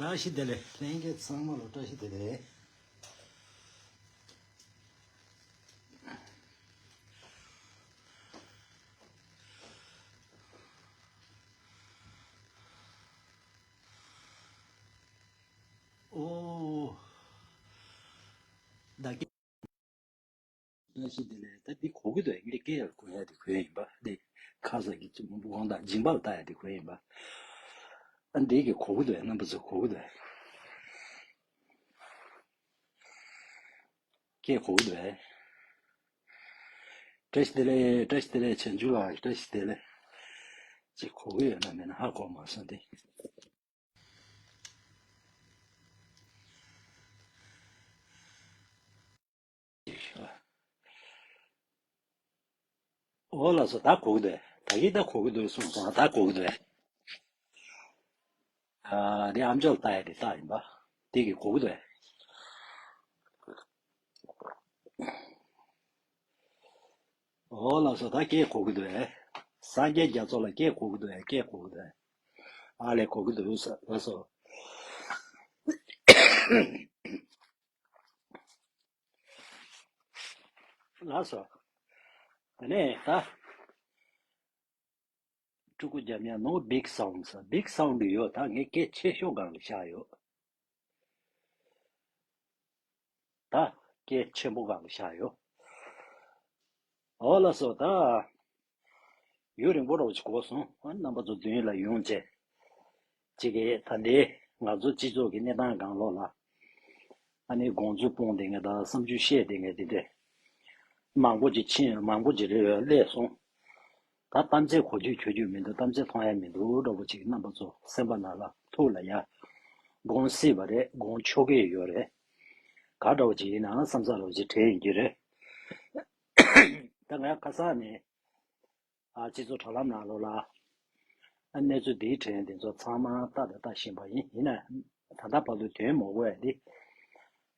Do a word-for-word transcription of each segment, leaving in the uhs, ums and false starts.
བཀྲ་ཤིས་བདེ་ལེགས། ལྷན་རྒྱས་ཚང་མ་ལ་བཀྲ་ཤིས་བདེ་ལེགས། ཨོ། བདག་གི་བཀྲ་ཤིས་བདེ་ལེགས། ད་འདི་གོ་གི་འདུག་ངས་སྐད་ཡར་གོ་ཡ་དེ་གོ་ཡ་ཡིན་པ། འདི་ཁ་ས་གི་དབང་ཐང་སྦྱིན་པ་ལ་ལྟ་ཡ་དེ་གོ་ཡ་ཡིན་པ། ཨ། འདི་གི་གོ་གི་འདུག་རྣམ་པ་ཚོ་གོ་གི་འདུག་སྐད་གོ་གི་འདུག་བཀྲ་ཤིས་བདེ་ལེགས། བཀྲ་ཤིས་བདེ་ལེགས། བྱང་ཆུབ་ལགས། བཀྲ་ཤིས་བདེ་ལེགས། ཅིག་གོ་གི་ཡོད་ན་མེད་ན་ཧ་གོ་མ་སོང་སྟེ། འོ་ལགས་སོ། ད་གོ་གི་འདུག་ད་གིན་ད་གོ་གི་འདུག་གསུངས་སོང་། ད་གོ་གི་འདུག་ཨ། འདི་ཨམ་ཅོག་ལ་ལྟ་ཡ་དེ་ལྟ་ཡིན་པ། དེ་གིས་གོ་གི་འདུག་འོ་ལགས་སོ། ད་སྐད་གོ་གི་འདུག་སངས་རྒྱས་རྒྱ་མཚོ་ལགས་སྐད་གོ་གི་འདུག་སྐད་གོ་གི་འདུག་ཨ་ལས། གོ་གི་འདུག་ལགས་སོ། ལགས་སོ། དེ་ནས་ད། སྤྲུལ་སྐུ་འཇམ་དབྱངས་no big sound ཟེར། big sound ཡོད། ད་ངས་སྐད་ཆེ་ཤོས་སྒང་ལ་བཞག་ཡོད། ད་སྐད་ཆེན་པོ་སྒང་ལ་བཞག་ཡོད། འོ་ལགས་སོ། ད་ཡུན་རིང་པོ་འདྲ་བོ་ཅིག་འགོར་སོང་། ཨ། རྣམ་པ་ཚོ་མདུན་ལ་ཡོང་བྱས། ཅིག་གིས་ད་ལྟའི་ང་ཚོ་སྤྱི་ཚོགས་ཀྱི་གནས་སྟངས་སྒང་ལོགས་ལ། ཨ་ནི་དགོངས་ཚུལ་སྤུངས་བསྡད་མཁན་དང་བསམ་ཚུལ་བཤད་བསྡད་མཁན་དེ་འདྲས་མང་པོ་ཅིག་ཕྱིན། མང་པོ་ཅིག་རེད་སླེབས་སོང་། ད་གཏམ་ཚིག་གོ་རྒྱུ་ཆོད་རྒྱུ་མི་འདུག་གཏམ་ཚིག་མཐོང་ཡ་མི་འདུག་འདྲ་བོ་ཅིག་རྣམ་པ་ཚོ་སེམས་པ་ནང་ལ་ཐུགས་ལ་ཡ། དགོངས་སྲིད་པ་རེད། དགོངས་ཆོག་གི་ཡོད་རེད། ག་འདྲ་བོ་ཅིག་ཡིན་ནའང་བསམ་ཚུལ་འདྲ་བོ་ཅིག་དྲན་ཡོང་གི་རེད། ད་ང་ཁ་སང་ནས། ཨ། སྤྱི་ཚོགས་དྲ་ལམ་ནང་ལོགས་ལ། ཨ། གནས་ཚུལ་འདིའི་དྲན་དེ་ཚོ་ཚང་མ་ལྟ་དང་ལྟ་བཞིན་པ་ཡིན། ཡིན་ན་ད་ལྟ་བར་དུ་དོན་མ་གོ་ཡ་འདི།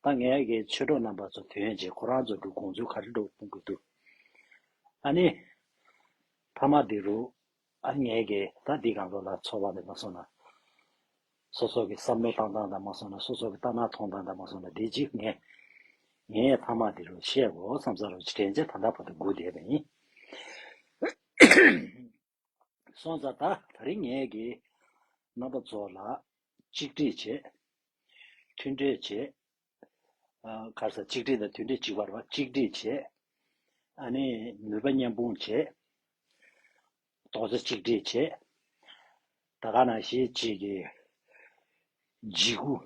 ད་ངས་ཀྱི་ཆོས་གྲོགས་རྣམ་པ་ཚོ་དོན་བྱས་ཁོ་རང་ཚོ་གི་དགོངས་ཚུལ་ག་རེ་འདྲ་སྤུངས་དགོས་འདུག་ཨ་ནི། མཐའ་མ་འདི་རུ། ཨ། ངས་ཀྱི་ད་འདི་སྒང་ལོགས་ལ་ཚོར་བ་འདི་མ་སོང་ན། སོ་སོ་གི་བསམ་བློ་བཏང་སྟངས་དང་མ་སོང་ན། སོ་སོ་གི་ལྟ་ན་མཐོང་སྟངས་དང་མ་སོང་ན། འདི་གཅིག་ངས། ངས་མཐའ་མ་འདི་རུ་བཤད་དགོས་བསམ་ས་རུ་དྲན་བྱས་ད་ལྟ་བར་དུ་སྒུག་བསྡད་པ་ཡིན། སོང་ཙང་ད་དེ་རིང་ངས་ཀྱི་རྣམ་པ་ཚོ་ལ་གཅིག་སྒྲིལ་བྱེད། མཐུན་སྒྲིལ་བྱེད། ཨ། ག་རེ་ཟེར། གཅིག་སྒྲིལ་དང་མཐུན་སྒྲིལ་གཅིག་པ་རེད་པ། གཅིག་སྒྲིལ་བྱེད། ཨ་ནི་ནུས་པ་མཉམ་སྤུངས་བྱེད། རྡོག་རྩ་གཅིག་སྒྲིལ་བྱེད། ད་ག་ནང་བཞིན་གཅིག་གི་འཇིགས་སྐུལ།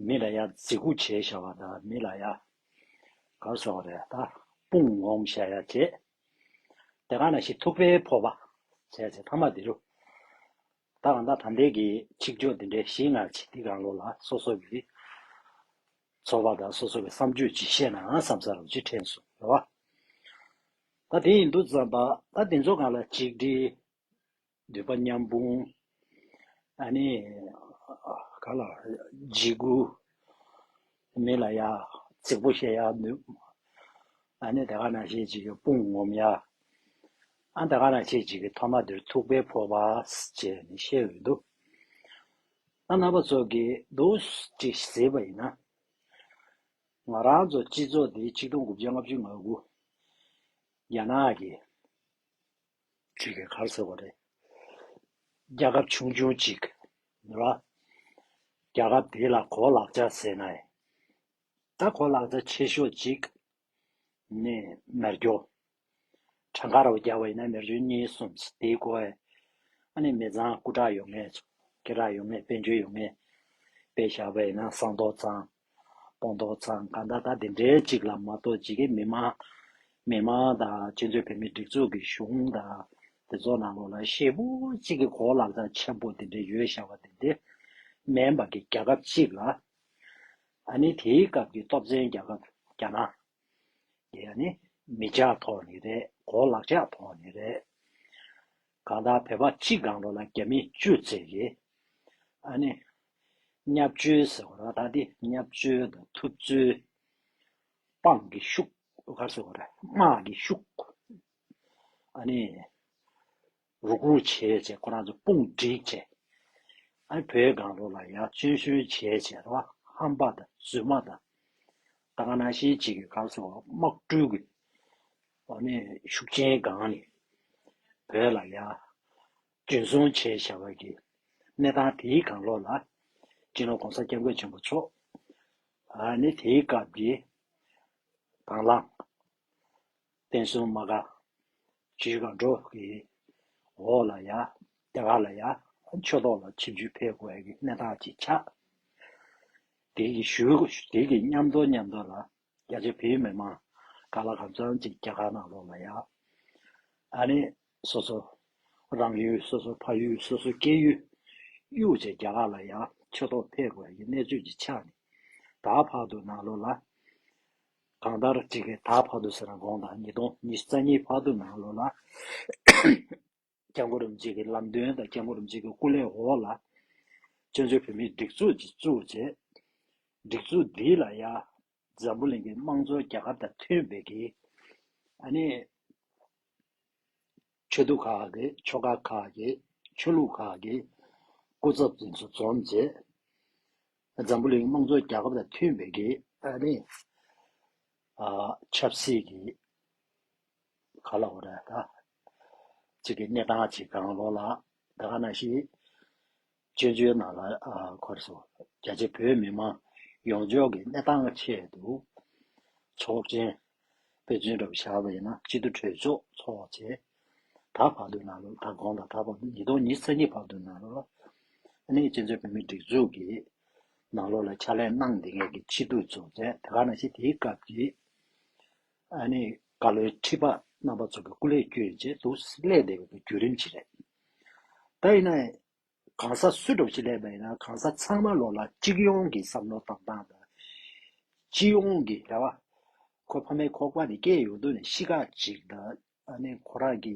མི་ལ་ཡ་འཇིགས་སྐུལ་བྱས་བཞག་པ་དང་། མི་ལ་ཡ་ག་རེ་ཟེར་བ་རེད། ད་དཔུང་ངོམ་བཞག་ཡ་བྱེད། དེ་ག་ནང་བཞིན་ཐུག་པའི་ཕོར་པ་བྱས་བྱས་མཐའ་མ་འདི་རུ། ད་གང་ལྟར་ད་ལྟའི་གི་ཕྱི་ཕྱོགས་འདི་འདྲའི་ཞིག་ང་ཅིག་འདི་སྒང་ལོགས་ལ་སོ་སོ་གི་ཚོར་བ་དང་སོ་སོ་གི་བསམ་ཚུལ་ཅིག་བཤད་ན་བསམ་ས་རུ་ཅིག་དྲན་སོང་རེད་པ། ད་དེ་ཡིན་དུས་ཙམ་པ་ད་དེ་ཚོ་སྒང་ལ་གཅིག་སྒྲིལ། ནུས་པ་མཉམ་སྤུངས། ཨ་ནི་ག་ལ་འཇིགས་སྐུལ། མི་ལ་ཡ་རྫིག་པོ་བཤད་ཡ་ནུས། ཨ་ནི་དེ་ག་ནང་བཞིན་ཅིག་གི་དཔུང་ངོམ་ཡ། ཨ། དེ་ག་ནང་བཞིན་ཅིག་གི་མཐའ་མ་འདིར་ཐུག་པའི་ཕོར་པ་བྱས་ནས་བཤད་ཡོད་འདུག་ཨ། རྣམ་པ་ཚོ་གིས་འདུག་ཅིག་གཟིགས་པ་ཡིན་ན། ང་རང་ཚོ་སྤྱི་ཚོགས་འདི་ཆིག་སྟོང་དགུ་བརྒྱ་ལྔ་བཅུ་ང་དགུ་རྒྱ་ནག་གི་ཅིག་གི་ག་རེ་ཟེར་དགོས་རེད། རྒྱལ་ཁབ་ཆུང་ཆུང་ཅིག་རེད་པ། རྒྱལ་ཁབ་དེ་ལ་གོ་ལག་ཆ་ཟེར་ན་ཡང་། ད་གོ་ལག་ཆ་ཆེ་ཤོས་ཅིག་ནི་མེ་སྒྱོགས། གྲངས་ཀ་རུ་བརྒྱབ་པ་ཡིན་ན་མེ་སྒྱོགས་གཉིས་གསུམ་དེའི་གོ་ཨེ། ཨ་ནི་མི་ཚང་སྐུ་དྲག་ཡོད་མཁན། སྐེ་དྲག་ཡོད་མཁན། དཔལ་འབྱོར་ཡོད་མཁན། དཔེ་བཞག་པ་ཡིན་ན་ཟངས་མདོག་ཚང་། སྤང་ཐང་ཚང་། གང་ལྟར་ད་དེ་འདྲའི་ཅིག་ལ་མ་གཏོགས་ཅིག་གི་མི་མང་། མི་མང་དང་སྤྱི་ཚོགས་བོད་མིའི་སྒྲིག་འཛུགས་ཀྱི་གཞུང་དང་དེ་ཚོ་ནང་ལོགས་ལ་ཞེ་པོ་ཅིག་གི་གོ་ལག་ཆ་ཆེན་པོ་དེ་འདྲ་ཡོད་བཞག་པ་དེ་འདྲ་མིན་པ་གི་རྒྱལ་ཁབ་ཅིག་ལ། ཨ་ནི་དེའི་སྐབས་ཀྱི་སྟོབས་ཆེན་རྒྱལ་ཁབ་རྒྱ་ནག་གི་ཨ་ནི་མི་ཆགས་ཐོག་ནས་རེད། གོ་ལག་ཆ་ཐོག་ནས་རེད། གང་ལྟར་བོད་པ་གཅིག་སྒང་ལོགས་ལ་རྒྱ་མི་བཅུ་ཙམ་གྱིས་ཨ་ནི་བརྙས་བཅོས་ཟེར་བ་ར། ད་འདི་བརྙས་བཅོས་དང་ཐུབ་ཚོད། དཔང་གི་ཤུགས། ག་རེ་ཟེར་དགོས་རེད། དམག་གི་ཤུགས། ཨ་ནི་རུག་རུག་བྱས་བྱས་ཁོ་རང་ཚོ་དཔུང་བསྒྲིགས་བྱས། ཨ་བོད་སྒང་ལོགས་ལ་ཡ་བཙན་བཟུང་བྱས་བྱས་ར་ཧམ་པ་དང་རྫུན་མ་དང་། ད་ག་ནང་བཞིན་ཅིག་གི་ག་རེ་ཟེར་བ་དམག་འཁྲུག་གི་ཨ་ནི་ཤུགས་རྐྱེན་སྒང་ནས་བོད་ལ་ཡ་འཛིན་བཟུང་བྱས་བཞག་པ་གི་གནས་སྟངས་དེའི་སྒང་ལོགས་ལ་སྤྱི་ནོར་གོང་ས་སྐྱབས་མགོན་ཆེན་པོ་མཆོག་ཨ་ནི་དེའི་སྐབས་ཀྱི་དང་བླངས་བསྟན་སྲུང་དམག་སྒར་ཇུས་སྒར་འགྲོ་གི་འོག་ལ་ཡ་རྒྱ་གར་ལ་ཡ་ཆོས་ཐོག་ལ་ཆིབས་བསྒྱུར་ཕེབས་དགོས་ཀྱི་གནས་སྟངས་ཅིག་ཆགས། དེ་གི་ཞུ་དེ་གི་མཉམ་དུ་མཉམ་དུ་ལ་རྒྱ་ཆེ་བོད་མི་མང་ག་ལ་གང་འཚམ་ཅིག་རྒྱ་གར་ནང་ལོགས་ལ་ཡ་ཨ་ནི་སོ་སོ་རང་ཡུལ་སོ་སོ་ཕ་ཡུལ་སོ་སོ་སྐྱེ་ཡུལ་གཡུག་བྱས་རྒྱ་གར་ལ་ཡ་ཆོས་ཐོག་ཕེབས་དགོས་ཀྱི་གནས་ཚུལ་ཅིག་ཆགས་ནས། ད་བར་དུ་ནང་ལོགས་ལ་གང་ལྟར་ཅིག་གི་ད་བར་དུ་ཟེར་ན་དགོངས་དག་ཉིས་སྟོང་ཉི་ཤུ་རྩ་གཉིས་བར་དུ་ནང་ལོགས་ལ་སྐྱབས་མགོན་རིན་པོ་ཆེ་གི་ལམ་སྟོན་དང་སྐྱབས་མགོན་རིན་པོ་ཆེ་གི་སྐུ་ལས་འོག་ལ་བཙན་བྱོལ་བོད་མིའི་སྒྲིག་འཛུགས་ཅིག་བཙུགས་བྱས། སྒྲིག་འཛུགས་འདི་ལ་ཡ་འཛམ་བུ་གླིང་གི་དམངས་གཙོ་རྒྱལ་ཁབ་དང་མཐུན་པའི་གི་ཨ་ནི་ཆོས་དུང་ཁག་གི་ཆོལ་ཁ་ཁག་གི་ཆོས་ལུགས་ཁག་གི་སྐུ་ཚབ་དེ་ཚོ་འཛོམས་བྱས། འཛམ་བུ་གླིང་དམངས་གཙོ་རྒྱལ་ཁབ་དང་མཐུན་པའི་གི་ཨ་ནི་ཨ་ཆབ་སྲིད་ཀྱི་ག་ལ་འོ་ར་ད་ཅིག་གི་གནས་སྟངས་ཅིག་གང་ལོགས་ལ་ད་ག་ནང་བཞིན་བཙན་བྱོལ་ནང་ལ་ཨ་ཁོར་སོ་རྒྱ་ཆེ་བོད་མི་མང་ཡོངས་རྫོགས་ཀྱི་གནས་སྟངས་ཆེད་དུ་ཚོགས་ཆེན་དཔེ་མཚོན་འདྲ་བོ་བཞག་པ་ཡིན་ན་སྤྱི་འཐུས་གྲོས་ཚོགས་ཚོགས་བྱས། ད་བར་དུ་ནང་ལོགས་ད་དགོངས་དག་ད་བར་དུ་ཉིས་སྟོང་ཉི་ཤུ་རྩ་གཉིས་བར་དུ་ནང་ལོགས་ཨ་ནི་བཙན་བྱོལ་བོད་མིའི་སྒྲིག་འཛུགས་ཀྱི་ནང་ལོགས་ལ་ཕྱག་ལས་གནང་བསྡད་མཁན་གྱི་སྤྱི་འཐུས་ཚོ་བྱས་དེ་ག་ནང་བཞིན་དེའི་སྐབས་ཀྱི་ཨ་ནི་བཀའ་བློན་ཁྲི་པ་རྣམ་པ་ཚོ་གི་སྐུ་ལས་བསྐྱོན་བྱས་འདུག་སླེབས་བསྡད་པའི་བརྒྱུད་རིམ་ཅིག་རེད། ད་ཡིན་ན་གང་ཟག་སུ་འདྲ་བོ་ཞིག་སླེབས་པ་ཡིན་ན་གང་ཟག་ཚང་མ་ལོགས་ལ་སྤྱི་ཡོངས་ཀྱི་བསམ་བློ་བཏང་སྟངས་དང་། སྤྱི་ཡོངས་ཀྱི་རེ་བ། ཁོ་ཕ་མའི་ཁོག་པ་ནས་སྐྱེས་ཡོང་དུས་ནས་གཤིས་ཀ་ཅིག་དང་ཨ་ནི་ཁོ་རང་གི་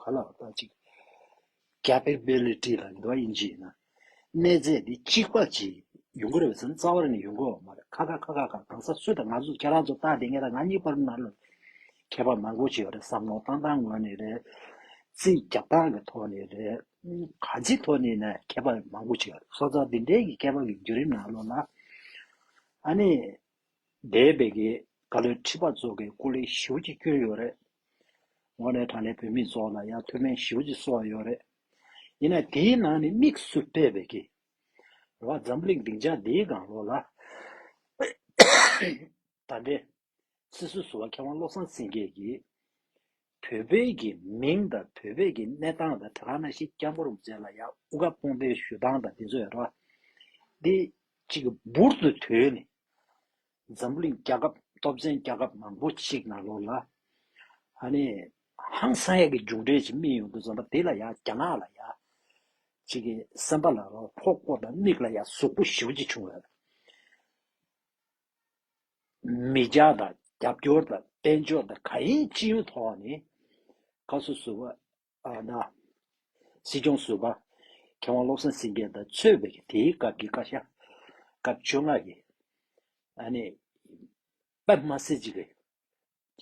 ག་ལ་བ་ཅིག་capability ལ་འདུག་ཨིན་ཇི་ཡིན་ན་གནས་ཚད་འདི་གཅིག་པ་ཅིག་ཡོང་གི་རེད་བས་ཟེར་ན་རྩ་བ་ནས་ཡོང་གི་ཡོད་མ་རེད། ཁ་ཁ་ཁ་ཁ་ཁ་གང་ཟག་སུ་དང་ང་ཚོ་ཁྱེད་རང་ཚོ་ལྟ་བསྡད་མཁན་དང་ང་གཉིས་བར་ནང་ལ་ཁྱད་པར་མང་པོ་ཅིག་ཡོད་རེད། བསམ་བློ་བཏང་སྟངས་ངོས་ནས་རེད། རྩིས་རྒྱག་སྟངས་ཀྱི་ཐོག་ནས་རེད། ག་ཅི་ཐོག་ནས་ནས་ཁྱད་པར་མང་པོ་ཅིག་ཡོད་རེད། སོ་སོ་འདི་འདྲའི་གི་ཁྱད་པར་གྱི་བརྒྱུད་རིམ་ནང་ལོགས་ལ་ཨ་ནི། འདས་པའི་གི་བཀའ་བློན་ཁྲི་པ་ཚོ་གི་སྐུ་ལས་ཞེ་པོ་ཅིག་བསྐྱོན་ཡོད་རེད། དངོས་གནས་དྲང་གནས་བོད་མི་ཚོ་ལ་ཡང་ཐུགས་ཕན་ཞེ་པོ་ཅིག་གསོས་ཡོད་རེད། ཡིན་ན་དེའི་ནང་ནས་དམིགས་སུ་བལྟས་པའི་གི་རེད་བ། འཛམ་གླིང་སྡིངས་ཆ་འདིའི་སྒང་ལོགས་ལ་ད་ལྟའི་སྲིད་ཟུར་ཟུར་པ་མཁས་དབང་བློ་བཟང་སེང་གེ་གིས་བོད་པའི་གི་མིང་དང་བོད་པའི་གི་གནས་སྟངས་དང་དེ་ག་ནང་བཞིན་སྐྱབས་མགོན་རིན་པོ་ཆེ་ལ་ཡང་དབུ་སྐར་དཔུང་འདེགས་ཞུ་སྟངས་དང་དེ་ཚོ་ཡོད་རེད་བ། འདི་གཅིག་འབུར་དུ་དོད་ནས་འཛམ་བུ་གླིང་རྒྱལ་ཁབ་སྟོབས་ཆེན་རྒྱལ་ཁབ་མང་པོ་ཞིག་ནང་ལོགས་ལ་ཨ་ནི་ཧང་སང་ཡག་གི་མཇུག་འབྲས་ཅིག་སྨིན་ཡོང་དུས་ཙམ་པ་དེ་ལ་ཡང་རྒྱ་ནག་ལ་ཡང་གཅིག་གི་སེམས་པ་ལ་རོ་ཕོག་པོ་དང་མིག་ལ་ཡང་ཟུག་པོ་ཞེ་པོ་ཅིག་བྱུང་ཡོད་རེད། མི་སྐྱ་དང་རྒྱབ་སྐྱོར་དང་དཔལ་འབྱོར་དང་གང་ཡིན་ཅི་ཡིན་ཐོག་ནས་བཀའ་ཟུར་ཟུར་པ་ཨ་ན་སྲིད་སྐྱོང་ཟུར་པ་མཁས་དབང་བློ་བཟང་སེང་གེ་དང་གཙོས་པའི་དེའི་སྐབས་ཀྱི་བཀའ་ཤག་སྐབས་བཅོ་ལྔ་གི་ཨ་ནི་དཔེ་མ་སྲིད་ཅིག་གི་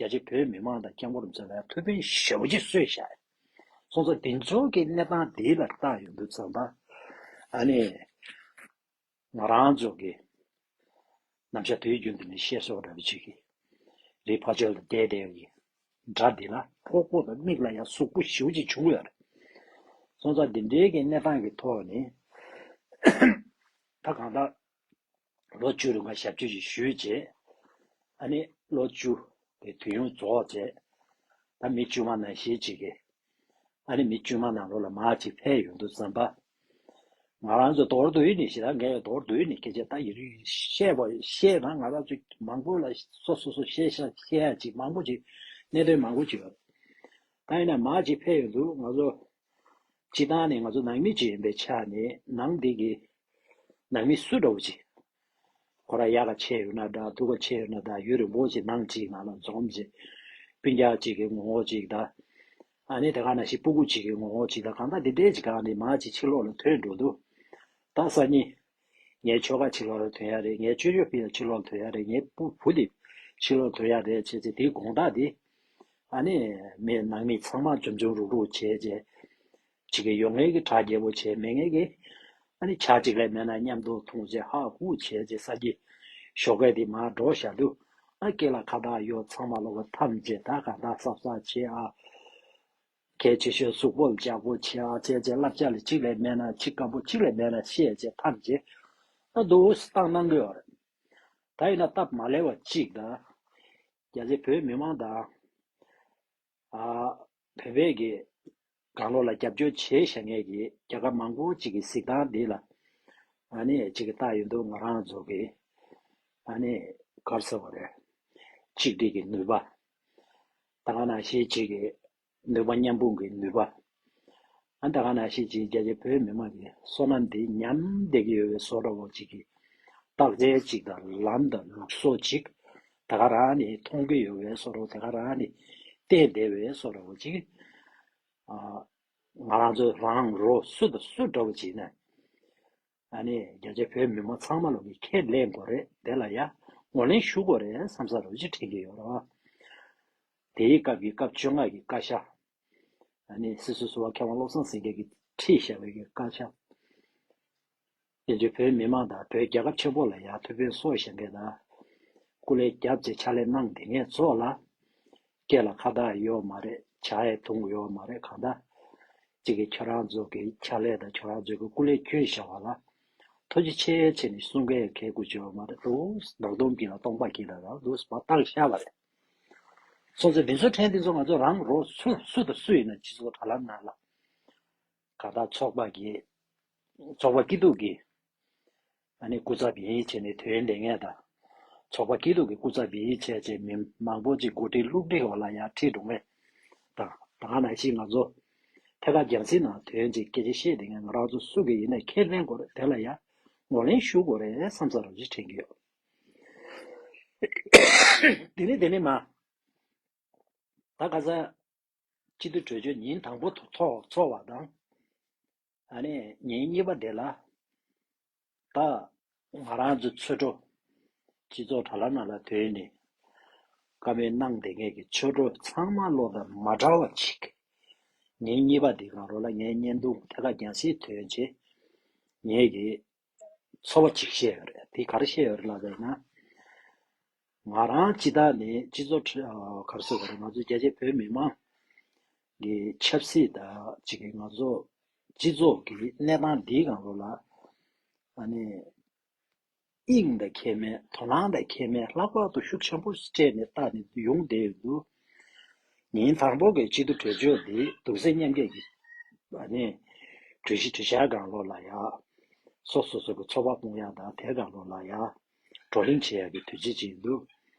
རྒྱ་ཆེ་བོད་མི་མང་དང་སྐྱབས་མགོན་རིན་པོ་ཆེ་ལ་ཐུགས་ཕན་ཞེ་པོ་ཅིག་གསོས་བཞག་སོང་ཙང་དེ་ཚོ་གི་གནས་སྟངས་དེ་ལ་བལྟ་ཡོང་དུས་ཙམ་པ་ཨ་ནི། ང་རང་ཚོ་གི་ནམ་ཞག་དུས་རྒྱུན་དུ་ནས་བཤད་སྲོལ་འདྲ་བོ་ཅིག་གི་རི་ཕ་ཆོལ་དུ་བསྡད་བསྡད་ཡོད་ཀྱི་དགྲ་འདི་ལ་ཕོག་པོ་དང་མིག་ལ་ཡང་ཟུག་པོ་ཞེ་པོ་ཅིག་བྱུང་ཡོད་རེད། སོང་ཙང་འདི་འདྲའི་གི་གནས་སྟངས་ཀྱི་ཐོག་ནས་ད་གང་ལྟར་ལོ་བཅུ་རིང་ག་ཞབས་ཕྱི་ཞིག་ཞུས་རྗེས་ཨ་ནི་ལོ་བཅུ་དེ་དུས་ཡུན་རྫོགས་རྗེས་ད་མི་དཀྱུས་མ་ནང་བཞིན་ཅིག་གི་ཨ་ནི་མི་དཀྱུས་མ་ནང་ལོགས་ལ་མར་ཅིག་ཕེབས་ཡོང་དུས་ཙམ་པ། ང་རང་ཚོ་མདོར་བསྡུས་ནས་ཞེ་དྲག་ངས་མདོར་བསྡུས་ནས་སྐད་ཆ་ད་ཡིན་རིང་བཤད་པ་བཤད་ན་ང་རང་ཚོ་མང་པོ་ལ་སོ་སོ་སོ་བཤད་ཤ་བཤད་ཡ་ཅིག་མང་པོ་ཅིག་གནད་དོན་མང་པོ་ཅིག་ཡོད། ད་ཡིན་ན་མར་ཅིག་ཕེབས་ཡོང་དུས་ང་ཚོ་སྤྱི་བཏང་ནས་ང་ཚོ་ནང་མི་ཅིག་ཡིན་པའི་ཆ་ནས་ནང་འདི་གི་ནང་མི་སུ་འདྲ་བོ་ཅིག་ཁོ་རང་ཡག་ག་ཆེ་ཡོད་ན་འདྲ་ཐུག་ག་ཆེ་ཡོད་ན་འདྲ་ཡུན་རིང་པོ་ཅིག་ནང་གཅིག་ནང་ལ་འཛོམས་ཅིག་སྤུན་ཀྱག་ཅིག་གི་ངོ་བོ་ཅིག་དང་། ཨ་ནི་དེ་ག་ནང་བཞིན་སྤུ་གུ་ཅིག་གི་ངོ་བོ་ཅིག་དང་གང་ལྟར་འདི་འདྲའི་ཅིག་གང་ནས་མར་ཅིག་ཕྱི་ལོགས་ལ་ཐོན་འགྲོ་འདུག་ད་སང་ཉིན་ངའི་ཁྱོ་ག་ཕྱི་ལོགས་ལ་ཐོན་ཡ་རེད། ངའི་ཅོ་ཅོ་ཕི་ཡ་ཕྱི་ལོགས་ལ་ཐོན་ཡ་རེད། ངའི་སྤུ་བུ་དེ་ཕྱི་ལོགས་ལ་ཐོན་ཡ་རེད་བྱས་ཚེ་དེའི་དགོང་དག་དེ་ཨ་ནི་མི་ནང་མི་ཚང་མ་འཇོམས་འཇོམས་རུག་རུག་བྱས་བྱས་ཅིག་གི་ཡོང་མཁན་གྱི་གྲ་རྒྱས་པོ་བྱས་མེད་མཁན་གྱི་ ཨ་ནི་ཇ་གཅིག་ལས་མེད་ན་མཉམ་དུ་འཐུང་བྱས་ཧ་ཧུ་བྱས་རྗེས་ས་གི་ཞོགས་ཀས་དེ་མར་འགྲོ་བཞག་དུས། ཨ་སྐེ་ལ་ཁ་བཏགས་གཡོགས། ཚང་མ་ལོག་ག་འཐམས་རྗེས་ད་ག་ད་སབ་སབ་བྱས། ཨ་གལ་ཆེ་ཤོས་གཟུགས་པོ་ལ་འཇགས་པོ་བྱས། ཨ་བྱས་རྗེས་བསླབ་བྱ་ལ་གཅིག་ལས་མེད་ན་གཅིག་དཀར་པོ་གཅིག་ལས་མེད་ན་བཤད་རྗེས་འཐམས་རྗེས། ཨ་འདུག་སེ་བཏང་གནང་གི་ཡོད་རེད། ད་ཡིན་ན་སྟབས་མ་ལེགས་པ་གཅིག་ད། རྒྱ་ཆེ་བོད་མི་མང་དང་། ཨ་བོད་པའི་གི་གང་ལོག་ལ་རྒྱབ་སྐྱོར་བྱས་བཞག་མཁན་གྱི་རྒྱལ་ཁབ་མང་པོ་ཅིག་གི་གཟིགས་སྟངས་འདི་ལ། ཨ་ནི་ཅིག་གི་ལྟ་ཡོང་དུས་ང་རང་ཚོ་གི་ཨ་ནི་ག་རེ་ཟེར་བ་རེད། གཅིག་སྒྲིལ་གྱི་ནུས་པ། ད་ག་ནང་བཞིན་ཅིག་གི་ནུས་པ་མཉམ་སྤུངས་ཀྱི་ནུས་པ། ཨ་ད་ག་ནང་བཞིན་ཅིག་རྒྱ་ཆེ་བོད་མི་མང་གི་བསོད་ནམས་འདི་ཉམས་བསྡད་ཀྱི་ཡོད་པའི་བཟོ་འདྲ་བོ་ཅིག་གི་རྟགས་མཚན་ཅིག་དང་ལམ་དང་ལུགས་སྲོལ་ཅིག་ད་ག་རང་ནས་མཐོང་གི་ཡོད་པའི་བཟོ་འདྲ་བོ། ད་ག་རང་ནས་བལྟས་བསྡད་པའི་བཟོ་འདྲ་བོ་ཅིག་ཨ་ང་རང་ཚོ་རང་རོགས་སུ་དང་སུ་འདྲ་བོ་ཅིག་ནས། ཨ་ནི་རྒྱ་ཆེ་བོད་མི་མང་ཚང་མ་ལོག་གི་ཁས་ལེན་དགོས་རེད། དེ་ལ་ཡ་ངོས་ལེན་ཞུ་དགོས་རེད་བསམ་ས་རོ་ཅིག་དྲན་གྱི་ཡོད་རེད་བ། དེའི་སྐབས་ཀྱི་སྐབས་བཅོ་ལྔ་གི་བཀའ་ཤག་ཨ་ནི་སྲིད་ཟུར་ཟུར་པ་མཁས་དབང་བློ་བཟང་སེང་གེ་གིས་ཁྲིད་བཞག་པའི་གི་བཀའ་ཤག་རྒྱ་ཆེ་བོད་མི་མང་དང་བོད་རྒྱལ་ཁབ་ཆེན་པོ་ལ་ཡ་ཐུགས་ཕན་གསོས་བཞག་མཁན་དང་། སྐུ་ལས་བརྒྱབ་བྱས་ཕྱག་ལས་གནང་བསྡད་མཁན་ཚོ་ལ། སྐེ་ལ་ཁ་བཏགས་ཡོད་མ་རེད། ཇ་ཡང་འཐུང་ཡོད་མ་རེད། གང་ལྟར་ཅིག་གི་ཁྱོད་རང་ཚོ་གི་ཕྱག་ལས་དང་ཁྱོད་རང་ཚོ་གི་སྐུ་ལས་བསྐྱོན་བཞག་པ་ལ་ཐུགས་རྗེ་ཆེ་ཆེ་ནས་གསུང་མཁན་ཡང་གལ་དགུ་ཅིག་ཡོད་མ་རེད། འདུག་ནག་དུང་གི་ལ་སྟོང་པ་གི་ལ་རང་འདུག་མ་བཏང་བཞག་པ་རེད། སོང་ཙང་འདི་ཚོ་ཕྲན་འདི་ཚོ་ང་ཚོ་རང་རོགས་སུ་སུ་དང་སུ་ཡིན་ན་སྤྱི་ཚོགས་དྲ་ལམ་ནང་ལ་གང་ལྟར་ཚོགས་པ་གི་ཚོགས་པ་སྐྱིད་སྡུག་གི་ཨ་ནི་སྐུ་ཚབ་ཡིན་བྱས་ནས་དོན་ལས་ངན་དང་། ཚོགས་པ་སྐྱིད་སྡུག་གི་སྐུ་ཚབ་ཡིན་བྱས་བྱས་མི་མང་པོ་ཅིག་འགོ་ཁྲིད་སློབ་ཁྲིད་འོག་ལ་ཡར་ཁྲིད་འགྲོ་མཁན་དང་། ད་ག་ནང་བཞིན་ང་ཚོ་ཐད་ཀར་རྒྱང་སྲིང་ནང་དོན་ཅིག་སྐད་ཆ་བཤད་བསྡད་མཁན་ང་རང་ཚོ་སུ་གི་ཡིན་ན་ཁས་ལེན་དགོས་རེད། དེ་ལ་ཡ་ངོས་ལེན་ཞུ་དགོས་རེད་བསམ་ས་རང་ཅིག་དྲན་གྱི་ཡོད། དེ་ནས་དེ་ནས་མ་ད་ག་ས་སྤྱི་འཐུས་གྲོས་ཆོད་ཉིན་དང་པོ་ཐོག་ཚོགས་པ་དང་། ཨ་ནི་ཉིན་གཉིས་པ་དེ་ལ་ད་ང་རང་ཚོ་ཚོགས་གཙོ་སྤྱི་ཚོགས་དྲ་ལམ་ནང་ལ་ཐོན་ནས་བཀའ་མོལ་གནང་བསྡད་མཁན་གྱི་ཚོགས་གཙོ་ཚང་མ་ལོག་དང་མ་འདྲ་བ་ཅིག་ཉིན་གཉིས་པ་དེ་གང་རོགས་ལ་ངའི་བརྙན་ཐུང་ཐད་ཀར་རྒྱང་སྲིང་ཐོན་རྗེས་ངེད་ཀྱིས་ཚོར་བ་ཅིག་བཤད་ཡོད་རེད། དེ་ག་རེ་བཤད་ཡོད་རེད་ལབ་པ་ཡིན་ན། ང་རང་སྤྱི་བཏང་ནས་སྤྱི་ཚོགས་ཁྲ- ཨ་ག་རེ་ཟེར་དགོས་རེད། ང་ཚོ་རྒྱ་ཆེ་བོད་མི་མང་གི་ཆབ་སྲིད་དང་ཅིག་གི་ང་ཚོ་སྤྱི་ཚོགས་ཀྱི་གནས་སྟངས་འདིའི་སྒང་ལོགས་ལ་ཨ་ནི་དབྱིངས་དང་ཁྱད་མེད། དོ་སྣང་དང་ཁྱད་མེད། ལྷག་པར་དུ་ཤུགས་ཆེན་པོ་སྤྲད་ནས་བལྟས་ནས་ཡོང་བསྡད་ཡོད་འདུག་ཉིན་དང་པོ་གི་སྤྱི་འཐུས་གྲོས་ཆོད་འདི་གདུང་སེམས་མཉམ་སྐྱེད་ཀྱི་ཨ་ནི་གྲོས་གཞི་གྲོས་འཆར་སྒང་ལོགས་ལ་ཡ་སོ་སོ་སོ་གི་ཚོགས་པ་སྐོང་ཡག་དང་དེ་སྒང་ལོགས་ལ་ཡ་བགྲོ་གླེང་བྱེད་ཡག་གི་དུས་ཚོད་ཅིག་འདུག་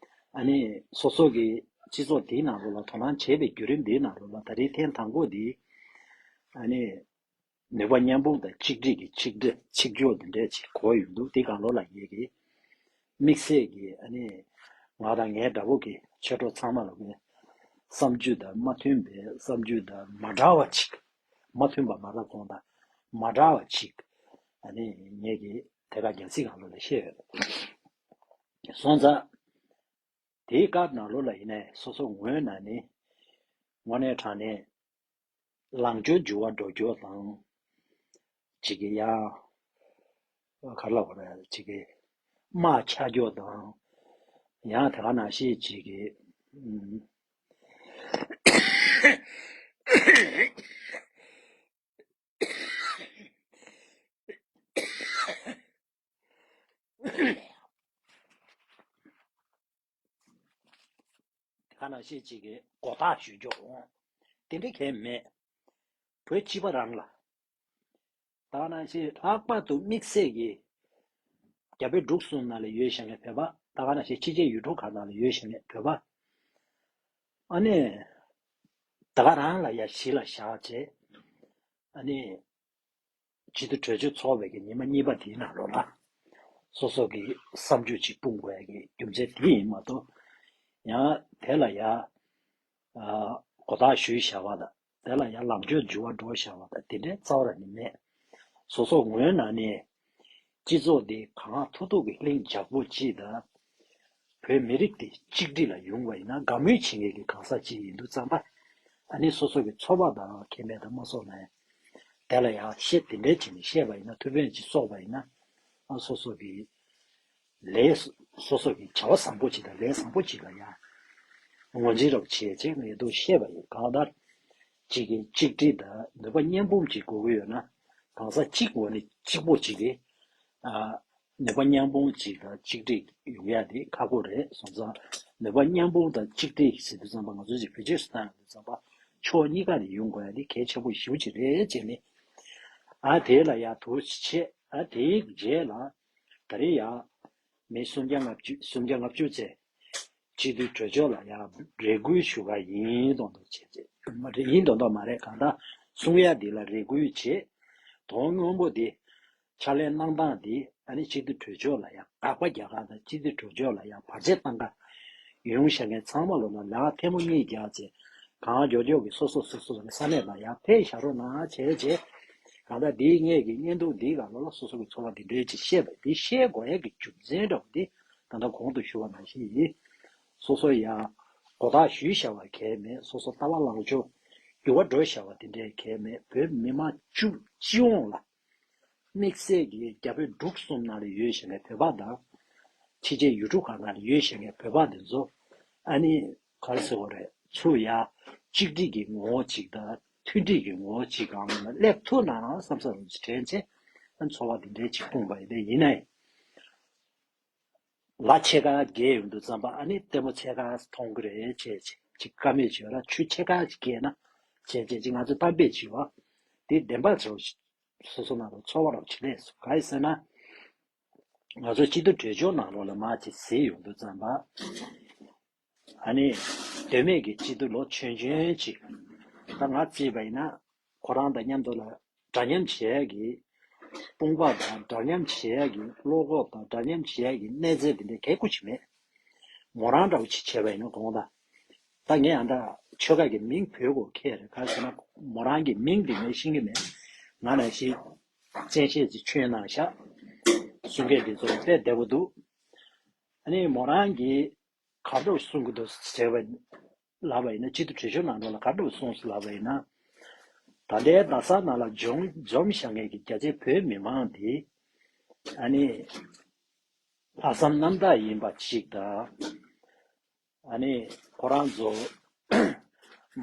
ཨ་ནི་སོ་སོ་གི་སྤྱི་ཚོགས་འདིའི་ནང་ལོགས་ལ་དོ་སྣང་བྱེད་པའི་བརྒྱུད་རིམ་འདིའི་ནང་ལོགས་ལ་ད་རེས་ཐེངས་དང་པོ་འདི་ཨ་ནི་ནུས་པ་མཉམ་སྤུངས་དང་གཅིག་སྒྲིལ་གྱི་ཆིག་སྒྲིལ་ཆིག་སྒྲིལ་འདི་འདྲས་ཅིག་གོ་ཡོང་འདུག་དེ་སྒང་ལོགས་ལ་ངེད་ཀྱིས་དམིགས་བསལ་གྱི་ཨ་ནི་ང་དང་ངའི་འདྲ་པོ་གི་ཆོས་གྲོགས་ཚང་མ་ལ་གི་བསམ་ཚུལ་དང་མ་མཐུན་པའི་བསམ་ཚུལ་དང་མ་འདྲ་བ་ཅིག་མ་མཐུན་པ་མ་རེད། གོང་དང་མ་འདྲ་བ་ཅིག་ཨ་ནི་ངེད་ཀྱིས་དེ་ག་རྒྱང་སྲིང་སྒང་ལོགས་ལ་བཤད་ཡོད། སོང་ཙང་དེའི་སྐབས་ནང་ལོགས་ལ་ཡིན་ནའི་སོ་སོ་ངོས་ནས་ནི་དངོས་གནས་དྲང་གནས་ལངས་ཕྱོགས་འགྱུར་བ་འགྲོ་རྒྱུ་དང་། ཅིག་གི་ཡང་ག་རེ་ལབ་དགོས་རེད། ཅིག་གི་དམག་ཆགས་རྒྱུ་དང་། ཡང་དེ་ག་ནང་བཞིན་ཅིག་གི་ཨུམ། དེ་ག་ནང་བཞིན་ཅིག་གི་མགོ་ཐག་གཅོད་རྒྱུ་འོང་། དེ་འདྲ་གང་ཡང་མེད། བོད་སྤྱི་པ་རང་ལ། ད་ག་ནང་བཞིན་ལྷག་པར་དུ་དམིགས་བསལ་གྱི་རྒྱ་བལ་འབྲུག་གསུམ་ནང་ལ་ཡོད་བཞིན་པའི་བོད་པ། ད་ག་ནང་བཞིན་ཕྱི་རྒྱལ་ཡུལ་གྲུ་ཁག་ནང་ལ་ཡོད་བཞིན་པའི་བོད་པ། ཨ་ནི་ད་ག་རང་ལ་ཡ་གཞི་ལ་བཞག་བྱས། ཨ་ནི་སྤྱི་འཐུས་གྲོས་ཆོད་ཚོགས་པའི་གི་ཉི་མ་གཉིས་པ་དེའི་ནང་ལོགས་ལ་སོ་སོ་གི་བསམ་ཚུལ་ཅིག་སྤུངས་དགོས་ཡ་གི་རྒྱུ་མཚན་དེ་ཡིན་མ་གཏོགས། ཡང་དེ་ལ་ཡ་ཨ་མགོ་ཐག་གཅོད་བཞག་པ་དང་། དེ་ལ་ཡང་ལངས་ཕྱོགས་འགྱུར་བ་འགྲོ་བཞག་པ་དང་དེ་འདྲའི་རྩ་བ་རང་ནས་མེད། སོ་སོ་ངོས་ནས་ནི་སྤྱི་ཚོགས་འདི་གང་ཐུབ་ཐུབ་ཀྱི་ལྷིང་འཇགས་པོ་ཅིག་དང་། བོད་མི་རིགས་འདི་གཅིག་སྒྲིལ་ལ་ཡོང་བ་ཡིན་ན་དགའ་མོས་བྱེད་མཁན་གྱི་གང་ཟག་ཅིག་ཡིན་དུས་ཙམ་པ། ཨ་ནི་སོ་སོ་གི་ཚོགས་པ་དང་ཁེ་ཕན་དང་མ་སོང་ན་ཡང་ དེ་ལ་ཡང་བཤད་དེ་འདྲའི་བྱས་ནས་བཤད་པ་ཡིན་ན། ཐུགས་ཕན་ཅིག་གསོག་པ་ཡིན་ན། ཨ་སོ་སོ་གི་ལས་སོ་སོ་གི་བྱ་བ་བཟང་པོ་ཅིག་དང་ལས་བཟང་པོ་ཅིག་ལ་ཡང་ངོས་འཛིན་རོགས་བྱེད་ཅེས་ངས་འདུག་བཤད་པ་ཡིན། གང་ལྟར་གཅིག་གིས་གཅིག་སྒྲིལ་དང་ནུས་པ་མཉམ་སྤུངས་ཅིག་དགོས་ཀྱི་ཡོད་ན། གང་ཟག་གཅིག་ངོས་ནས་གཅིག་པོ་གཅིག་གིས་ཨ་ནུས་པ་མཉམ་སྤུངས་གཅིག་དང་གཅིག་སྒྲིལ་ཡོང་ཡ་དེ་ཁག་པོ་རེད། སོང་ཙང་ནུས་པ་མཉམ་སྤུངས་དང་གཅིག་སྒྲིལ་ཟེར་དུས་ཙམ་པ། ང་ཚོ་ཅིག་བེད་སྤྱོད་སུ་བཏང་ཡོང་དུས་ཙམ་པ། ཕྱོགས་གཉིས་ཀ་ནས་ཡོང་དགོས་ཡ་དེ་གལ་ཆེན་པོ་ཞེ་པོ་ཅིག་རེད་ཅེས་ནས། ཨ་དེ་ལ་ཡ་དུ་བྱས། ཨ་དེའི་རྗེས་ལ་ད་རེས་ཡ་མི་སུམ་བརྒྱ་ལྔ་བཅུ། སུམ་བརྒྱ་ལྔ་བཅུ་ཙམ་སྤྱི་འཐུས་གྲོས་ཚོགས་ལ་ཡ་རེ་སྐུལ་ཞུ་ག་ཡིན་མདོག་མདོག་བྱས་ཏེ། མ་རེད། ཡིན་མདོག་མདོག་མ་རེད། གང་ལྟར་གསུང་ཡ་འདི་ལ་རེ་སྐུལ་བྱས། དོན་དངོས་པོ་འདི་ཕྱག་ལས་གནང་སྟངས་འདི་ཨ་ནི་སྤྱི་འཐུས་གྲོས་ཚོགས་ལ་ཡ་དགག་པ་རྒྱག་ག་དང་། སྤྱི་འཐུས་གྲོས་ཚོགས་ལ་ཡ་བར་ཆད་གཏང་ག་ཡོང་བཞག་མཁན་ཚང་མ་ལོ་ན་ལག་ཐལ་མོ་གཉིས་རྒྱག་བྱས། གང་མགྱོགས་མགྱོགས་ཀྱི་སོ་སོ་སོ་སོ་ས་གནས་ལ་ཡ་ཕེབས་བཞག་རོགས་གནང་བྱས་བྱས། གང་ལྟར་འདིའི་ངེད་ཀྱི་བརྙན་ཐུང་འདིའི་སྒང་ལོ་ལ་སོ་སོ་གི་ཚོར་བ་འདི་འདྲའི་ཅིག་བཤད་པ་འདི། བཤད་དགོས་ཡ་གི་རྒྱུ་མཚན་འདྲ་བོ་འདི་ད་ལྟ་གོང་དུ་ཞུས་པ་ནང་བཞིན་ཡིན། སོ་སོ་ཡ་གོ་བརྡ་ཞུས་བཞག་པ་གལ་མེད། སོ་སོ་ལྟ་བ་ལངས་ཕྱོགས་འགྱུར་བ་འགྲོ་བཞག་པ་འདི་འདྲའི་གལ་མེད། བོད་མི་མང་སྤྱི་སྤྱི་ཡོངས་ལ། དམིགས་བསལ་གྱིས་རྒྱ་བོད་འབྲུག་གསུམ་ནང་ལ་ཡོད་བཞིན་པའི་བོད་པ་དང་། ཕྱི་རྒྱལ་ཡུལ་གྲུ་ཁག་ནང་ལ་ཡོད་བཞིན་པའི་བོད་པ་འདི་ཚོ་ཨ་ནི་ག་རེ་ཟེར་དགོས་རེད། ཚུར་ཡ་གཅིག་སྒྲིལ་གྱི་ངོ་བོ་ཅིག་དང་མཐུན་སྒྲིལ་གྱི་ངོ་བོ་ཅིག་སྒང་ལ་སླེབས་ཐུབ་ན་བསམ་ས་རུ་དྲན་ཆེ། ཨ་ནི་ཚོར་བ་འདི་འདྲའི་ཅིག་སྤུངས་པ་ཡིན་པས། ཡིན་ནའི་ལ་ཕྱེད་ཀ་རྒྱས་ཡོང་དུས་ཙམ་པ་ཨ་ནི་ལྟད་མོ་ཕྱེད་ཀ་མཐོང་གི་རེད་ཅེས་ཅིག་ཀ་མེད་བྱོས་ར། ཆུ་ཕྱེད་ཀ་རྒྱས་ན་བྱས་བྱས་ཅིག་ང་ཚོ་གཏམ་དཔེ་བྱས་པ་དེ་བདེན་པ་ཚོ་སོ་སོ་ནང་ལ་ཚོར་བ་རང་ཆེ་ལས་སུ། ག་ཡིན་ཟེར་ན། ང་ཚོ་སྤྱི་འཐུས་གྲོས་ཚོགས་ནང་ལོགས་ལ་མར་ཅིག་གཟིགས་ཡོང་དུས་ཙམ་པ། ཨ་ནི་དོན་མེད་ཀྱི་སྤྱི་འཐུས་ལོ་ཆུང་ཆུང་ཅིག་ད་ང་བརྩིས་པ་ཡིན་ན། ཁོ་རང་དང་མཉམ་དུ་ལ་འདྲ་མཉམ་བྱེད་ཡ་གི་དཔུང་པ་དང་། འདྲ་མཉམ་བྱེད་ཡ་གི་བློ་ཁོག་དང་། འདྲ་མཉམ་བྱེད་ཡ་གི་གནས་ཚད་དེ་འདྲའི་གལ་ཁུ་ཅིག་མེད། མོ་རང་འདྲ་བོ་ཅིག་བྱས་པ་ཡིན་ན་དགོངས་དག་ད་ངས་ཨ་འདྲ་ཆོལ་ཁ་གི་མིང་བོས་དགོས་ཁེལ་རེད། ག་རེ་ཟེར་ན་མོ་རང་གི་མིང་འདི་ངས་ཤེས་ཀྱི་མེད། ང་ནང་བཞིན་བཙན་ཤེད་ཀྱིས་ཆོས་གནང་ཤག་གསུང་མཁན་འདི་ཚོ་དཔེ་བདེ་པོ་འདུག་ཨ་ནི་མོ་རང་གིས་ག་འདྲ་གསུང་གི་འདུག་ཟེར་བ་ལབ་པ་ཡིན་ན། སྤྱི་འཐུས་གྲོས་ཚོགས་ནང་ལོགས་ལ་ག་འདྲ་གསུངས་སོང་ལབ་པ་ཡིན་ན། ད་ལྟའི་རྡ་ས་ནང་ལ་འཛོམས་འཛོམས་བཞག་མཁན་གྱི་རྒྱ་ཆེའི་བོད་མི་མང་འདི་ཨ་ནི་ལྷག་བསམ་རྣམ་དག་ཡིན་པ་ཅིག་དང་། ཨ་ནི་ཁོ་རང་ཚོ་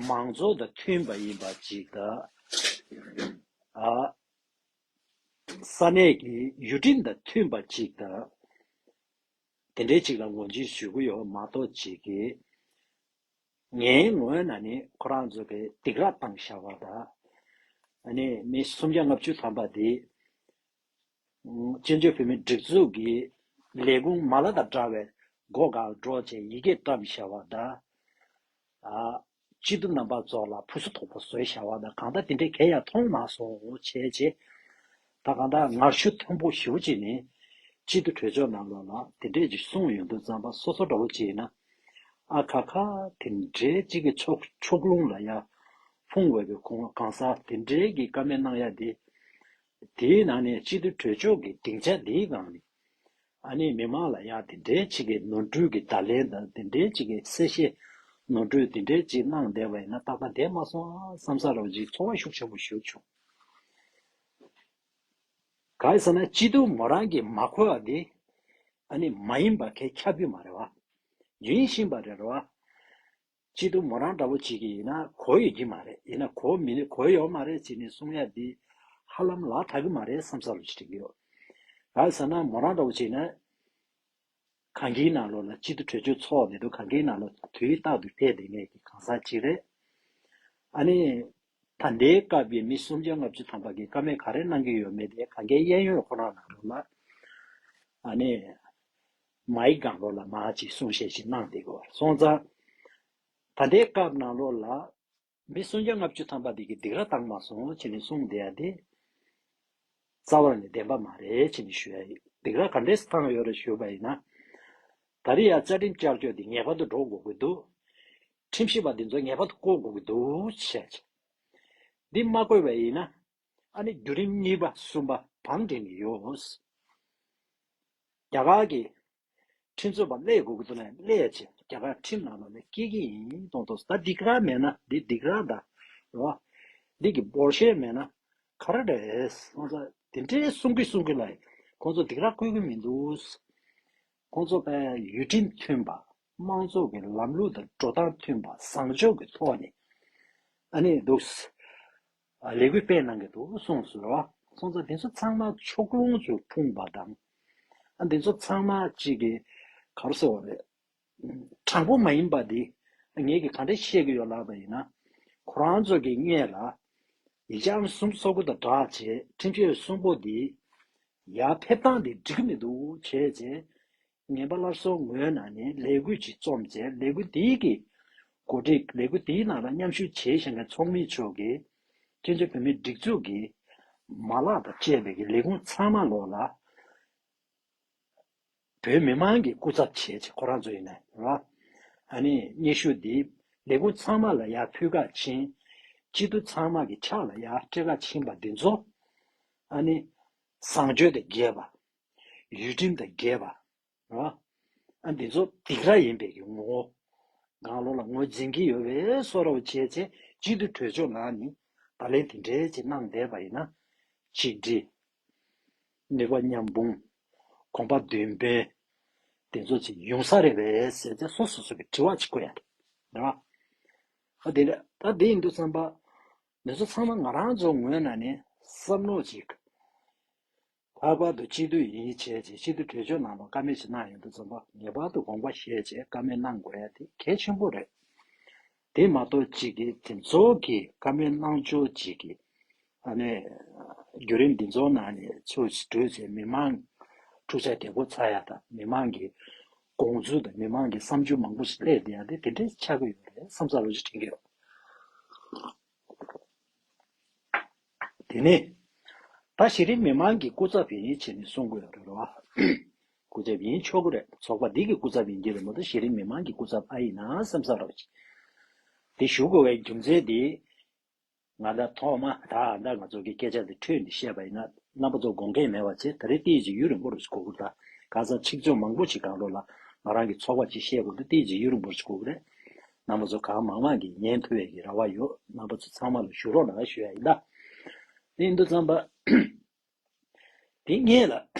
མང་ཚོགས་དང་མཐུན་པ་ཡིན་པ་ཅིག་དང་། ཨ་ས་གནས་ཀྱི་ཡུལ་ཁྲིམས་དང་མཐུན་པ་ཅིག་དང་། དེ་འདྲའི་ཅིག་ལ་ངོས་འཛིན་ཞུ་གི་ཡོད་མ་གཏོགས། ཅིག་གིས་ངའི་ངོས་ནས་ནི་ཁོ་རང་ཚོ་གི་སྡིགས་ར་བཏང་བཞག་པ་དང་། ཨ་ནི་མི་སུམ་བརྒྱ་ལྔ་བཅུ་ཐམ་པ་དེ་བཙན་བྱོལ་བོད་མིའི་སྒྲིག་འཛུགས་ཀྱི་ལས་ཁུངས་མ་ལག་དང་འདྲ་བའི་སྒོ་འགའ་འགྲོ་བྱས་ཡི་གེ་བཀྲམ་བཞག་པ་དང་། ཨ་སྤྱི་འཐུས་རྣམ་པ་ཚོ་ལ་ཕུ་སུ་དོག་པོ་བཟོས་བཞག་པ་དང་། གང་ལྟར་དེ་འདྲའི་གང་ཡང་མཐོང་མ་སོང་བྱས་བྱས། ད་གང་ལྟར་ངར་ཤུགས་མཐོན་པོ་ཞེ་པོ་ཅིག་ནི་སྤྱི་འཐུས་གྲོས་ཚོགས་ནང་ལོགས་ལ་དེ་འདྲས་ཅིག་གསུངས་ཡོང་དུས་ཙམ་པ། སོ་སོ་འདྲ་བོ་ཅིག་ཡིན་ན། ཨ་ཁ་ཁ། དེ་འདྲའི་ཅིག་གི་ཕྱོགས་ཕྱོགས་ལྷུང་ལ་ཡ་ལྷུང་བའི་གི་གོང་གང་ཟག་དེ་འདྲའི་གི་བཀའ་མོལ་གནང་ཡ་དེ། དེའི་ནང་ནས་སྤྱི་འཐུས་གྲོས་ཚོགས་ཀྱི་སྡིངས་ཆ་འདིའི་སྒང་ནས་ཨ་ནི་མི་མང་ལ་ཡ་དེ་འདྲའི་ཅིག་གི་ནོར་འཁྲུལ་གྱི་བརྡ་ལན་དང་། དེ་འདྲའི་ཅིག་གི་གསལ་བཤད་ནོར་འཁྲུལ་དེ་འདྲའི་ཅིག་གནང་བསྡད་པ་ཡིན་ན། ཏག་ཏག་བསྡད་མ་སོང་ཨ་བསམ་ས་རོ་ཅིག་ཚོར་བ་ཤུགས་ཆེན་པོ་ཞིག་བྱུང་། གང་ཡིན་ཟེར་ན་སྤྱི་འཐུས་མོ་རང་གིས་མ་གོ་བ་དེ་ཨ་ནི་མ་ཡིན་པ་གས་ཁྱབ་ཀྱི་མ་རེད་བ། ཡིན་བཞིན་པ་རེད་བ། སྤྱི་འཐུས་མོ་རང་འདྲ་བོ་ཅིག་གིས་ཡིན་ན་གོ་ཡོད་ཀྱི་མ་རེད། ཡིན་ན་གོ་མི་གོ་ཡོད་མ་རེད་ཅེས་ནས་གསུང་ཡ་འདི་ཧ་ལམ་ལག་བསྟར་གྱི་མ་རེད་བསམ་ས་རུ་ཅིག་དྲན་གྱི་ཡོད། གང་ཡིན་ཟེར་ན་མོ་རང་འདྲ་བོ་ཅིག་ཡིན་ན་གང་གིའི་ནང་ལོགས་ལ་སྤྱི་འཐུས་གྲོས་ཚོགས་ཚོགས་བསྡད་འདུག་གང་གིའི་ནང་ལོགས་དུས་རྟག་ཏུ་ཕེབས་བསྡད་མཁན་གྱི་གང་ཟག་ཅིག་རེད། ཨ་ནི་ད་ལྟའི་སྐབས་ཀྱི་མི་སུམ་བརྒྱ་ལྔ་བཅུ་ཐམ་པ་གིས་བཀའ་མོལ་ག་རེ་གནང་གི་ཡོད་མེད་དེ་གང་གའི་གཡས་གཡོན་ཁོ་རང་ནང་ལོགས་ལ་ཨ་ནི་མའི་སྒང་ལོགས་ལ་མར་ཅིག་གསུང་བཤད་ཅིག་གནང་བསྡད་ཀྱི་ཡོད་རེད། སོང་ཙང་ད་ལྟའི་སྐབས་ནང་ལོགས་ལ་མི་སུམ་བརྒྱ་ལྔ་བཅུ་ཐམ་པ་འདི་གིས་སྡིགས་ར་བཏང་མ་སོང་ཅེས་ནས་གསུངས་བསྡད་ཡ་དེ་རྩ་བ་ནས་བདེན་པ་མ་རེད་ཅེས་ནས་ཞུ་ཡ་ཡིན། སྡིགས་ར་ག་འདྲས་བཏང་ཡོད་རེད་ཞུས་པ་ཡིན་ན། ད་རེས་ཡ་རྩ་ཁྲིམས་བསྐྱར་བཅོས་འདི་ངེས་པར་དུ་འགྲོ་དགོས་ཀྱི་འདུག་ཁྲིམས་ཞིབ་པ་འདི་ཚོ་ངེས་པར་དུ་བསྐོ་དགོས་ཀྱི་འདུག་བྱས། འདི་མ་བསྐོས་པ་ཡིན་ན་ཨ་ནི་བརྒྱུད་རིམ་གཉིས་པ་གསུམ་པ་བང་བསྒྲིགས་ནས་ཡོད། རྒྱ་གར་གྱི་ཁྲིམས་རྩོད་པ་སླེབས་དགོས་ཀྱི་འདུག་ན་སླེབས་བྱས་རྒྱ་གར་ཁྲིམས་ནང་ལ་ནས་སྐྱེལ་གྱི་ཡིན་མདོག་མདོག་ད་སྡིགས་ར་མེད་ན་འདི་སྡིགས་ར་ད་རོ། འདི་གི་འབོར་ཤེས་མེད་ན་ ག་རེ་རེད། ཁོང་ཚོ་དེ་འདྲའི་གསུང་གི་གསུང་གི་ལ་ཁོང་ཚོ་སྡིགས་ར་བསྐུལ་གི་མི་འདུག། ཁོང་ཚོ་པའི་ཡུལ་ཁྲིམས་མཐུན་པ། དམངས་གཙོ་གི་ལམ་ལུགས་དང་འགྲོ་སྟངས་མཐུན་པ། བཟང་ཕྱོགས་ཀྱི་ཐོག་ནས་ཨ་ནི་འདུག། ལས་འགུལ་སྤེལ་གནང་གི་འདུག་གསུངས་སོང་ར། ཁོང་ཚོ་དེ་ཚོ་ཚང་མ་ཕྱོགས་ལྷུང་ཚོ་འཁྲུངས་པ་དང་། ཨ་དེ་ཚོ་ཚང་མ་གཅིག་གི་ག་རེ་ཟེར་བ་རེད། དྲང་པོ་མ་ཡིན་པ་འདི་ངས་ཀྱིས་ག་འདྲ་བཤད་ཀྱི་ཡོད་ལབ་པ་ཡིན་ན། ཁོ་རང་ཚོ་གི་སྔས་ལ་ཡིག་ཆ་ཨང་གསུམ་སོ་དགུ་དང་སྦྲགས་བྱས་ཁྲིམས་གཅོད་གསུམ་པོ་འདི་ཡར་ཕེབས་སྟངས་འདི་འགྲིག་གི་མི་འདུག་བྱས་བྱས། ངན་པ་སླར་གསོ་ངོས་ནང་ནས་ལས་འགུལ་ཅིག་རྩོམ་བྱས། ལས་འགུལ་འདིའི་གི་འགོ་ཁྲིད། ལས་འགུལ་འདིའི་ནང་ལ་མཉམ་ཞུགས་བྱེད་བཞིན་པའི་ཚོགས་མི་ཚོ་གིས་བཙན་བྱོལ་བོད་མིའི་སྒྲིག་འཛུགས་ཀྱི་མ་ལག་དང་བཅས་པའི་གི་ལས་ཁུངས་ཚང་མ་ལོག་ལ་བོད་མི་མང་གི་སྐུ་ཚབ་བྱས་བྱས། ཁོ་རང་ཚོ་ཡིན་ན་ར། ཨ་ནི་སྙན་ཞུ་འདི་ལས་ཁུངས་ཚང་མ་ལ་ཡར་ཕུལ་ག་ཕྱིན། སྤྱི་འཐུས་ཚང་མ་གི་ཕྱག་ལ་ཡར་སྤྲད་ག་ཕྱིན་པ་འདི་ཚོ་ཨ་ནི་བཟང་སྤྱོད་དང་འགལ་བ། ཡུལ་ཁྲིམས་དང་འགལ་བ། ར། ཨ་འདི་ཚོ་སྡིགས་ར་ཡིན་པའི་གི་ངོ་བོ། གང་ལོག་ལ་ངོས་འཛིན་གྱི་ཡོད་པའི་བཟོ་འདྲ་བྱས་བྱས། སྤྱི་འཐུས་གྲོས་ཚོགས་ནང་ནས་བརྡ་ལན་དེ་འདྲའི་ཅིག་གནང་བསྡད་པ་ཡིན་ན། ཆིག་སྒྲིལ། ནུས་པ་མཉམ་སྤུངས། གོམ་པ་མདུན་སྤོས། དེ་ཚོ་ཅིག་ཡོང་ས་རེད་པས་ཟེར་ཏེ་སོ་སོ་སོ་གི་དྲི་བ་ཅིག་བཀོད་ཡ་རེད། རེད་བ། ཨ་དེ་རེད། ད་དེ་ཡིན་དུས་ཙམ་པ། འདི་ཚོ་ཚང་མ་ང་རང་ཚོ་ངོས་ནས་ནས་བསམ་བློ་ཅིག། ལྷག་པར་དུ་སྤྱི་འཐུས་ཡིན་བྱས་བྱས། སྤྱི་འཐུས་གྲོས་ཆོད་ནང་ལ་བཀའ་མོལ་ཞིག་གནང་ཡོང་དུས་ཙམ་པ། ངེས་པར་དུ་དགོངས་པ་བཞེས་བྱས་བཀའ་མོལ་གནང་དགོས་ཡ་དེ་གལ་ཆེན་པོ་རེད། དེ་མ་གཏོགས་གཅིག་གིས་དེ་ཚོ་གི་བཀའ་མོལ་གནང་ཕྱོགས་གཅིག་གིས་ཨ་ནི་བརྒྱུད་རིམ་འདི་ཚོ་ནང་ནས་ཚུར་བགྲོས་བྱས་མི་མང་འཁྲུག་ཆ་དེ་གོ་ཚ་ཡ་དང་། མི་མང་གི་དགོངས་ཚུལ་དང་མི་མང་གི་བསམ་ཚུལ་མང་པོ་ཞིག་སླེབས་བསྡད་ཡ་དེ་དེ་འདྲས་ཆགས་ཀྱི་ཡོད་རེད་བསམ་ས་རོ་ཅིག་དྲན་གྱི་ཡོད། དེ་ནས་ད་གཞི་རིམ་མི་མང་གི་སྐུ་ཚབ་ཡིན་བྱས་ནས་གསུང་དགོས་ཡོད་རེད་བ། སྐུ་ཚབ་ཡིན་ཆོག་གི་རེད། ཚོགས་པ་འདི་གི་སྐུ་ཚབ་ཡིན་གྱི་རེད་མ་གཏོགས་གཞི་རིམ་མི་མང་གི་སྐུ་ཚབ་ཨ་ཡིན་ན་བསམ་ས་རོ་ཅིག། དེ་ཞུ་དགོས་པའི་རྒྱུ་མཚན་དེ། ང་ད་ཐོག་མ་ད་ད་ང་ཚོ་གི་སྐད་ཆ་དེ་འཕྲོས་ནས་བཤད་པ་ཡིན་ན། རྣམ་པ་ཚོ་དགོངས་འགལ་མེད་པ་བྱས། ད་རེས་ཏིས་ཅིག་ཡུན་རིང་པོ་རུ་གོ་གི་རེད། ད་ག་ས་ཆིག་ཆོད་མང་པོ་ཞིག་གང་རོགས་ལ་ང་རང་གི་ཚོགས་པ་ཅིག་བཤད་དགོས་འདུག། ཏིས་ཅིག་ཡུན་རིང་པོ་ཞིག་གོ་གི་རེད། རྣམ་པ་ཚོ་གང་མང་མང་གིས་ཉན་ཐུབ་པའི་གི་རེ་བ་ཡོད། རྣམ་པ་ཚོ་ཚང་མ་ལ་ཞུ་རོགས་གནང་ཞུ་ཡ་ཡིན། ད་དེ་ཡིན་དུས་ཙམ་པ། དེ་སྔས་ལ་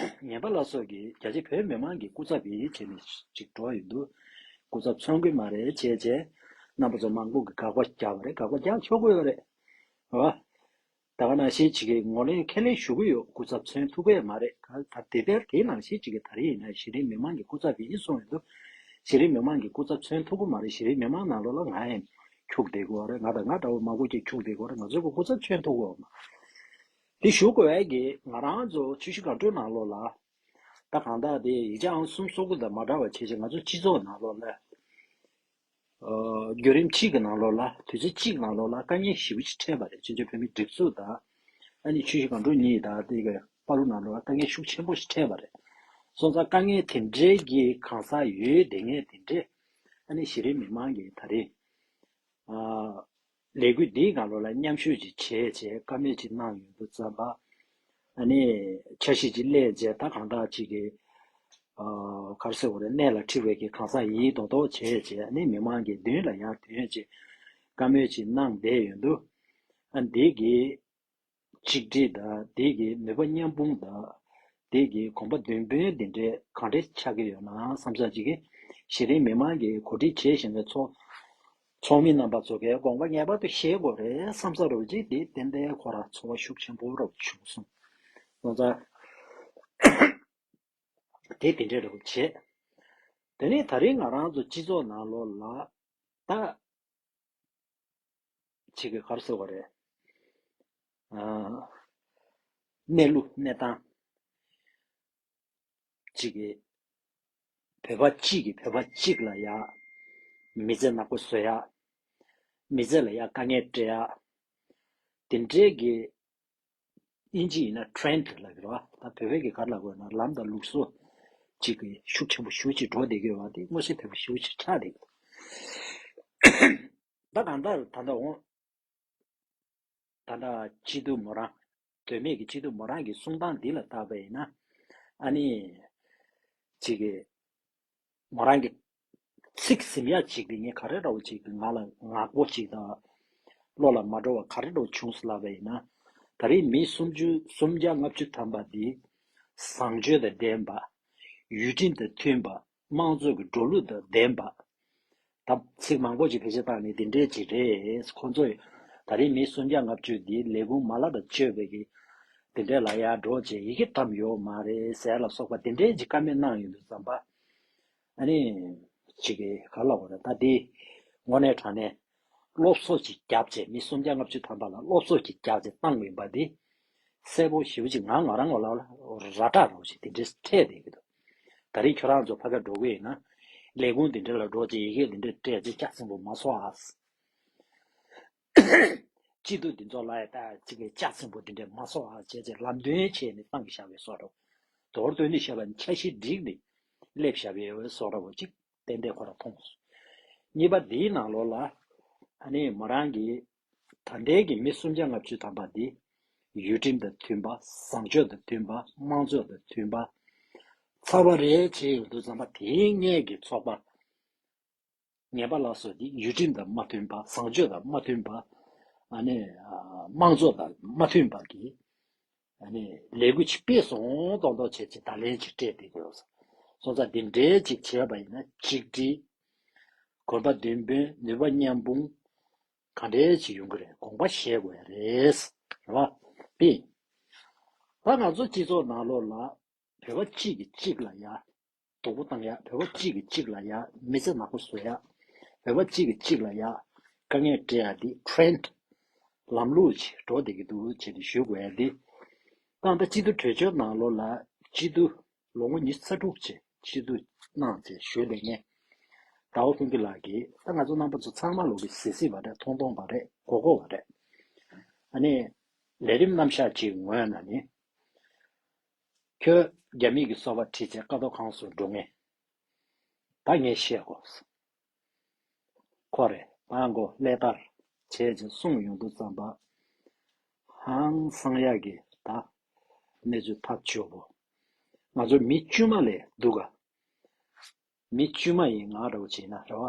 ངན་པ་ལ་སོགས་ཀྱིས་རྒྱ་ཆེ་བོད་མི་མང་གི་སྐུ་ཚབ་ཡིན་བྱས་ནས་ཅིག་འགྲོ་ཡོང་དུས། སྐུ་ཚབ་མཚོན་གྱི་མ་རེད་བྱས་བྱས། རྣམ་པ་ཚོ་མང་པོ་གིས་དགག་པ་རྒྱག་པ་རེད། དགག་པ་རྒྱག་ཆོག་གི་ཡོད་རེད། རེད་བ། ད་ག་ནང་བཞིན་ཅིག་གིས་ངོས་ལེན་ཁས་ལེན་ཞུ་གི་ཡོད། སྐུ་ཚབ་མཚོན་ཐུབ་ཀྱི་མ་རེད། ད་དེ་ལྟར་དེ་ནང་བཞིན་ཅིག་གིས་ད་རེས་ཡིན་ན་གཞི་རིམ་མི་མང་གི་སྐུ་ཚབ་ཡིན་གསུངས་ཡོང་དུས། གཞི་རིམ་མི་མང་གི་སྐུ་ཚབ་མཚོན་ཐུབ་ཀྱི་མ་རེད། གཞི་རིམ་མི་མང་ནང་ལོགས་ལ་ང་ཡང་འཁྱུག་བསྡད་ཀྱི་ཡོད་རེད། ང་དང་ང་འདྲ་བོ་མང་པོ་ཅིག་འཁྱུག་བསྡད་ཀྱི་ཡོད་རེད། ང་ཚོའི་སྐུ་ཚབ་མཚོན་ཐུབ་ཀྱི་ཡོད་མ་རེད། དེ་ཞུ་དགོས་ཡ་གི་ང་རང་ཚོ་ཆུ་བཞི་སྒང་དྲུག་ནང་ལོགས་ལ། ད་གང་ལྟར་དེ་ཡིག་ཆ་ཨང་གསུམ་སོ་དགུ་དང་མ་འདྲ་བ་བྱས་བྱས་ང་ཚོ་སྤྱི་ཚོགས་ནང་ལོགས་ལ། ཨ། བརྒྱུད་རིམ་གཅིག་གི་ནང་ལོགས་ལ། དུས་ཚོད་གཅིག་གི་ནང་ལོགས་ལ་དཀའ་ངལ་ཞེ་པོ་ཅིག་འཕྲད་པ་རེད། བཙན་བྱོལ་བོད་མིའི་སྒྲིག་འཛུགས་དང་། ཨ་ནི་ཆུ་བཞི་སྒང་དྲུག་གཉིས་དང་དེ་གའི་བར་དུ་ནང་ལོགས་ལ་དཀའ་ངལ་ཤུགས་ཆེན་པོ་ཞིག་འཕྲད་པ་རེད། སོང་ཙང་དཀའ་ངལ་དེ་འདྲའི་གི་གང་ཟག་ཡོད་བསྡད་མཁན་དེ་འདྲས། ཨ་ནི་གཞི་རིམ་མི་མང་གིས་ད་རེས། ཨ། ལས་འགུལ་འདིའི་སྒང་ལོགས་ལ་མཉམ་ཞུགས་ཅིག་བྱས་བྱས་བཀའ་མོལ་ཅིག་གནང་ཡོང་དུས་ཙམ་པ། ཨ་ནི་འཆར་གཞི་ཅིག་སླེབས་བྱས། ད་གང་ལྟར་ཅིག་གི། ཨ། ག་རེ་ཟེར་དགོས་རེད། གནད་ལ་འཁྲི་བའི་གི་གང་ཟག་ཡིན་མདོག་མདོག་བྱས་བྱས། ཨ་ནི་མི་མང་གི་མདུན་ལ་ཡར་ཐོན་བྱས་བཀའ་མོལ་ཅིག་གནང་བསྡད་ཡོང་དུས། ཨ། འདི་གི་ཆིག་སྒྲིལ་དང་། དེ་གི་ནུས་པ་མཉམ་སྤུངས་དང་། དེ་གི་གོམ་པ་མདུན་སྤོས་འདི་འདྲའི་གང་འདྲས་ཆགས་ཀྱི་ཡོད་ན་བསམ་ས་ཅིག་གིས། གཞི་རིམ་མི་མང་གིས་གོ་སྒྲིག་བྱེད་བཞིན་པའི་ཚོགས་ཚོགས་མི་རྣམ་པ་ཚོ་གིས་དགོངས་པ་ངེས་པར་དུ་བཞེས་དགོས་རེད་བསམ་ས་རོ་ཅིག། དེ་ཏན་ཏན་ཁོ་རང་ཚོར་བ་ཤུགས་ཆེན་པོ་རུ་བྱུང་སོང་། སོང་ཙང་དེ་དེ་འདྲའི་རུ་བྱས། དེ་ནས་ད་རིང་ང་རང་ཚོ་སྤྱི་ཚོགས་ནང་ལོགས་ལ་ད། ཅིག་གི་ག་རེ་ཟེར་བ་རེད། ཨ། གནས་ལུགས་གནས་སྟངས་ཅིག་གི། བོད་པ་གཅིག་གིས་བོད་པ་གཅིག་ལ་ཡ་མི་ཚེ་ནག་པོ་བཟོ་ཡ། མི་ཚེ་ལ་ཡ་དཀའ་ངལ་སྤྲད་ཡ། དེ་འདྲའི་གི། ཨིན་ཇི་ཡིན་ན་ཊེན་ཌི་ལབ་ཀྱི་རེད་བ། ད་བོད་པའི་གི་ག་རེ་ལབ་དགོས་ན་ལམ་དང་ལུགས་སྲོལ་ཅིག་གི་ཤུགས་ཆེན་པོ་ཞེ་པོ་ཅིག་འགྲོ་བསྡད་ཀྱི་ཡོད་པ་དེ་མངོན་གསལ་དོད་པོ་ཞེ་པོ་ཅིག་ཆགས་བསྡད་ཀྱི་འདུག། ད་གང་ལྟར་ད་ལྟ་འོང་། ད་ལྟ་སྤྱི་འཐུས་མོ་རང་། དོན་མེད་ཀྱི་སྤྱི་འཐུས་མོ་རང་གི་གསུང་སྟངས་འདི་ལ་བལྟས་པ་ཡིན་ན། ཨ་ནི་ཅིག་གི། མོ་རང་གི་ཚིག་ཟིན་ཡག་ཅིག་དེ་ངས་ག་རེ་འདྲ་བོ་ཅིག་གི་ང་ལ་ངག་པོ་ཅིག་དང་བློ་ལ་མ་འགྲོ་བ་ག་རེ་འདྲ་བོ་བྱུང་སོང་ལབ་པ་ཡིན་ན། ད་ ད་རེས་མི་སུམ་ཅུ་སུམ་བརྒྱ་ལྔ་བཅུ་ཐམ་པ་འདི་བཟང་སྤྱོད་དང་ལྡན་པ། ཡུལ་ཁྲིམས་དང་མཐུན་པ། དམངས་གཙོ་གི་འགྲོ་ལུགས་དང་ལྡན་པ། ད་ཚིག་མང་པོ་ཅིག་བེད་སྤྱོད་བཏང་ནས་འདི་འདྲས་ཅིག་རེད། ཁོ་ཚོས་ད་རེས་མི་སུམ་བརྒྱ་ལྔ་བཅུ་འདི་ལས་ཁུངས་མ་ལག་དང་སྤྱོད་པའི་གི་དེ་འདྲས་ལ་ཡར་འགྲོ་བྱས་ཡི་གེ་བཀྲམ་ཡོད་མ་རེད་ཟེར་ལ་སོགས་པ་དེ་འདྲས་ཅིག་བཀའ་མོལ་གནང་ཡོང་དུས་ཙམ་པ། ཨ་ནི། ཅིག་གི་ག་ལ་བ་རེད་ད་འདི། དངོས་གནས་དྲང་གནས། སློབ་གསོ་ཅིག་བརྒྱབ་བྱས་མི་སུམ་བརྒྱ་ལྔ་བཅུ་ཐམ་པ་ལ་སློབ་གསོ་ཅིག་བརྒྱབ་བྱས་བཏང་ཡིན་པ་འདི། གསལ་པོ་ཞེ་པོ་ཅིག་ང་ང་རང་ངོ་ལ་ར་སྤྲ་རོགས་ཅིག་དེ་འདྲས་འཕྲད་བསྡད་ཀྱི་འདུག་ད་རེས་ཁྱོད་རང་ཚོ་ཕ་ག་འགྲོ་གི་ཡིན་ན། ལས་ཁུངས་དེ་འདྲས་ལ་འགྲོ་བྱས་ཡི་གེ་དེ་འདྲས་སྤྲད་བྱས་ལྕགས་སྲིན་པོ་མ་བཟོ་ཨ། སྤྱི་འཐུས་འདི་ཚོ་ལ་ཡ་ད་ཅིག་གི་ལྕགས་སྲིན་པོ་འདི་འདྲས་མ་བཟོ་ཨ་བྱས་བྱས་ལམ་སྟོན་བྱས་ནས་བཏང་གི་བཞག་པའི་བཟོ་འདྲ། མདོར་བསྡུས་ནས་བཤད་པ་ནི་འཆར་གཞི་བསྒྲིགས་ནས་སླེབས་བཞག་པའི་བཟོ་འདྲ་བོ་ཅིག་ཏན་ཏན་ཁོ་རང་མཐོང་སོང་། གཉིས་པ་འདིའི་ནང་ལོགས་ལ་ཨ་ནི་མོ་རང་གིས་ད་ལྟའི་གི་མི་སུམ་བརྒྱ་ལྔ་བཅུ་ཐམ་པ་འདི་ཡུལ་ཁྲིམས་དང་མཐུན་པ། བཟང་སྤྱོད་དང་མཐུན་པ། དམངས་གཙོ་དང་མཐུན་པ། ཚར་བ་རེད་བྱས་ཡོང་དུས་ཙམ་པ་དེའི་སྔས་ཀྱི་ཚོགས་པ། ངན་པ་ལ་སོགས་ཏེ་ཡུལ་ཁྲིམས་དང་མ་མཐུན་པ། བཟང་སྤྱོད་དང་མ་མཐུན་པ། ཨ་ནི་དམངས་གཙོ་དང་མ་མཐུན་པ་གི་ཨ་ནི་ལས་འགུལ་ཅིག་སྤེལ་སོང་མདོག་མདོག་བྱས་ཅིག་བརྡ་ལན་ཅིག་སྤྲད་དེ་དགོས་སོང་། སོང་ཙང་འདི་འདྲའི་ཅིག་བྱས་པ་ཡིན་ན་གཅིག་སྒྲིལ། གོམ་པ་མདུན་སྤོས། ནུས་པ་མཉམ་སྤུངས། ག་འདྲའི་ཅིག་ཡོང་གི་རེད། དགོངས་པ་བཞེས་དགོས་ཡ་རེད། རེད་བ། པི། ད་ང་ཚོ་སྤྱི་ཚོགས་ནང་ལོགས་ལ་བོད་པ་གཅིག་གིས་གཅིག་ལ་ཡ། སྡུག་པོ་བཏང་ཡ། བོད་པ་གཅིག་གིས་གཅིག་ལ་ཡ་མི་ཚེ་ནག་པོ་བཟོ་ཡ། བོད་པ་གཅིག་གིས་གཅིག་ལ་ཡ་དཀའ་ངལ་སྤྲད་ཡ་འདི་ཊེ་རེན་ཌི་ལམ་ལུགས་ཅིག་འགྲོ་བསྡད་ཀྱི་འདུག་ཅེས་ནས་ཞུ་དགོས་ཡ་འདི། ད་ལྟ་སྤྱི་འཐུས་གྲོས་ཆོད་ནང་ལོགས་ལ་སྤྱི་འཐུས་ལོ་ངོ་ཉི་ཤུ་རྩ་དྲུག་ཅིག་སྤྱི་འཐུས་གནང་ཅེས་ཞུས་བསྡད་མཁན་ཟླ་བ་ཀུན་གྱི་ལགས་ཀྱིས་ད་ང་ཚོ་རྣམ་པ་ཚོ་ཚང་མ་ལོག་གི་གཟིགས་གཟིགས་པ་རེད། མཐོང་མཐོང་བ་རེད། གོ་གོ་བ་རེད། ཨ་ནི་ལས་རིམ་རྣམ་གཞག་ཅིག་ངོས་ནས་ནི། ཁྱོད་རྒྱ་མི་གི་སོ་པ་ཁྲིད་བྱས་ཀ་ཐོག་ཁང་སུ་འགྲོ་ངེས། ད་ངས་བཤད་དགོས། ཁོ་རེ་ད་མགོ་ཀླད་དར་བྱས་ཅིག་གསུངས་ཡོང་དུས་ཙམ་པ། ཧང་སང་ཡག་གི་ད་གནས་ཚུལ་ཐག་ཆོད་པོ། ང་ཚོ་མི་དཀྱུས་མ་ལས་སྡུག་ག་མི་དཀྱུས་མ་ཡིན་ང་འདྲ་བོ་བྱས་ན་རེད་བ།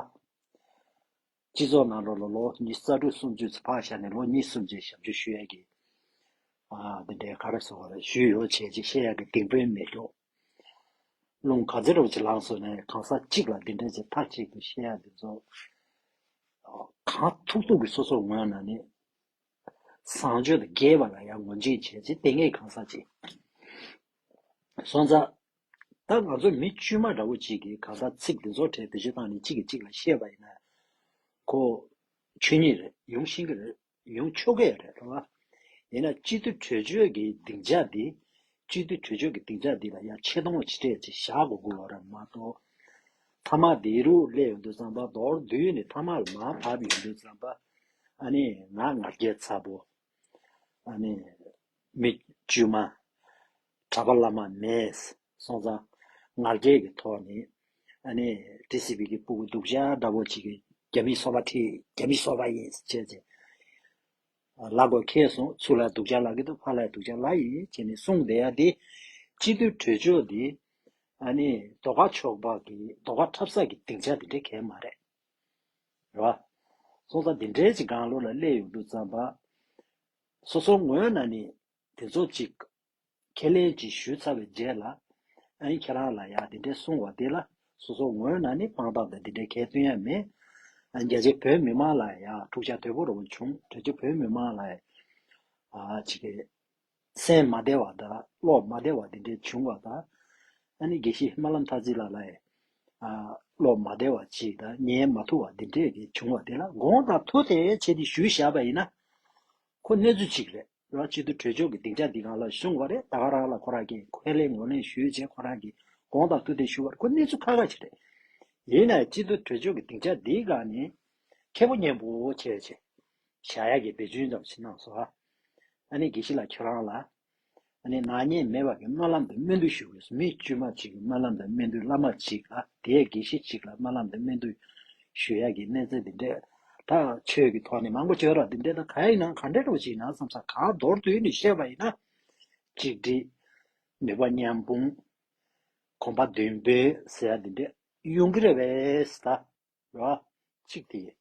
སྤྱི་ཚོགས་ནང་ལོགས་ལ་ལོ་ཉི་ཤུ་རྩ་དྲུག་སུམ་ཅུ་ཙམ་ཕར་བཞག་ནས་ལོ་གཉིས་གསུམ་ཅིག་ཞབས་ཕྱི་ཞུ་ཡས་ཀྱི། ཨ་འདི་འདྲའི་ག་རེ་ཟེར་བ་རེད། ཞུས་ཡོད་བྱས་ཅིག་བཤད་ཡས་ཀྱི་གདེང་དཔོན་མེད་ཀྱོག་རླུང་ག་ཚོད་འདྲ་བོ་ཅིག་ལངས་སོང་ནས་གང་ཟག་གཅིག་ལ་འདི་འདྲ་ཅིག་ཐག་གཅིག་ཏུ་བཤད་ཡ་འདི་ཚོ། གང་ཐུག་ཐུག་གི་སོ་སོ་ངོས་ནས་ནི། བཟང་སྤྱོད་དང་འགལ་བ་ལ་ཡང་ངོས་འཛིན་བྱས་ཚེ་དེ་ངས་གང་ཟག་ཅིག་སོང་ཙང་། ད་ང་ཚོ་མི་དཀྱུས་མ་འདྲ་བོ་ཅིག་གིས་གང་ཟག་ཚིག་འདི་ཚོ་གྲས་བེད་སྤྱོད་བཏང་ནས་གཅིག་གིས་གཅིག་ལ་བཤད་པ་ཡིན་ན། ཁོ་ཆོས་ཉིད་རེད། ཡོང་ཤེས་ཀྱི་རེད། ཡོང་ཆོག་གི་རེད་རེད་བ། ཡིན་ན་སྤྱི་འཐུས་གྲོས་ཆོད་ཀྱི་སྡིངས་ཆ་འདི། སྤྱི་འཐུས་གྲོས་ཆོད་ཀྱི་སྡིངས་ཆ་འདི་ལ་ཡང་ཆེ་མཐོང་ཅི་སྤྲད་ཅིག་བཞག་དགོས་དགོས་པ་རེད་མ་གཏོགས། མཐའ་མ་འདི་རུ་སླེབས་ཡོང་དུས་ཙམ་པ་མདོར་བསྡུས་ནས་མཐའ་མར་མར་བབས་ཡོང་དུས་ཙམ་པ། ཨ་ནི་ང་ང་རྒྱལ་ཚ་པོ། ཨ་ནི་མི་དཀྱུས་མ། གྲྭ་པ་བླ་མ་མེད། སོང་ཙང་ང་རྒྱལ་གྱི་ཐོག་ནས། ཨ་ནི་ཊི་སི་པི་གི་སྤུ་གུ་སྡུག་ཅག་འདྲ་བོ་ཅིག་གིས་རྒྱ་མིའི་སོ་པ་ཁྲིད། རྒྱ་མིའི་སོ་པ་ཡིན་བྱས་བྱས། ལ་མགོ་ཁེལ་སོང་། ཚུར་ལ་སྡུག་ཅག་ལབ་ཀྱི་འདུག་ཕར་ལ་སྡུག་ཅག་ལབ་ཡིན་བྱས་ནས་གསུངས་བསྡད་ཡ་འདི། སྤྱི་འཐུས་གྲོས་ཆོད་འདི། ཨ་ནི་རྡོ་ཁ་ཕྱོགས་པ་གི་རྡོ་ཁ་འཁྲབ་ས་གི་སྡིངས་ཆ་འདི་འདྲ་གང་ཡང་མ་རེད། རེད་བ། སོང་ཙང་འདི་འདྲའི་ཅིག་སྒང་ལོགས་ལ་སླེབས་ཡོང་དུས་ཙམ་པ། སོ་སོ་ངོས་ནས་ནི་དེ་ཚོ་ཅིག་ཁས་ལེན་ཅིག་ཞུས་ཚར་བའི་རྗེས་ལ། ཨ་ནི་ཁྱེད་རང་ལ་ཡ་འདི་འདྲའི་གསུངས་པ་དེ་ལ་སོ་སོ་ངོས་ནས་ནི་དཔང་རྟགས་དང་འདི་འདྲའི་གང་ཡང་སྟོན་ཡ་མེད། ཨ་ནི་རྒྱ་ཆེ་བོད་མི་མང་ལ་ཡ་འཁྲུག་ཆ་དོད་པོ་རུ་བྱུང་། རྒྱ་ཆེ་བོད་མི་མང་ལ་ཡ་ཨ་ཅིག་གི་སེམས་མ་བདེ་བ་དང་བློ་མ་བདེ་བ་འདི་འདྲའི་བྱུང་བ་དང་། ཨ་ནི་དགེ་བཤེས་སྨོན་ལམ་ཐར་རྩེ་ལགས་ལ་ཡ་ཨ་བློ་མ་བདེ་བ་ཅིག་དང་ཉན་མ་ཐུབ་པ་འདི་འདྲའི་གི་བྱུང་བ་དེ་ལ་དགོངས་དག་ཐུགས་བདེ་བྱས་ཏེ་ཞུས་བཞག་པ་ཡིན་ན། ཁོ་གནས་ཚུལ་གཅིག་རེད། རང་སྤྱི་འཐུས་གྲོས་ཆོད་ཀྱི་སྡིངས་ཆ་འདི་སྒང་ལ་བཞུགས་པ་རེད། ད་ག་རང་ལ་ཁོ་རང་གིས་ཁས་ལེན་ངོས་ལེན་ཞུས་བྱས་ཁོ་རང་གིས་དགོངས་དག་ཐུགས་བདེ་ཞུ་བ་རེད། ཁོ་གནས་ཚུལ་ཁག་ཁག་ཅིག་རེད། ཡིན་ནའི་སྤྱི་འཐུས་གྲོས་ཆོད་ཀྱི་སྡིངས་ཆ་འདིའི་སྒང་ནས་མཁས་པོ་སྙན་པོ་བྱས་བྱས་བཞག་ཡག་གི་འབད་བརྩོན་ཙམ་ཞིག་གནང་སོང་ཨ། ཨ་ནི་དགེ་བཤེས་ལགས་ཁྱོད་རང་ལ། ཨ་ནི་ནག་ཉེས་མེད་པ་གི་སྨོན་ལམ་དང་སྨོན་འདུན་ཞུ་དགོས། མི་དཀྱུས་མ་གཅིག་གི་སྨོན་ལམ་དང་སྨོན་འདུན། བླ་མ་གཅིག་ལ་དེའི་དགེ་བཤེས་གཅིག་ལ་སྨོན་ལམ་དང་སྨོན་འདུན་ཞུ་ཡག་གི་གནས་ཚུལ་འདི་འདྲས། ད་ཆོས་ཀྱི་ཐོག་ནས་མང་པོ་བརྗོད་ར་འདི་འདྲས་ད་ག་ཡིན་ན་ག་འདྲས་འགྲོ་ཅིག་ཡིན་ན་བསམ་ས། གང་མདོར་བསྡུས་ནས་བཤད་པ་ཡིན་ན། གཅིག་སྒྲིལ། ནུས་པ་མཉམ་སྤུངས། གོམ་པ་མདུན་སྤོས་ཟེར་ཡ་འདི་འདྲས་ཡོང་གི་རེད་པས་ད། ར། གཅིག་དེ་ཡིན།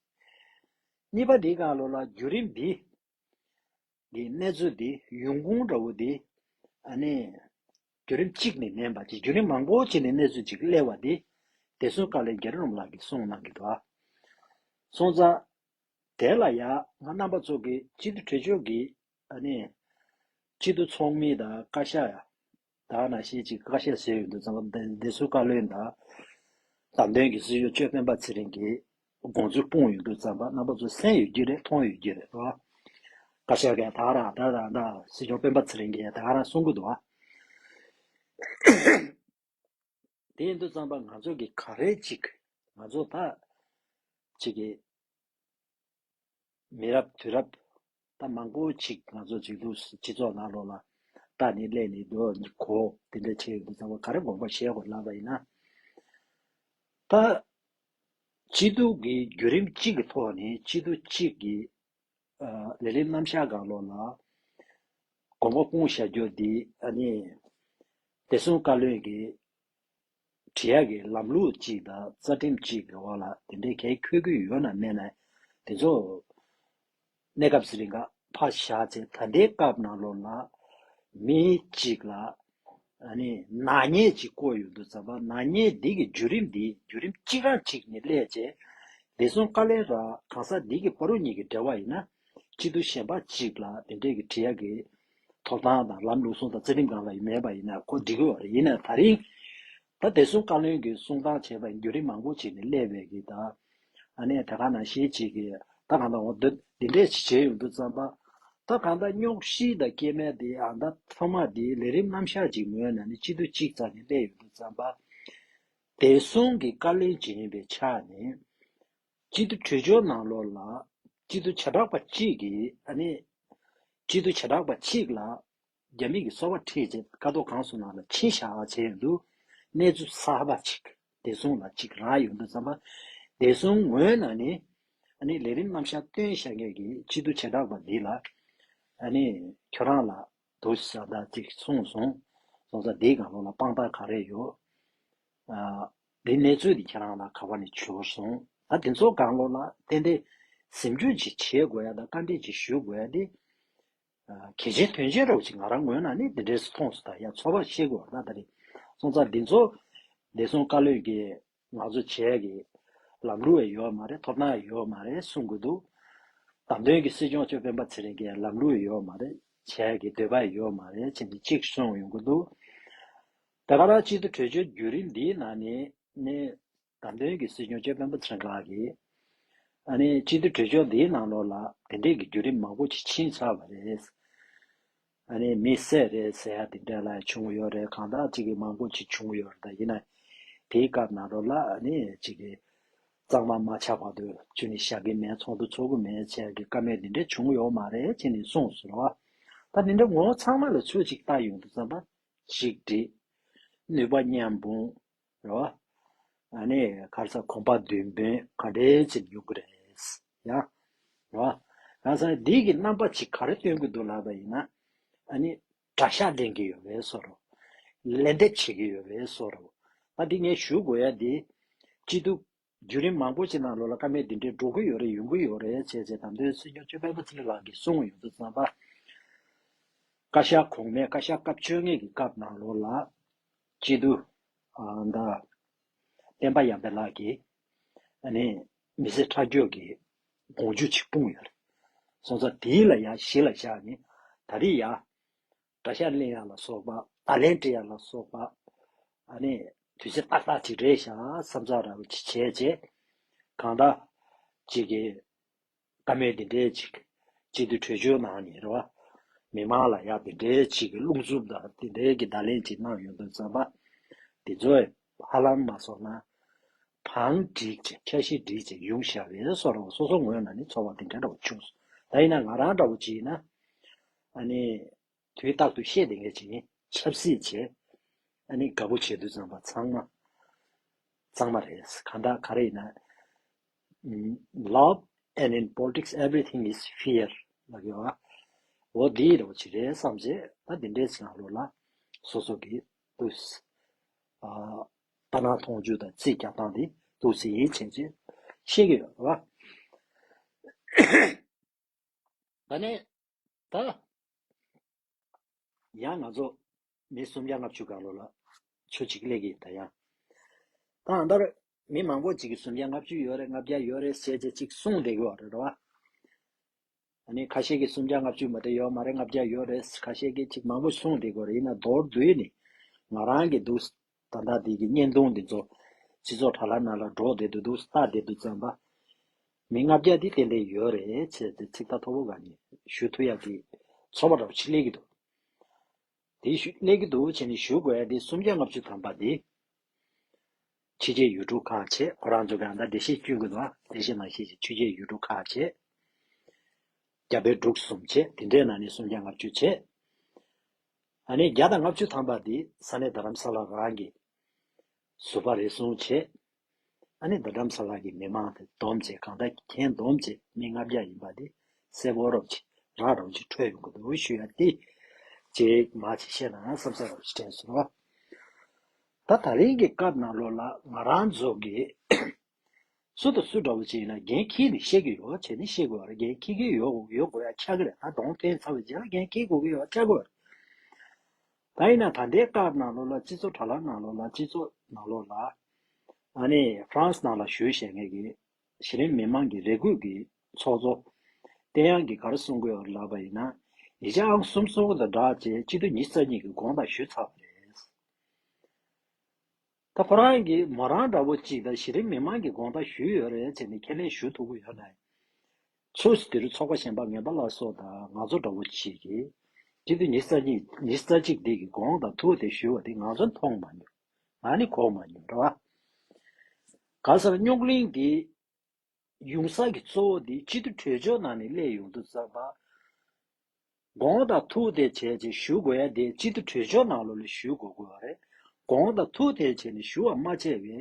གཉིས་པ་འདིའི་སྒང་ལོགས་ལ་བརྒྱུད་རིམ་འདི། གི་གནས་ཚུལ་འདི་ཡོང་ཁུངས་འདྲ་བོ་འདི་ཨ་ནི་བརྒྱུད་རིམ་གཅིག་ནས་མིན་པ་ཅིག་བརྒྱུད་རིམ་མང་པོ་ཅིག་ནས་གནས་ཚུལ་ཅིག་སླེབས་པ་འདི་བདེ་སྲུང་བཀའ་བློན་རྒྱ་རི་ལུང་ལགས་ཀྱིས་གསུངས་གནང་གི་འདུག་ཨ། སོང་ཙང་དེ་ལ་ཡ་ང་རྣམ་པ་ཚོ་གི་སྤྱི་འཐུས་གྲོས་ཆོད་ཀྱི་ཨ་ནི་སྤྱི་འཐུས་ཚོགས་མི་དང་བཀའ་ཤག་ཡ། ད་ནང་བཞིན་ཅིག་བཀའ་ཤག་ཟེར་ཡོང་དུས་ཙམ་པ་བདེ་སྲུང་བཀའ་བློན་དང་བདམས་ཐོན་གྱི་སྲིད་སྐྱོང་གཅོད་སྤེན་པ་ཚེ་རིང་གི་དགོངས་ཚུལ་སྤུངས་ཡོང་དུས་ཙམ་པ་རྣམ་པ་ཚོ་གསན་ཡོད་ཀྱི་རེད། མཐོང་ཡོད་ཀྱི་རེད་རོ། བཀའ་ཤག་གིས་ད་རང་ད་རང་ད་སྲིད་སྐྱོང་སྤེན་པ་ཚེ་རིང་གིས་ད་རང་གསུང་གི་འདུག་ཨ། དེ་ཡིན་དུས་ཙམ་པ་ང་ཚོ་གི་ག་རེ་ཅིག་ང་ཚོ་ད་ཅིག་གི་མི་རབས་དུས་རབས་ད་མང་པོ་ཅིག་ང་ཚོ་སྤྱི་ཚོགས་སྤྱི་ཚོགས་ནང་ལོགས་ལ་ལྟ་ནས་སླེབས་ནས་འདུག་གོ། དེ་འདྲ་བྱས་ཡོང་དུས་ཙམ་པ་ག་རེ་དགོངས་པ་བཞེས་དགོས་ལབ་པ་ཡིན་ན། ད་སྤྱི་འཐུས་ཀྱི་བརྒྱུད་རིམ་གཅིག་གི་ཐོག་ནས་སྤྱི་འཐུས་གཅིག་གི་ཨ་ལས་རིམ་རྣམ་གཞག་སྒང་ལོགས་ལ་དགོངས་པ་སྤུངས་བཞག་རྒྱུ་འདི་ཨ་ནི་བདེ་སྲུང་བཀའ་བློན་གྱིས་བྲི་ཡག་གི་ལམ་ལུགས་གཅིག་དང་རྩ་ཁྲིམས་གཅིག་གི་འོག་ལ་དེ་འདྲའི་གལ་འཁོད་ཀྱི་ཡོད་ན་མེད་ན་དེ་ཚོ་གནས་སྐབས་སུ་རིང་ག་ཕར་བཞག་ཚེ་ད་ལྟའི་སྐབས་ནང་ལོགས་ལ་མི་གཅིག་ལ་ཨ་ནི་ནག་ཉེས་གཅིག་བཀོད་ཡོང་དུས་ཙམ་པ་ནག་ཉེས་འདི་གི་བརྒྱུད་རིམ་འདི་བརྒྱུད་རིམ་གཅིག་རང་གཅིག་ནས་སླེབས་རྗེས་བདེ་སྲུང་བཀའ་བློན་ར་གང་ཟག་འདི་གི་བར་དུ་གཉིས་ཀྱི་འབྲེལ་བ་ཡིན་ན་སྤྱི་འཐུས་གཞན་པ་གཅིག་ལ་དེ་འདྲའི་གི་བྲི་ཡག་གི་ཐོབ་ཐང་དང་ལམ་ལུགས་སྲོལ་དང་རྩ་ཁྲིམས་སྒང་ལ་ཡིན་མེད་པ་ཡིན་ན་ཁོ་འགྲིག་གི་ཡོད་རེད། ཡིན་ནའི་ད་རིང་ད་བདེ་སྲུང་བཀའ་བློན་གྱིས་གསུང་སྟངས་བྱས་པ་ཡིན་བརྒྱུད་རིམ་མང་པོ་བྱས་ནས་སླེབས་པའི་གི་ད་ཨ་ནི་ད་ག་ནང་བཞིན་བྱས་ཀྱི་ད་གང་ལྟར་འོ་འདི་འདི་འདྲས་བྱས་བྱས་ཡོང་དུས་ཙམ་པ་ད་གང་ལྟར་རྙོག་གཞི་དང་སྐྱེ་དམན་དེ་ཨ་ད་ཐོག་མ་དེ་ལས་རིམ་རྣམ་གཞག་ཅིག་ངོས་ནས་ནི་སྤྱི་འཐུས་གཅིག་རྩ་ནས་སླེབས་ཡོང་དུས་ཙམ་པ་བདེ་སྲུང་གི་བཀའ་བློན་ཅིག་ཡིན་པའི་ཆ་ནས། སྤྱི་འཐུས་གྲོས་ཆོད་ནང་ལོགས་ལ་སྤྱི་འཐུས་བྱེ་བྲག་པ་གཅིག་གིས་ཨ་ནི་སྤྱི་འཐུས་བྱེ་བྲག་པ་གཅིག་ལ་རྒྱ་མི་གི་སོ་པ་ཁྲིད་བྱས་ཀ་ཏོག་གང་སོང་ནང་ལ་ཕྱིན་བཞག་བྱས་ཡོང་དུས་གནས་ཚུལ་གསར་པ་གཅིག་བདེ་སྲུང་ལ་གཅིག་རག་ཡོང་དུས་ཙམ་པ་བདེ་སྲུང་ངོས་ནས་ནི་ཨ་ནི་ལས་རིམ་རྣམ་གཞག་བཏོན་བཞག་མཁན་གྱི་སྤྱི་འཐུས་བྱེ་བྲག་པ་འདི་ལ་ཨ་ནི་ཁྱོད་རང་ལ་དུ་ས་ད་ཅིག་གསུངས་སོང་། སོང་ཙང་འདིའི་སྒང་ལོགས་ལ་དཔང་རྟགས་ག་རེ་ཡོད། ཨ། འདི་གནས་ཚུལ་འདི་ཁྱེད་རང་ལ་ག་བ་ནས་བྱུང་སོང་། ད་དེ་ཚོ་སྒང་ལོགས་ལ་ཏན་ཏན་སེམས་ཤུགས་ཅིག་བྱེད་དགོས་ཡ་དང་བཀའ་འདྲི་ཅིག་ཞུ་དགོས་ཡ་འདི་ཨ། གལ་ཆེན་དོན་ཆེན་རོགས་ཅིག་ང་རང་ངོས་ནས་ནི་འདི་འདྲས་སུ་མཐོང་སོང་། ད་ཡ་ཚོར་བ་ཤེས་དགོས་ད་ད་རེད། སོང་ཙང་འདི་ཚོ་བདེ་སྲུང་བཀའ་བློན་གྱིས་ང་ཚོ་བྱས་ཀྱི་ལམ་ལུགས་ཡ་ཡོད་མ་རེད། ཐོབ་ཐང་ཡ་ཡོད་མ་རེད་གསུང་གི་འདུག་བདམས་ཐོན་གྱི་སྲིད་སྐྱོང་གཅོད་སྤེན་པ་ཚེ་རིང་གིས་ལམ་ལུགས་ཡ་ཡོད་མ་རེད། བྱས་ཀྱི་འདོད་པ་ཡ་ཡོད་མ་རེད་བྱས་ནས་གཅིག་གསུངས་ཡོང་གི་འདུག་ད་ག་རང་སྤྱི་འཐུས་གྲོས་ཆོད་བརྒྱུད་རིམ་འདིའི་ནང་ནས་ནི་བདམས་ཐོན་གྱི་སྲིད་སྐྱོང་གཅོད་སྤེན་པ་ཚེ་རིང་ལགས་ཀྱིས་ཨ་ནི་སྤྱི་འཐུས་གྲོས་ཆོད་འདིའི་ནང་ལོགས་ལ་དེ་འདྲས་ཀྱི་བརྒྱུད་རིམ་མང་པོ་ཅིག་ཕྱིན་ཚར་བ་རེད། ཨ་ནི་མི་བསད་རེད་ཟེར་ཡ་དེ་འདྲས་ལ་བྱུང་ཡོད་རེད། གང་ལྟར་ཅིག་གི་མང་པོ་ཅིག་བྱུང་ཡོད་རེད། ད་ཡིན་ན་དེའི་སྐབས་ནང་ལོགས་ལ་ཨ་ནི་ཅིག་གི་གཙང་མ་མ་ཆགས་བར་དུ་ཅུ་ནི་བཞག་གི་མེད། ཚོགས་འདུ་ཚོགས་གི་མེད་བྱས་ཀྱི་བཀའ་མོལ་དེ་འདྲས་བྱུང་ཡོད་མ་རེད་ཅེས་ནས་གསུངས་སོང་རེད་བ། ད་དེ་འདྲས་ངོ་བོ་ཚང་མ་ལ་ཚུར་ཅིག་ལྟ་ཡོང་དུས་ཙམ་པ་ཅིག་འགྲིག་ནུས་པ་མཉམ་སྤུངས་རེད་བ། ཨ་ནི་ག་རེ་ཟེར་གོམ་པ་མདུན་སྤོས་ག་འདྲས་ཅིག་ཡོང་གི་རེད་ཡ། རེད་བ། ག་རེ་ཟེར་འདི་གི་རྣམ་པ་ཅིག་ག་རེ་སྟོན་གི་འདུག་ལབ་པ་ཡིན་ན། ཨ་ནི་གྲྭ་ཤག་ལེན་གི་ཡོད་པའི་བཟོ་འདྲ། ལན་འདེབས་བྱེད་ཀྱི་ཡོད་པའི་བཟོ་འདྲ། ད་འདི་ངས་ཞུ་དགོས་ཡ་འདི། སྤྱི་འཐུས་བརྒྱུད་རིམ་མང་པོ་ཅིག་ནང་ལོགས་ལ་བཀའ་མོལ་འདི་འདྲའི་འགྲོ་གི་ཡོད་རེད་ཡོང་གི་ཡོད་རེད་བྱས་བྱས་བདམས་ཐོན་སྲིད་སྐྱོང་གཅོད་པ་ཚེ་རིང་ལགས་ཀྱིས་གསུངས་ཡོང་དུས་ཙམ་པ། བཀའ་ཤག་གོང་མའི་བཀའ་ཤག་སྐབས་བཅོ་ལྔ་གི་སྐབས་ནང་ལོགས་ལ་སྤྱི་འཐུས་ཨ་ད་བསྟན་པ་ཡར་འཕེལ་ལགས་ཀྱིས་ཨ་ནི་མི་སེར་ཁྲག་སྦྱོར་གྱི་དགོངས་ཞུ་ཅིག་སྤུངས་ཡོད་རེད། སོང་ཙང་དེའི་ལ་ཡང་གཞི་ལ་བཞག་ནས་ད་རེས་ཡ། གྲྭ་ཤག་ལེན་ཡག་ལ་སོགས་པ། བརྡ་ལན་སྤྲད་ཡག་ལ་སོགས་པ། ཨ་ནི་དུས་ཚོད་ཏག་ཏག་ཅིག་རེད་ཤག་བསམ་ཚུལ་འདྲ་བོ་ཅིག་བྱས་རྗེས། གང་ལྟར་ཅིག་གི་བཀའ་མོལ་འདི་འདྲའི་ཅིག་སྤྱི་འཐུས་གྲོས་ཆོད་ནང་ནས་རེད་བ། མི་མང་ལ་ཡ་འདི་འདྲའི་ཅིག་གི་རླུང་འཚུབ་དང་འདི་འདྲའི་གི་བརྡ་ལན་ཅིག་གནང་ཡོང་དུས་ཙམ་པ། འདི་ཚོས་ཧ་ལམ་མ་སོང་ན། བང་སྒྲིག་ཅིག་འཆར་གཞི་སྒྲིག་ཅིག་ཡོང་བཞག་པའི་བཟོ་འདྲ་བོ་སོ་སོ་ངོས་ནས་ནི་ཚོར་བ་འདི་འདྲ་འདྲ་བོ་བྱུང་སོང་། ད་ཡིན་ན་ང་རང་འདྲ་བོ་ཅིག་ཡིན་ན། ཨ་ནི། དུས་རྟག་ཏུ་བཤད་བསྡད་མཁན་ཅིག་ཡིན། ཆབ་སྲིད་བྱས། ཨ་ནི་དགའ་པོ་བྱེད་དུས་ཙམ་པ་ཚང་མ། གཙང་མ་རེད། གང་ལྟར་ག་རེ་ཡིན་ན། Love and in politics everything is fair ལབ་ཡོད་ཨ། འོ་འདི་རེད་བ་ཅི་རེད་བསམ་རྗེས་ད་འདི་འདྲའི་ཚིག་ནང་ལོགས་ལ་སོ་སོ་གི་ཏུས། ཨ། ལྟ་སྣང་མཐོང་ཆོས་དང་རྩིས་རྒྱག་སྟངས་འདི་ཏུས་ཡིན་བྱས་རྗེས་བཤད་ཀྱི་ཡོད་རེད་བ། ད་ནི། ད་ཡང་ང་ཚོ་མི་སུམ་བརྒྱ་ལྔ་བཅུ་སྒང་ལོགས་ལ་ཆུ་གཅིག་སླེབས་ཀྱི་ཡིན། ད་ཡང་ད་ཨ་འདར་མི་མང་པོ་ཅིག་གིས་སུམ་བརྒྱ་ལྔ་བཅུ་ཡོད་རེད། ལྔ་བརྒྱ་ཡོད་རེད་ཟེར་བྱས་ཅིག་གསུངས་བསྡད་ཀྱི་ཡོད་རེད་བ། ཨ་ནི་ཁ་ཤས་ཀྱིས་སུམ་བརྒྱ་ལྔ་བཅུ་མ་གཏོགས་ཡོད་མ་རེད། ལྔ་བརྒྱ་ཡོད་རེད། ཁ་ཤས་ཀྱིས་ཅིག་མང་པོ་གསུངས་བསྡད་ཀྱི་ཡོད་རེད། ཡིན་ན་མདོར་བསྡུས་ནས་ང་རང་གི་འདུག་ད་ལྟ་འདི་གི་བརྙན་ཐུང་འདི་ཚོ་སྤྱི་ཚོགས་དྲ་ལམ་ནང་ལ་འགྲོ་བསྡད་འདུག་འདུག་ལྟ་བསྡད་འདུག་བསམ་པ། མི་ལྔ་བརྒྱ་འདི་ཏན་ཏན་ཡོད་རེད་ཅེས་དེ་ཚིག་ཐག་མཐོ་པོ་ག་ནས་ཞུ་ཐུབ་ཡག་གི་ཚོར་བ་འདྲ་པོ་ཅིག་སླེབས་ཀྱི་འདུག་དེ་ཞུ་སླེབས་ཀྱི་འདུག་བྱས་ནས་ཞུ་དགོས་ཡ་དེ་སུམ་བརྒྱ་ལྔ་བཅུ་ཐམ་པ་དེ། ཕྱི་རྒྱལ་ཡུལ་གྲུ་ཁག་བྱས། ཁོ་རང་ཚོ་གི་ཨ་མདའ་འགྲེལ་བཤད་སྐྱོན་གྱི་འདུག་འགྲེལ་བཤད་མ་བྱས་ཤིག་ཕྱི་རྒྱལ་ཡུལ་གྲུ་ཁག་བྱས། རྒྱ་བལ་འབྲུག་གསུམ་བྱས། དེ་འདྲའི་ནང་ནས་སུམ་བརྒྱ་ལྔ་བཅུ་བྱས། ཨ་ནི་བརྒྱ་དང་ལྔ་བཅུ་ཐམ་པ་དེ་ས་གནས་རྡ་རམ་ས་ལ་རང་གི་ཟུར་པ་རེ་ཟུང་བྱས། ཨ་ནི་རྡ་རམ་ས་ལ་གི་མི་མང་དེ་བསྡོམས་བྱས། གང་ལྟར་ཁྱོན་བསྡོམས་བྱས་མི་ལྔ་བརྒྱ་ཡིན་པ་དེ་གསལ་པོ་རོབ་ཅིག་རག་རོབ་ཅིག་འཕྲོད་ཡོང་གི་འདུག་ཞུ་ཡ་དེ་ཅིག་མ་ཅིག་བཤད་ན་བསམ་ས་རོབ་ཅིག་དྲན་སོང་བ། ད་ད་རིང་གི་སྐབས་ནང་ལོགས་ལ་ང་རང་ཚོ་གི་སུ་དང་སུ་འདྲ་བོ་ཅིག་ཡིན་ན་འགན་འཁྱེར་ནས་བཤད་ཀྱི་ཡོད་བྱས་ནས་བཤད་དགོས་པ་རེད། འགན་འཁྱེར་གྱི་ཡོད་ཡོད་དགོས་ཡ་ཆགས་ཀྱི་རེད། ད་གདོང་བསྟན་ཚར་བའི་རྗེས་ལ་འགན་འཁྱེར་དགོས་ཀྱི་ཡོད་ཆགས་དགོས་པ་རེད། ད་ཡིན་ན་ད་ལྟའི་སྐབས་ནང་ལོགས་ལ་སྤྱི་ཚོགས་དྲ་ལམ་ནང་ལོགས་ལ་སྤྱི་ཚོགས་ནང་ལོགས་ལ་ཨ་ནི་ཧྥ་རན་སི་ནང་ལ་བཞུགས་བཞིན་མཁན་གྱི་གཞི་རིམ་མི་མང་གི་རེ་སྐུལ་གྱི་ཚོགས་གཙོ་བསྟན་དབྱངས་ཀྱིས་ག་རེ་གསུང་གི་ཡོད་རེད་ལབ་པ་ཡིན་ན། ཡིག་ཆ་ཨང་གསུམ་གསུམ་དང་སྦྲགས་བྱས་སྤྱི་ཟླ་ཉི་ཤུ་རྩ་གཉིས་ཀྱི་དགོངས་དག་ཞུས་ཚར་བ་རེད། ད་ཁོ་རང་གིས་མོ་རང་འདྲ་བོ་གཅིག་དང་གཞི་རིམ་མི་མང་གི་དགོངས་དག་ཞུས་ཡོད་རེད་ཟེར་ནས་ཁས་ལེན་ཞུ་ཐུབ་ཀྱི་ཡོད་ན། ཚོས་དེ་རུ་ཚོགས་པ་གཞན་པ་ངན་པ་ལ་སོགས་དང་ང་ཚོ་འདྲ་བོ་གཅིག་གིས་སྤྱི་ཟླ་ཉི་ཤུ་རྩ་གཉིས་ཉི་ཤུ་རྩ་གཅིག་འདི་གི་དགོངས་དག་ཐུགས་དེ་ཞུས་པ་དེ་ང་ཚོ་མཐོང་མ་མྱོང་། ང་ནི་གོ་མ་མྱོང་རེད་བ། ག་ཟེར་རྙོག་གླེང་འདི་ཡོང་ས་གི་གཙོ་བོ་འདི་སྤྱི་འཐུས་གྲོས་ཆོད་ནང་ནས་སླེབས་ཡོང་དུས་ཙམ་པ། དགོངས་དག་ཐུགས་དེ་བྱས་རྗེས་ཞུ་དགོས་ཡ་དེ་སྤྱི་འཐུས་གྲོས་ཆོད་ནང་ལོགས་ལ་ཞུ་དགོས་དགོས་པ་རེད། དགོངས་དག་ཐུགས་དེ་བྱས་ནས་ཞུ་བ་མ་བྱས་པའི་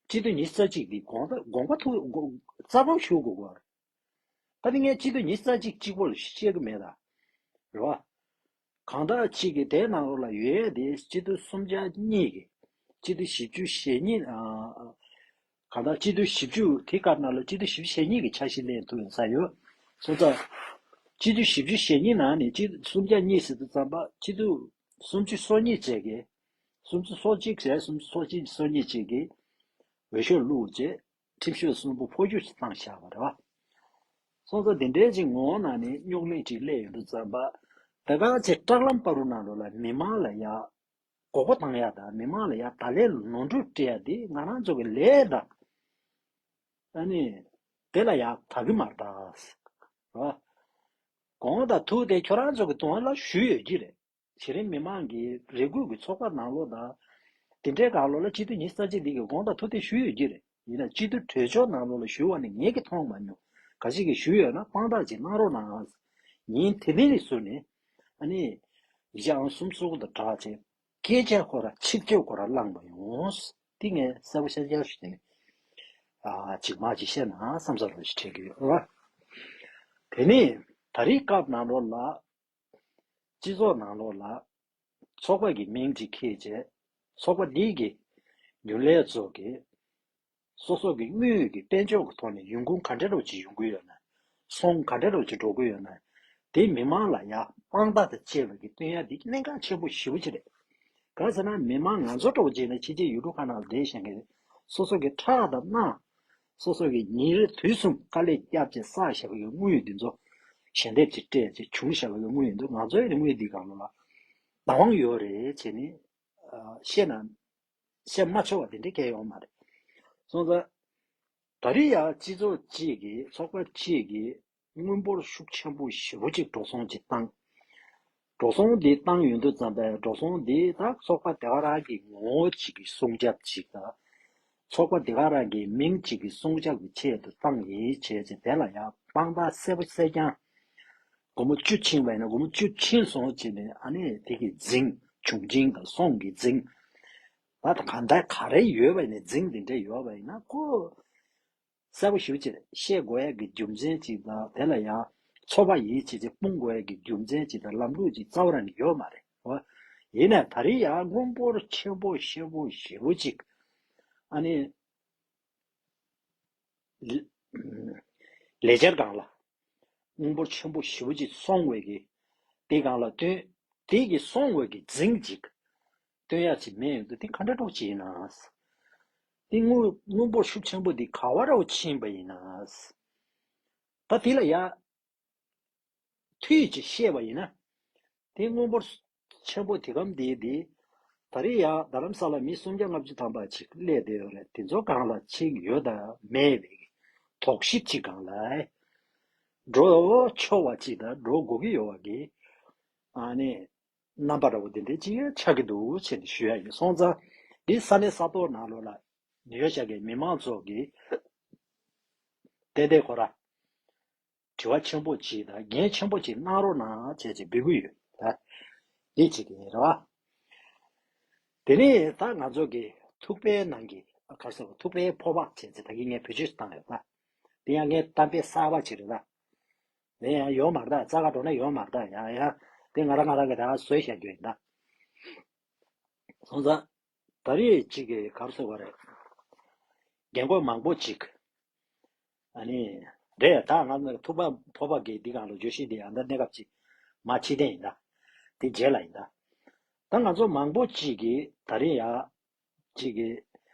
སྤྱི་འཐུས་ཉི་ཤུ་རྩ་གཅིག་འདི་དགོངས་དག་དགོངས་པ་ཐུགས་དགོངས་རྩ་དགོངས་ཞུ་དགོས་དགོས་པ་རེད། ད་ནི་ངས་སྤྱི་འཐུས་ཉི་ཤུ་རྩ་གཅིག་གཅིག་པོ་ལ་བཤད་གི་མེད་ད། རེད་བ། གང་ལྟར་གཅིག་གི་དེའི་ནང་ལོགས་ལ་ཡོད་ཡ་དེ་སྤྱི་འཐུས་སུམ་བརྒྱ་གཉིས་ཀྱི་སྤྱི་འཐུས་བཞི་བཅུ་ཞེ་གཉིས་ཨ། གང་ལྟར་སྤྱི་འཐུས་བཞི་བཅུ་དེ་སྐབས་ནང་ལ་སྤྱི་འཐུས་བཞི་བཅུ་ཞེ་གཉིས་ཀྱི་ཆ་ཤས་ལེན་ཐུབ་ཡོང་ས་ཡོད། སོང་ཙང་། སྤྱི་འཐུས་བཞི་བཅུ་ཞེ་གཉིས་ནང་ནས་སྤྱི་སུམ་བརྒྱ་གཉིས་ཟེར་དུས་ཙམ་པ་སྤྱི་འཐུས་སུམ་ཅུ་སོ་གཉིས་བཅས་ཀྱིས། སུམ་ཅུ་སོ་གཅིག་བྱས་སུམ་ཅུ་སོ་གཅིག་སོ་གཉིས་བཅས་ཀྱིས་འོས་ཤོག་བླུགས་རྗེས་ཁྲིམས་ཞིབ་གསུམ་པོ་འཕོ་འགྱུར་ཞིག་བཏང་བཞག་པ་རེད་བ། སོང་ཙང་དེ་འདྲའི་ཅིག་ངོ་བོ་ནང་ནས་རྙོག་གླེང་ཅིག་སླེབས་ཡོང་དུས་ཙམ་པ། ད་ག་ཚེ་སྲིད་ལམ་བར་དུ་ནང་ལོགས་ལ་མི་མང་ལ་ཡ། མགོ་སྐོར་བཏང་ཡ་དང་མི་མང་ལ་ཡ་ད་ལན་ནོར་འཁྲུལ་སྤྲད་ཡ་དེ་ང་རང་ཚོ་གི་ལས་དང་། ཨ་ནི། དེ་ལ་ཡ་དག་གི་མ་རེད་ད། རོ། དགོངས་དག་ཐུགས་དེ་ཁྱོད་རང་ཚོ་གི་དོན་ལ་ཞུས་ཡོད་ཀྱི་རེད། གཞི་རིམ་མི་མང་གི་རེ་སྐུལ་གྱི་ཚོགས་པ་ནང་ལོགས་དང་། དེ་འདྲའི་སྒང་ལོགས་ལ་སྤྱི་འཐུས་ཉི་ཤུ་རྩ་གཅིག་འདི་གི་དགོངས་དག་ཐུགས་དེ་ཞུས་ཡོད་ཀྱི་རེད། ཡིན་ན་སྤྱི་འཐུས་གྲོས་ཆོད་ནང་ལོགས་ལ་ཞུ་བ་ནི་ངེད་ཀྱིས་མཐོང་མ་མྱོང་། ག་ཞིག་གིས་ཞུས་ཡོད་ན་དཔང་རྟགས་ཅིག་གནང་རོགས་གནང་། ཉིན་དེ་རིང་ནས་བཟུང་ནས། ཨ་ནི། ཡིག་ཆ་ཨང་གསུམ་གསུམ་དང་སྦྲགས་བྱས། སྐད་ཆ་ཁོ་ར་ཆིག་ཆོད་ཁོ་ར་བླངས་པ་ཡོང་། འདི་ངས་གསལ་པོ་ཤར་ཤར་ཞུ་དེ་ནི། ཨ་ཅིག་མ་ཅིག་བཤད་ན་བསམ་ས་རོ་ཞིག་འཕྲད་ཀྱི་ཡོད་ར། དེ་ནས་ད་རེས་སྐབས་ནང་ལོགས་ལ། སྤྱི་ཚོགས་ནང་ལོགས་ལ། ཚོགས་པ་གི་མིང་ཅིག་ཁྱེར་བྱས། ཚོགས་པ་འདི་གི་རྒྱུན་ལས་ཚོ་གི་སོ་སོ་གི་དངུལ་གྱི་དཔལ་འབྱོར་གྱི་ཐོག་ནས་ཡོང་ཁུངས་ག་འདྲ་རོགས་ཅིག་ཡོང་གི་ཡོད་ན། སོང་ག་འདྲ་རོགས་ཅིག་འགྲོ་གི་ཡོད་ན། དེ་མི་མང་ལ་ཡ་དཔང་རྟགས་དང་བཅས་པ་གི་སྟོན་ཡ་འདི་གནད་འགག་ཆེན་པོ་ཞེ་པོ་ཅིག་རེད། གང་ཟེར་ན་མི་མང་ང་ཚོ་འདྲ་བོ་བྱས་ན་ཕྱི་རྒྱལ་ཡུལ་གྲུ་ཁག་ནང་བསྡད་བཞིན་གི་སོ་སོ་གི་ཁྲག་དང་རྣག་སོ་སོ་གི་ཉིན་རེ་དུས་གསུམ་དཀའ་ལས་བརྒྱབ་བྱས་བསགས་བཞག་པའི་དངུལ་འདི་ཚོ་ཞལ་འདེབས་ཅིག་སྤྲད་བྱས་བྱུང་བཞག་པའི་དངུལ་འདི་ཚོ་ང་ཚོའི་དངུལ་འདི་སྒང་ལ་བདག་དབང་ཡོད་རེད་བྱས་ནས་བཤད་ན། བཤད་མ་ཆོག་པ་དེ་འདྲའི་གང་ཡོད་མ་རེད། སོང་ཙང་། ད་རེས་ཡང་སྤྱི་ཚོགས་གཅིག་གིས་ཚོགས་པ་གཅིག་གིས་དངུལ་འབོར་ཤུགས་ཆེན་པོ་ཞེ་པོ་ཅིག་འགྲོ་སོང་ཅིག་བཏང་། འགྲོ་སོང་འདི་བཏང་ཡོང་དུས་ཙམ་པས་འགྲོ་སོང་འདི་ད་ཚོགས་པ་དེ་ག་རང་གི་ངོ་བོ་གཅིག་གི་སྲུང་སྐྱོབ་ཅིག་དང་། ཚོགས་པ་དེ་ག་རང་གི་མིང་གཅིག་གི་སྲུང་སྐྱོབ་ཀྱི་ཆེད་དུ་བཏང་ཡིན་བྱས་ཅིག་དེ་ལ་ཡང་དཔང་རྟགས་གསལ་པོ་གསལ་རྐྱང་། སྒོར་མོ་བཅུ་ཕྱིན་པ་ཡིན་ན་སྒོར་མོ་བཅུ་ཕྱིན་སོང་བྱས་ནས་ཨ་ནི་དེ་གི་རྫིང་བྱུང་རྐྱེན་དང་སོང་གི་རྫིང་། ད་ལྟ་གང་ལྟར་ག་རེ་ཡོད་པ་ཡིན་ན་རྫིང་དེ་འདྲ་ཡོད་པ་ཡིན་ན་ཁོ། གསལ་པོ་ཞེ་པོ་ཅིག་རེད། བཤད་དགོས་ཡ་གི་རྒྱུ་མཚན་ཅིག་དང་དེ་ལ་ཡང་ཚོགས་པ་ཡིན་བྱས་ཅིག་སྤུངས་དགོས་ཡ་གི་རྒྱུ་མཚན་ཅིག་དང་ལམ་ལུགས་ཅིག་རྩ་བ་རང་ནས་ཡོད་མ་རེད་བ། ཡིན་ནའི་ད་རེས་ཡང་དངུལ་འབོར་ཆེན་པོ་ཞེ་པོ་ཞེ་པོ་ཅིག་ཨ་ནི། ལ་ལས་འཆར་སྒང་ལ་དངུལ་འབོར་ཆེན་པོ་ཞེ་པོ་ཅིག་སོང་བའི་གི་ དེ་སྒང་ལ་བཏོན། དེ་གི་སོང་བའི་གི་རྫིང་ཅིག་བཏོན་ཡ་ཅིག་མེད་ཡོང་དུས་དེ་ག་འདྲ་འདྲ་བོ་ཅིག་ཡིན་ན། དེ་དངུལ་དངུལ་འབོར་ཤུགས་ཆེན་པོ་དེ་ག་བ་ར་བ་ཕྱིན་པ་ཡིན་ན། ད་དེ་ལ་ཡ་མཐུད་ཅིག་བཤད་པ་ཡིན་ན། དེ་དངུལ་འབོར་ཆེན་པོ་དེ་གམ་དེ་དེ་ད་རེས་ཡ་རྡ་རམ་ས་ལ་མི་སུམ་བརྒྱ་ལྔ་བཅུ་ཐམ་པ་ཅིག་སླེབས་བསྡད་ཡོད་རེད། དེ་ཚོ་སྒང་ལ་ཅིག་ཡོད་དང་མེད་པའི་དོགས་གཞི་ཅིག་སྒང་ལ་འགྲོ་ཆོག་པ་ཅིག་དང་འགྲོ་དགོས་ཀྱི་ཡོད་པ་གི་ཨ་ནི་རྣམ་པ་འདྲ་བོ་དེ་འདྲ་ཅིག་ཆགས་ཀྱི་འདུག་ཅེས་ཞུ་ཡ་ཡིན། སོང་ཙང་འདི་ས་གནས་ས་ཐོག་ནང་ལོགས་ལ་ཡོད་བྱ་གི་མི་མང་ཚོ་གི་ཏན་ཏན་ཁོ་ར་དྲི་བ་ཆེན་པོ་ཅིག་དང་འགན་ཆེན་པོ་ཅིག་གནང་རོགས་གནང་བྱས་ཅིག་འབོད་ཀྱི་ཡོད་ད། འདི་ཅིག་ཡིན་རེད་བ། དེ་ནས་ད་ང་ཚོ་གི་ཐུག་པའི་ནང་གི་ག་རེ་ཟེར་བ། ཐུག་པའི་ཕོར་པ་བྱས་ཚེ་ད་གིན་ངས་བེད་སྤྱོད་བཏང་ཡོད་ད། དེ་ཡང་ངས་གཏམ་དཔེ་གསར་པ་ཅིག་རེད་ད། དེ་ཡང་ཡོད་མ་རེད་ད། རྩ་ཁ་འགྲོ་ན་ཡོད་མ་རེད་ད། ཡང་ཡང་དེ་ང་རང་ང་རང་གི་ད་བཟོས་བཞག་རྒྱུ་ཡིན་ད། སོང་ཙང་ད་རེས་ཅིག་གི་ག་རེ་ཟེར་བ་རེད། རྒན་རྒོན་མང་པོ་ཅིག་ཨ་ནི་རེད་ད། ང་ཚོ་ཐུག་པ་ཕོར་པ་གི་འདི་སྒང་ལ་བརྗོད་གཞི་འདི་ཡང་ད་གནས་སྐབས་ཅིག་མ་ཕྱི་བསྟན་ཡིན་ད། དེ་རྗེས་ལ་ཡིན་ད། ད་ང་ཚོ་མང་པོ་ཅིག་གིས་ད་རེས་ཡ་ཅིག་གི་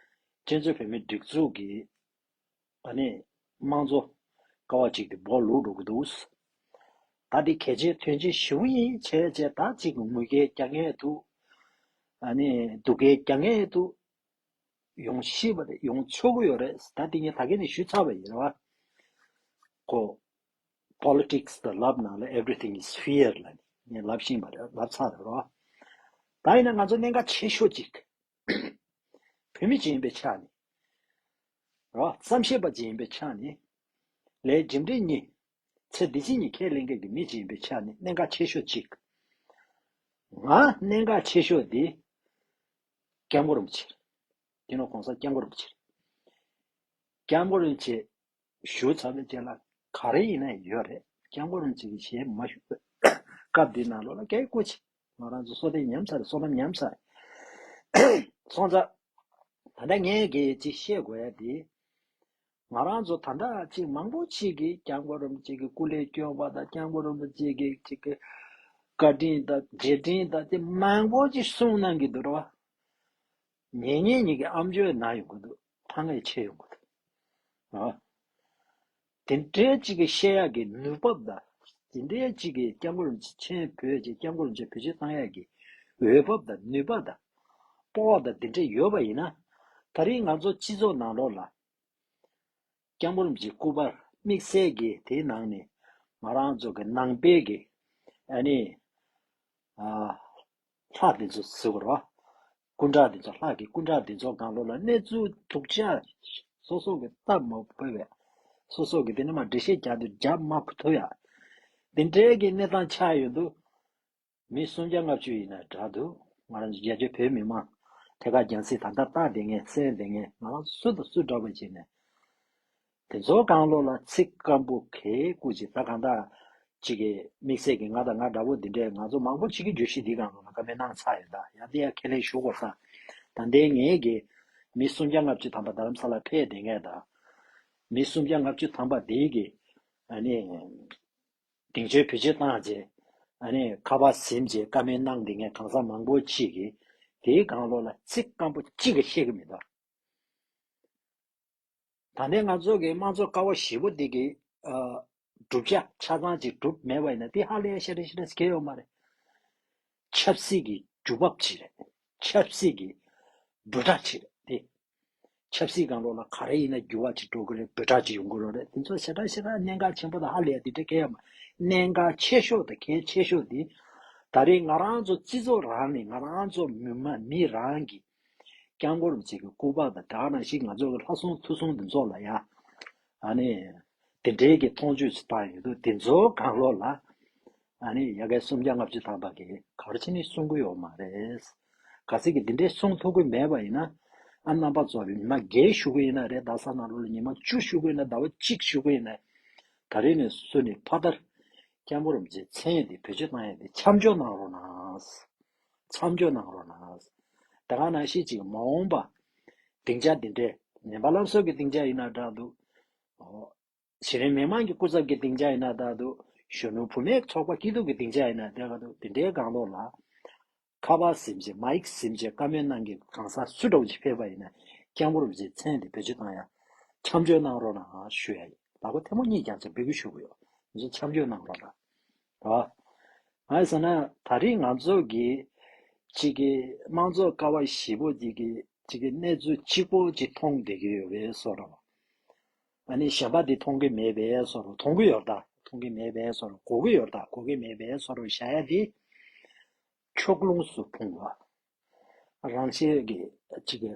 བཙན་བྱོལ་བོད་མིའི་སྒྲིག་འཛུགས་ཀྱི་ཨ་ནི་དམངས་གཙོ་ཀ་བ་ཅིག་དེ་སྦོ་ལུག་འགྲོ་གི་འདུག་ད་དེ་གལ་ཆེ་དོན་ཆེ་ཞེ་པོ་ཡིན་བྱས་བྱས། ད་ཅིག་ངུ་སྐད་རྒྱག་མཁན་འདུག་ཨ་ནི་སྡུག་སྐད་རྒྱག་མཁན་འདུག་ཡོང་སྲིད་པ་རེད། ཡོང་ཆོག་གི་ཡོད་རེད། ད་དེ་ངས་ད་གིན་ནས་ཞུས་ཚར་བ་ཡིན་རེད་བ། ཁོ་politics དང་ལབ་ནང་ལ་everything is fair ལབ་ནས་ངས་ལབ་བཞིན་པ་རེད། ལབ་ཚར་རེད་རོ། ད་ཡིན་ན་ང་ཚོ་གནད་འགག་ཆེ་ཤོས་ཅིག་བོད་མི་ཅིག་ཡིན་པའི་ཆ་ནས་རོ། བསམ་ཤེས་པ་ཅིག་ཡིན་པའི་ཆ་ནས། ལས་རྒྱུ་འབྲས་གཉིས། ཚེ་འདི་ཕྱི་གཉིས་ཁས་ལེན་མཁན་གྱི་མི་ཅིག་ཡིན་པའི་ཆ་ནས་གནད་འགག་ཆེ་ཤོས་ཅིག་ང་གནད་འགག་ཆེ་ཤོས་འདི་སྐྱབས་མགོན་རིན་པོ་ཆེ་རེད། སྤྱི་ནོར་གོང་ས་སྐྱབས་མགོན་རིན་པོ་ཆེ་རེད། སྐྱབས་མགོན་རིན་པོ་ཆེ་བཞུགས་ཚར་བའི་རྗེས་ལ་ག་རེ་ཡིན་ན་ཡོད་རེད། སྐྱབས་མགོན་རིན་པོ་ཆེ་གི་ཞལ་མ་བཞུགས་པའི་སྐབས་འདི་ནང་ལོགས་ལ་སྐད་སྐུ་ཆེ། ང་རང་ཚོ་བསོད་བདེ་ཉམས་ཚར་རེད། བསོད་ནམས་ཉམས་ཚར་རེད། སོང་ཙང་ད་ལྟ་ངས་གི་ཅིག་བཤད་དགོས་ཡ་དེ། ང་རང་ཚོ་ད་ལྟ་ཅིག་མང་པོ་ཅིག་གིས་སྐྱབས་མགོན་རིན་པོ་ཆེ་གི་སྐུ་ལས་བསྐྱོན་པ་དང་། སྐྱབས་མགོན་རིན་པོ་ཆེ་གི་ཅིག་གི་བཀའ་དྲིན་དང་རྗེས་དྲིན་དང་དེ་མང་པོ་ཅིག་གསུང་གནང་གི་འདུག་ར་བ། ཉན་ཉན་ཉིད་ཀྱི་ཨམ་ཅོག་ནང་ཡོང་གི་འདུག་ཐང་ངེ་ཆེ་ཡོང་གི་འདུག་ཨ། དེ་འདྲའི་ཅིག་གི་བཤད་ཡག་གི་ནུས་བབ་དང་། དེ་འདྲའི་ཅིག་གི་སྐྱབས་མགོན་རིན་པོ་ཆེ་མཆན་བོས་རྗེས་སྐྱབས་མགོན་རིན་པོ་ཆེ་བེད་སྤྱོད་བཏང་ཡག་གི་འོས་བབ་དང་ནུས་པ་དང་། སྤོབས་པ་དང་དེ་འདྲ་ཡོད་པ་ཡིན་ན། ད་རིང་ང་ཚོ་སྤྱི་ཚོགས་ནང་ལོགས་ལ་སྐྱབས་མགོན་རིན་པོ་ཆེའི་སྐུ་པར་དམིགས་བསལ་གྱིས་དེའི་ནང་ནས་ང་རང་ཚོ་གི་ནང་པའི་གི་ཨ་ནི་ཨ་ལྷ་འདི་ཚོ་ཟེར་བ་རེད་བ། སྐུ་འདྲ་འདི་ཚོ། ལྷ་གི་སྐུ་འདྲ་འདི་ཚོ་སྒང་ལོགས་ལ་གནས་ཚུལ་སྡུག་ཅག་སོ་སོ་གི་ལྟ་མ་ཕོད་པའི། སོ་སོ་གི་དེ་ནས་མར་འགྲེལ་བཤད་རྒྱག་དུས་རྒྱག་མ་ཐུབ་ཡ། དེ་འདྲའི་གི་གནས་སྟངས་ཆགས་ཡོང་དུས། མི་སུམ་བརྒྱ་ལྔ་བཅུ་ཡིན་ན་འདྲ་འདུག་ང་རང་ཚོ་རྒྱ་ཆེ་བོད་མི་མང་། ཐད་ཀར་རྒྱང་སྲིང་ད་ལྟ་བལྟ་བསྡད་མཁན་གསན་བསྡད་མཁན་ང་རང་ཚོ་སུ་དང་སུ་འདྲ་པོ་བྱས་ནས། དེ་ཚོ་སྒང་ལོགས་ལ་ཚིག་སྐམ་པོ་གས་སྐུ་ཅིག་ད་གང་ལྟར་ཅིག་གི་དམིགས་བསལ་གྱི་ང་དང་ང་འདྲ་པོ་འདི་འདྲས་ང་ཚོ་མང་པོ་ཅིག་གིས་བརྗོད་གཞི་འདི་སྒང་ལོགས་ལ་བཀའ་མོལ་གནང་ཚར་ཡོད་ད། ཡང་དེ་ཡང་ཁས་ལེན་ཞུ་དགོས་ས། ད་ལྟའི་ངས་ཀྱི་མི་སུམ་བརྒྱ་ལྔ་བཅུ་ཐམ་པ་རྡ་རམ་ས་ལ་ཕེབས་བསྡད་མཁན་དང་། མི་སུམ་བརྒྱ་ལྔ་བཅུ་ཐམ་པ་འདི་གི་ཨ་ནི། སྡིངས་ཆ་བེད་སྤྱོད་བཏང་རྗེས། ཨ་ནི་ཁ་པར་ཟིན་རྗེས་བཀའ་མོལ་གནང་བསྡད་མཁན་གང་ཟག་མང་པོ་ཅིག་གིས་དེའི་སྒང་ལོགས་ལ་ཚིག་སྐམ་པོ་གཅིག་ཀྱང་བཤད་ཀྱི་མི་འདུག་ད་ལྟའི་ང་ཚོ་གི་དམངས་གཙོ་ཀ་བ་བཞི་པོ་འདི་གི་ཨ་བསྒྲུབ་བྱ་ཆ་ཚང་ཅིག་བསྒྲུབས་མེད་པ་ཡིན་ན་དེ་ཧ་ལས་ཡ་ཤ་སྟག་ཤ་སྟག་གང་ཡང་ཡོད་མ་རེད། ཆབ་སྲིད་ཀྱི་འགྱུར་བག་ཅིག་རེད། ཆབ་སྲིད་ཀྱི་འབོད་སྒྲ་ཅིག་རེད་དེ། ཆབ་སྲིད་སྒང་ལོགས་ལ་ག་རེ་ཡིན་ན་འགྱུར་བ་ཅིག་འགྲོ་གི་རེད། འབོད་སྒྲ་ཅིག་ཡོང་གི་རེད། དེ་ཚོ་ཞེ་དྲག་ཞེ་དྲག་གནད་འགག་ཆེན་པོ་དང་ཧ་ལས་ཡ་དེ་འདྲ་གང་ཡང་མ། གནད་འགག་ཆེ་ཤོས་དང་གལ་ཆེ་ཤོས་དེ། ད་རེས་ང་རང་ཚོ་སྤྱི་ཚོགས་རང་ནས་ང་རང་ཚོ་མི་མ་མི་རང་གིས་སྐྱབས་མགོན་རིན་པོ་ཆེ་གི་སྐུ་པར་དང་དེ་ག་ནང་བཞིན་ང་ཚོ་གི་ལྷ་སྲུང་ཐུགས་སྲུང་དེ་ཚོ་ལ་ཡ། ཨ་ནི། དེ་འདྲའི་གི་མཐོང་ཆོས་ཅིག་བཏང་ཡོད་འདུག་དེ་ཚོ་སྒང་ལོགས་ལ། ཨ་ནི་ཡ་གི་སུམ་བརྒྱ་ལྔ་བཅུ་ཐམ་པ་གིས་ག་རེ་བྱས་ནས་གསུང་གི་ཡོད་མ་རེད། གལ་སྲིད་ཀྱི་འདི་འདྲའི་གསུང་ཐུབ་ཀྱི་མེད་པ་ཡིན་ན། ཨ་རྣམ་པ་ཚོ་ཉི་མ་བརྒྱད་བཞུགས་ཀྱི་ཡིན་ན་རེད། རྡ་ས་ནང་ལོགས་ལ་ཉི་མ་བཅུ་བཞུགས་ཀྱི་ཡིན་ན། ཟླ་བ་གཅིག་བཞུགས་ཀྱི་ཡིན་ན། ད་རེས་ནས་བཟུང་ནས་ཕ་མཐར་སྐྱབས་མགོན་རིན་པོ་ཆེའི་མཚན་དེ་བེད་སྤྱོད་གཏོང་ཡ་དེ་མཚམས་འཇོག་གནང་རོགས་གནང་། མཚམས་འཇོག་གནང་རོགས་གནང་། དེ་ག་ནང་བཞིན་ཅིག་མ་འོངས་པ་སྡིངས་ཆ་འདི་འདྲའི་ཉན་པ་སློབ་གསོ་གི་སྡིངས་ཆ་ཡིན་ན་འདྲ་འདུག་གཞི་རིམ་མི་མང་གི་སྐུ་ཚབ་ཀྱི་སྡིངས་ཆ་ཡིན་ན་འདྲ་འདུག་གཞོན་ནུ་བུད་མེད་ཚོགས་པ་སྐྱིད་སྡུག་གི་སྡིངས་ཆ་ཡིན་ན་དེ་ག་དུ་དེ་འདྲའི་སྒང་ལོགས་ལ། ཁ་པར་ཟིན་བྱས་མའིག་ཟིན་བྱས་བཀའ་མོལ་གནང་མཁན་གང་ཟག་སུ་འདྲ་བོ་ཅིག་ཕེབས་པ་ཡིན་ན་སྐྱབས་མགོན་རིན་པོ་ཆེའི་མཚན་དེ་བེད་སྤྱོད་བཏང་ཡ། མཆན་བརྗོད་གནང་རོགས་གནང་ཞུ་ཡ་ཡིན། ལག་པ་ཐལ་མོ་གཉིས་རྒྱབ་བྱས་འབོད་སྐུལ་ཞུ་གི་ཡོད། ང་ཚོ་མཆན་བརྗོད་གནང་རོགས་གནང་། རེད་བ། ང་ཡི་ཟེར་ན་ད་རེས་ང་ཚོ་གི་ཅིག་གི་དམངས་གཙོ་ཀ་བ་བཞི་པོ་ཅིག་གི་ཅིག་གི་གནས་ཚུལ་གཅིག་པོ་ཅིག་མཐོང་བསྡད་ཀྱི་ཡོད་པའི་བཟོ་འདྲ་བ། ཨ་ནི་གཞན་པ་འདི་མཐོང་གི་མེད་པའི་བཟོ་འདྲ། མཐོང་གི་ཡོད་ད། མཐོང་གི་མེད་པའི་བཟོ་འདྲ། གོ་གི་ཡོད་ད། གོ་གི་མེད་པའི་བཟོ་འདྲ་བཞག་ཡ་འདི། ཕྱོགས་ལྷུང་སུ་ཕུང་བ། རང་ཆས་ཀྱི་ཅིག་གི་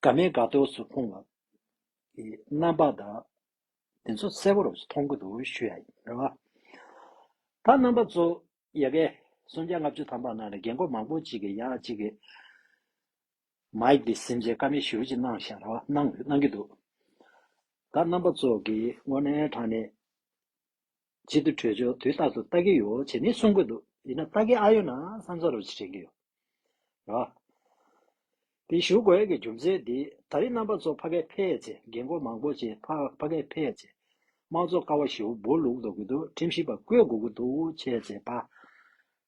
དགའ་མེད་དགའ་ཏོག་སུ་ཕུང་བ། གི་རྣམ་པ་དང་། དེ་ཚོ་གསལ་པོ་རུ་མཐོང་གི་འདུག་ཞུ་ཡ་ཡིན། རེད་བ། ད་རྣམ་པ་ཚོ་ཡ་གི་སུམ་བརྒྱ་ལྔ་བཅུ་ཐམ་པ་ནང་ནས་རྒན་གོག་མང་པོ་ཅིག་གིས་ཡང་ཅིག་གི་མའིག་འདི་ཟིན་བྱས་བཀའ་མོལ་ཞེ་པོ་ཅིག་གནང་ཤག་རེད་བ། གནང་གནང་གི་འདུག་ད་རྣམ་པ་ཚོ་གིས་དངོས་གནས་དྲང་གནས་སྤྱི་འཐུས་གྲོས་ཆོད་དུས་རྟག་ཏུ་ལྟ་གི་ཡོད་བྱས་ནས་གསུང་གི་འདུག་ཡིན་ན་ལྟ་གི་ཨ་ཡོད་ན་བསམ་ཚོར་རུ་ཅིག་དྲན་གི་ཡོད། ར། དེ་ཞུ་དགོས་ཀྱི་རྒྱུ་མཚན་འདི་ད་རེས་རྣམ་པ་ཚོ་ཕ་གིར་ཕེབས་བྱས། རྒན་གོག་མང་པོ་ཅིག་ཕ་ཕ་གིར་ཕེབས་བྱས། དམངས་གཙོ་ཀ་བ་བཞི་པོ་སྦོ་ལུག་འདུག་གི་འདུག་ཁྲིམས་ཞིབ་པ་བསྐོ་དགོས་ཀྱི་འདུག་བྱས་བྱས་པ།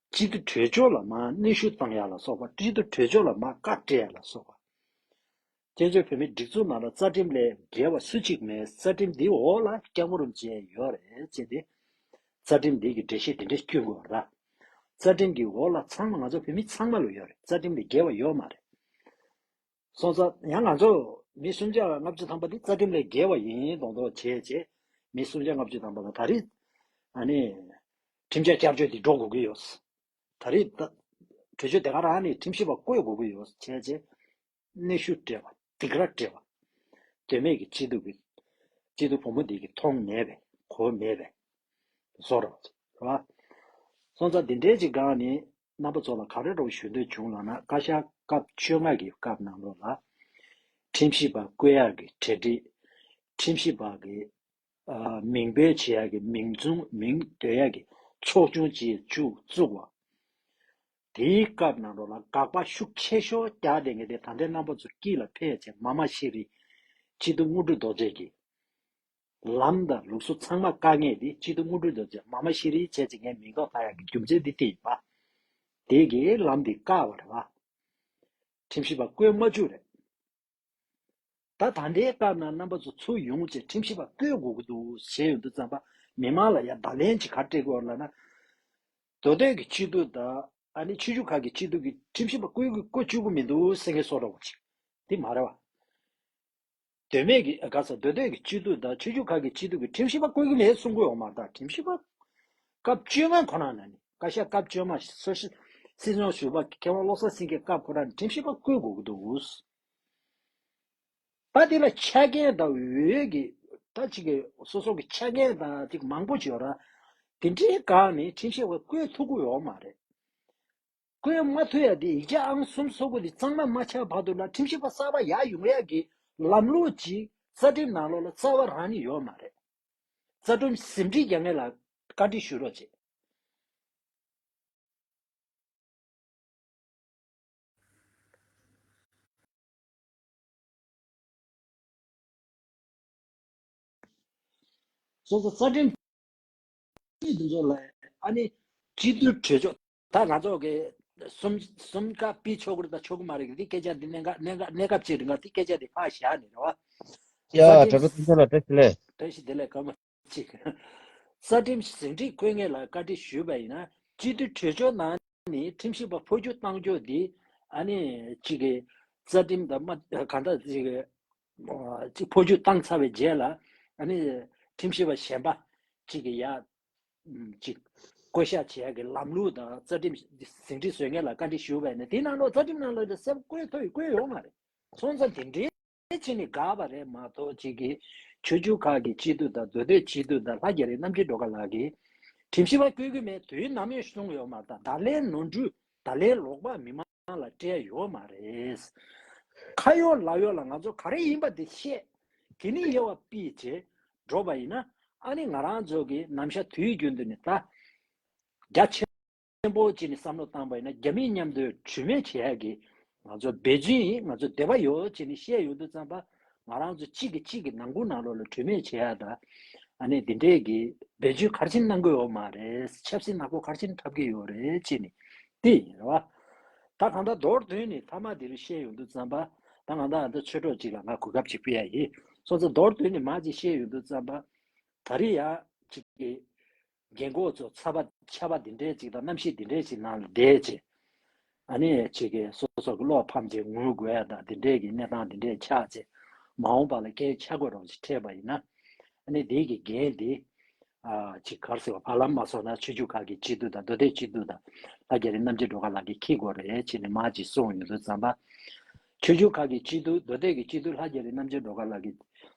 སྤྱི་འཐུས་གྲོས་ཆོད་ལ་མར་གནོན་ཤུགས་བཏང་ཡ་ལ་སོགས་པ། སྤྱི་འཐུས་གྲོས་ཆོད་ལ་མར་བཀའ་སྤྲད་ཡ་ལ་སོགས་པ། བཙན་བྱོལ་བོད་མིའི་སྒྲིག་འཛུགས་ནང་ལ་རྩ་ཁྲིམས་ལས་འགལ་བ་སུ་གཅིག་མེད། རྩ་ཁྲིམས་འདིའི་འོག་ལ་སྐྱབས་མགོན་རིན་པོ་ཆེ་ཡོད་རེད་ཅེས་ཏེ། རྩ་ཁྲིམས་འདི་གི་འགྲེལ་བཤད་དེ་འདྲས་སྐྱོན་དགོས་པ་ར། རྩ་ཁྲིམས་ཀྱི་འོག་ལ་ཚང་མ་ང་ཚོ་བོད་མི་ཚང་མ་ལ་ཡོད་རེད། རྩ་ཁྲིམས་ལས་འགལ་བ་ཡོད་མ་རེད། སོང་ཙང་ཡང་ང་ཚོ་མི་སུམ་བརྒྱ་ལྔ་བཅུ་ཐམ་པ་འདི་རྩ་ཁྲིམས་ལས་འགལ་བ་ཡིན་མདོག་མདོག་བྱས་བྱས། མི་སུམ་བརྒྱ་ལྔ་བཅུ་ཐམ་པ་ལ་ད་རེས་ཨ་ནི་ཁྲིམས་འཆར་བསྐྱར་བཅོས་འདི་འགྲོ་དགོས་ཀྱི་ཡོད། ད་རེས་ད་གྲོས་ཆོད་དེ་ག་རང་ནས་ཁྲིམས་ཞིབ་པ་བསྐོ་དགོས་ཀྱི་ཡོད་བྱས་བྱས། གནོན་ཤུགས་སྤྲད་པ། སྡིགས་ར་སྤྲད་པ། དོན་མེད་ཀྱི་སྐྱིད་སྡུག་གི། སྐྱིད་སྡུག་བུ་མོ་འདི་གི་མཐོང་མེད་པས་གོ་མེད་པས་བཟོ་རོགས་རེད་བ། སོང་ཙང་འདི་འདྲའི་ཅིག་སྒང་ནས་རྣམ་པ་ཚོ་ལ་ག་རེ་རོགས་ཞུ་འདོད་བྱུང་ལབ་ན། བཀའ་ཤག་སྐབས་བཅོ་ལྔ་གི་སྐབས་ནང་ལོགས་ལ་ཁྲིམས་ཞིབ་པ་བསྐོ་ཡག་གི་གྲ་སྒྲིག་ཁྲིམས་ཞིབ་པ་གི་ཨ་མིང་འབོད་བྱེད་ཡག་གི་མིང་རྫོང་མིང་འདོན་ཡག་གི་ཚོགས་ཆུང་ཅིག་བཙུགས་བཙུགས་པ། དེའི་སྐབས་ནང་ལོགས་ལ་དགག་པ་ཤུགས་ཆེ་ཤོས་རྒྱག་བསྡད་མཁན་དེ་ད་ལྟའི་རྣམ་པ་ཚོ་དཀྱིལ་ལ་ཕེབས་བྱས་མཱ་མ་ཤི་རི། སྤྱི་འཐུས་དངོས་གྲུབ་རྡོ་རྗེ་གིས། ལམ་དང་ལུགས་སྲོལ་ཚང་མ་བཀག་མཁན་དེ་སྤྱི་འཐུས་དངོས་གྲུབ་རྡོ་རྗེ། མཱ་མ་ཤི་རི་བྱས་བྱས་ངས་མིང་ཐོགས་བཏང་ཡག་གི་རྒྱུ་མཚན་འདི་དེ་ཡིན་པ། དེ་གིས་ལམ་འདི་བཀག་པ་རེད་བ། ཁྲིམས་ཞིབ་པ་བསྐོ་མ་བཅུག་རེད། ད་ད་ལྟའི་སྐབས་ན་རྣམ་པ་ཚོ་ཚུར་ཡོང་བྱས་ཁྲིམས་ཞིབ་པ་བསྐོ་དགོས་ཀྱི་འདུག་ཞེས་ཡོང་དུས་ཙམ་པ། མི་མང་ལ་ཡ་བརྡ་ལན་ཅིག་ག་རེ་སྤྲད་དགོས་ལབ་ན། མདོ་སྟོད་ཀྱི་སྤྱི་འཐུས་དང་ཨ་ནི་ཆོས་བརྒྱུད་ཁག་གི་སྤྱི་འཐུས་ཀྱིས་ཁྲིམས་ཞིབ་པ་བསྐོ་གི་བསྐོ་བཅུག་གི་མི་འདུག་ཟེར་མཁན་བཟོ་འདྲ་བོ་ཅིག་དེ་མ་རེད་བ། དོན་མེད་ཀྱི་ག་ས་མདོ་སྟོད་ཀྱི་སྤྱི་འཐུས་དང་ཆོས་བརྒྱུད་ཁག་གི་སྤྱི་འཐུས་ཀྱིས་ཁྲིམས་ཞིབ་པ་བསྐོ་གི་མེད་གསུང་གི་ཡོད་མ་རེད། ད་ཁྲིམས་ཞིབ་པ་སྐབས་བཅོ་ལྔ་ཁོ་ན་ན་ནི། བཀའ་ཤག་སྐབས་བཅོ་ལྔ། སྲིད་སྐྱོང་ཞུ་བ་མཁས་དབང་བློ་བཟང་སེང་གེ་སྐབས་ཁོ་ན་ནི་ཁྲིམས་ཞིབ་པ་བསྐོ་དགོས་ཀྱི་འདུག་ད་དེ་ལ་ཆ་རྐྱེན་དང་འོས་ཀྱི་ད་ཅིག་གི་སོ་སོ་གི་ཆ་རྐྱེན་དང་ཅིག་མང་པོ་ཅིག་ཡོད་ར། དེ་འདྲའི་སྒང་ནས་ཁྲིམས་ཞིབ་པ་བསྐོ་ཐུབ་ཀྱི་ཡོད་མ་རེད། བསྐོ་མ་ཐུབ་ཡ་དེ་ཡིག་ཆ་ཨང་གསུམ་སོགས་ཀྱི་དེ་གཙང་མ་མ་ཆགས་བར་དུ་ལ་ཁྲིམས་ཞིབ་པ་གསར་པ་ཡར་ཡོང་ཡ་གི་ལམ་ལུགས་ཅིག་རྩ་ཁྲིམས་ནང་ལོགས་ལ་རྩ་བ་རང་ནས་ཡོད་མ་རེད། རྩ་ཁྲིམས་ཟིན་བྲིས་རྒྱག་མཁན་ལ་བཀའ་འདྲི་ཞུ་རོགས་བྱེད། སོ་སོ་རྩ་ཁྲིམས་དེ་ཚོ་ལ་ཨ་ནི་སྤྱི་འཐུས་གྲོས་ཆོད། ད་ང་ཚོ་གི་གསུམ་གསུམ་ཀ་ཕི་ཆོག་གི་རེད་ད་ཆོག་གི་མ་རེད། འདི་སྐད་ཆ་འདི་གནད་འགག་གནད་འགག་གནས་སྐབས་ཅིག་རིང་ག་འདི་སྐད་ཆ་འདི་ཕར་བཞག་ནས་རེད་བ། ཡ་རྩ་གྲྭ་ཁྲིམས་པ་ཚང་ལ་བཀྲ་ཤིས་བདེ་ལེགས། བཀྲ་ཤིས་བདེ་ལེགས། སྐར་མ་གཅིག་རྩ་ཁྲིམས་ཟིན་བྲིས་བཀོད་མཁན་ལ་བཀའ་འདྲི་ཞུས་པ་ཡིན་ན། སྤྱི་འཐུས་གྲོས་ཆོད་ནང་ནས་ཁྲིམས་ཞིབ་པ་འཕོ་འགྱུར་གཏང་རྒྱུ་འདི་ཨ་ནི་གཅིག་གི་རྩ་ཁྲིམས་དང་མ་གང་ལྟར་གཅིག་གི་གཅིག་འཕོ་འགྱུར་བཏང་ཚར་བའི་རྗེས་ལ་ཨ་ནི་ཁྲིམས་ཞིབ་པ་གཞན་པ་གཅིག་གི་ཡ་གཅིག་བསྐོ་གཞག་བྱེད་ཡ་གི་ལམ་ལུགས་དང་རྩ་ཁྲིམས་ཟིན་བྲིས་བཟོ་མཁན་ལ་བཀའ་འདྲི་ཞུས་པ་ཡིན་ན། དེ་ནང་ལོགས་རྩ་ཁྲིམས་ནང་ལོགས་ཀྱི་གསལ་པོ་བཀོད་ཐུབ་ཡོད་བཀོད་ཡོད་མ་རེད། སོང་ཙང་དེ་འདྲའི་ཕྱིན་ནས་དགག་པ་རེད་མ་གཏོགས། གཅིག་གིས་ཆོས་བརྒྱུད་ཁག་གི་སྤྱི་འཐུས་དང་མདོ་སྟོད་སྤྱི་འཐུས་དང་ལྷ་རྒྱ་རི་རྣམ་རྒྱལ་སྒྲོལ་དཀར་ལགས་ཀྱིས་ཁྲིམས་ཞིབ་པ་བསྐོ་གི་མེད་དུས་ནམ་ཡང་གསུངས་ཡོད་མ་རེད། ད་བརྡ་ལན་ནོར་འཁྲུལ་བརྡ་ལན་ལོག་པ་མི་མང་ལ་སྤྲད་ཡོད་མ་རེད། ཁ་ཡོད་ལག་ཡོད་ལ་ང་ཚོ་ག་རེ་ཡིན་པ་དེ་བཤད། དེ་ནས་དབྱེ་བ་ཕྱེ་བྱས་འགྲོ་པ་ཡིན་ན། ཨ་ནི་ང་རང་ཚོ་གི་ནམ་ཞག་དུས་རྒྱུན་དུ་ནི་ད་རྒྱ་ཆེ་ཆེན་པོ་ཅིག་ནས་བསམ་བློ་བཏང་པ་ཡིན་ན། རྒྱ་མི་མཉམ་དུ་གྲོས་མོལ་བྱེད་ཡག་གི་ང་ཚོ་འབད་བརྩོན་ཡིན། ང་ཚོ་འདོད་པ་ཡོད་ཅེས་ནས་བཤད་ཡོང་དུས་ཙམ་པ། ང་རང་ཚོ་གཅིག་གིས་གཅིག་གི་ནང་ཁུལ་ནང་ལོགས་ལ་གྲོས་མོལ་བྱེད་ཡག་དང་ ཨ་ནི་འདི་འདྲས་ཀྱི་བེད་སྤྱོད་ག་རེ་བྱས་གནང་གི་ཡོད་མ་རེད། ཆབ་སྲིད་ནག་པོ་ག་རེ་བྱས་འཁྲབ་ཀྱི་ཡོད་རེད་ཅེས་ནི་དེ་ཡིན་རེད་བ། ད་གང་ལྟར་མདོར་བསྡུས་ནས་མཐའ་མ་འདི་རུ་བཤད་ཡོང་དུས་ཙམ་པ། ད་གང་ལྟར་འདི་ཆོས་གྲོགས་གཅིག་ལ་ང་གོ་སྐབས་ཅིག་ཕུལ་ཡ་ཡིན། སོང་ཙང་མདོར་བསྡུས་ནས་མར་ཅིག་བཤད་ཡོང་དུས་ཙམ་པ། ད་རེས་ཡ་གཅིག་གི་རྒན་གོག་ཚོ་ཚ་བ་ཆར་པ་འདི་འདྲས་ཅིག་དང་གནམ་གཤིས་འདི་འདྲས་ཅིག་ནང་ལ་བསྡད་ཅིག་ཨ་ནི་ཅིག་གི་སོ་སོ་གི་བློ་ཕམ་ཅིག་ངུ་དགོས་ཡ་དང་འདི་འདྲས་ཀྱི་གནས་སྟངས་འདི་འདྲས་ཆགས་ཅིག་མ་འོངས་པ་ལ་རྐྱེན་ཆགས་དགོས་རོགས་ཅིག་འཕྲད་པ་ཡིན་ན། ཨ་ནི་འདི་གི་འགན་འདི། ཨ་ཅིག་ག་རེ་ཟེར་བ། བར་ལམ་མ་སོང་ན་ཆོས་བརྒྱུད་ཁག་གི་སྤྱི་འཐུས་དང་མདོ་སྟོད་སྤྱི་འཐུས་དང་ལྷ་རྒྱ་རི་རྣམ་རྒྱལ་སྒྲོལ་དཀར་ལགས་ཀྱིས་འཁྱེར་དགོས་རེད་ཅེས་ནས་མར་ཅིག་གསུངས་ཡོང་དུས་ཙམ་པ། ཆོས་བརྒྱུད་ཁག་གི་སྤྱི་འཐུས། མདོ་སྟོད་ཀྱི་སྤྱི་འཐུས་ལྷ་རྒྱ་རི་རྣམ་རྒྱལ་སྒྲོལ་དཀར་ལགས་ཀྱིས་